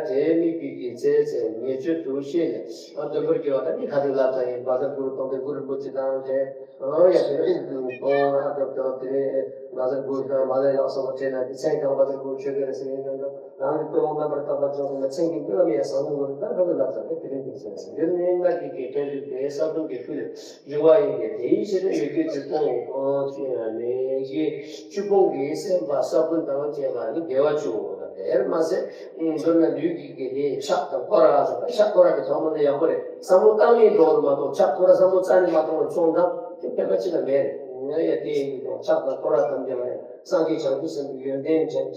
དེ་དམིགས་པའི་གི་ཚེ་ཚེ་ཉེས་སྤྱོད་དུ་ཤེས་ནས་འདོན་པར་གྱུར་པ། ད་ནི་ག་དུས་ལབ་ཙང་ཡིན། བཛྲ་གུ་རུ་གཏོང་སྟེ་གུ་རུ་རིན་པོ་ཆེ་དང་དེ། ཨང་། ཡ་དེ་རིང་གཏོང་ཨ་སྐབས་དང་དེ་རིང་བཛྲ་གུ་རུ་དང་མ་ལ་ཡག་སོགས་པ་བྲིས་ན་དེ་མཚན་གང་བཛྲ་གུ་རུ་ཆོས་སྐད་རེད་ཟེར་ཡིན་ན། རང་གི་ཀུན་སློང་རྣམ་པར་དག་པ་ཅན་ཚང་མ་མཚན་གྱི་རྨི་ལམ་ཡང་བཟང་མོ་ངོ་ནས་ལྟར་ཁ་ལ་ལབ་ཙང་དེ་རིང་དེ་ཟེར་ཡིན་ནའི་སྔར་གྱི་གི་དོན་དུ་དེ་ས་བོན་གྱི་ཁུ་ལས་རིང་བ་ཡིན་ཏེ། དེའི་ཕྱིར་ཡོད་རྒྱུ་བཅུ་སྤོང་ཨོ་ཅི་ཡང་མེད་ཀྱི་བཅུ་སྤོང་གི་སེམས་དཔའ་ས་བོན་དང་བཅས་པ་ནི་དགེ་བ་བཅུའོ། དེར་མ་ཟད་མདོར་ན་ལུས་ཀྱི་དགེ་ལས་ཕྱག་དང་སྐོར་ར་ཟེར་བ། ཕྱག་སྐོར་ར་གི་ཐོག་མ་དེ་ཡག་པོ་རེད། བསམ་བློ་བཏང་ནས་འགྲོ་བ་མ་གཏོགས་ཕྱག་སྐོར་ར་བསམ་བློ་རྩ་ནས་མ་བཏང་བར་སོང་ཙང་དེ་ཕན་པ་ཅི་ལ་མེད་རེད། ང་ཡ་དེ་ཡིན་དུས་ཕྱག་དང་སྐོར་ར་ཐམས་ཅད་ལ་ཡང་སངས་རྒྱས་བྱང་ཆུབ་སེམས་ཀྱི་ཡོན་ཏན་བྱང་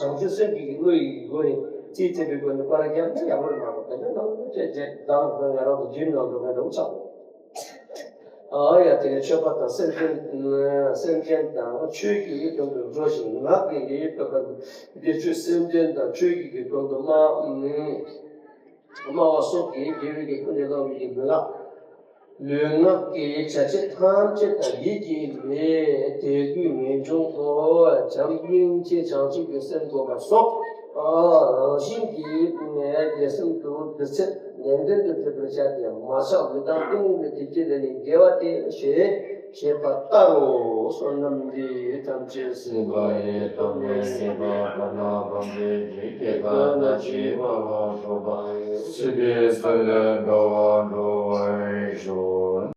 བྱང་ཆུབ་སེམས་ཀྱི་བློ་ཡི་སྒོ་ནས་རྩིས་བརྩིས་པའི་སྒོ་ནས་སྐོར་ར་བརྒྱབ་ན་ཡག་པོ་རེད་མ་གཏོགས། དེ་འདྲ་ནང་བཅས་བྱས་བདག་ལ་ང་རང་གི་རྒྱུད་ནང་དུ་ང་འདྲ་བོ་ཆགས། ཨ་ཡ་དེ་ནས་མཆོད་པ་དང་སེམས་ཅན་སེམས་ཅན་དང་ཆོས་ཀྱི་དོན་དུ་འགྲོ་ཞིང་ངག་གི་ཡིད་དུ་བབ་པའི་དགེ་ཆོས་སེམས་ཅན་དང་ཆོས་ཀྱི་དོན་དུ་སྨྲ། སྨྲ་བ་སོགས་ཀྱིས་དགེ་བའི་གི་ཀུན་ནས་བསླངས་པའི་གི་ལུས་ངག་ལུས་ངག་གི་བྱ་བྱེད་ཐམས་ཅད་དང་ཡིད་ཀྱིས་ལས་དད་གུས་ངེས་འབྱུང་ཨོ་བྱམས་སྙིང་རྗེ་བྱང་ཆུབ་ཀྱི་སེམས་བསྒོམ་པ་སོགས་རང་བཞིན་གྱིས་དགེ་སེམས་དུ་འདུ་ཚད་ནན་ཏན་དུ་བྱེད་པར་བྱ་སྟེ། མ་ཆགས་མི་གཏང་ཀུན་ནས་དེ་སྐྱེ་ལས་ནི་དགེ་བ་སྟེ་ཞེས་བཤད་པ་ལྟར་རོ། བསོད་ནམས་འདི་ཡིས་ཐམས་ཅད་གཟིགས་པ་ཡི། ཐོབ་ནས་ཉེས་པ་དག་ན་ཕམ་པའི་རིགས། སྐྱེ་རྒ་ན་འཆིའི་རྦ་ཀློང་འཁྲུགས་པ་ཡི། སྲིད་པའི་མཚོ་ལས་འགྲོ་བ་སྒྲོལ་བར་ཤོག།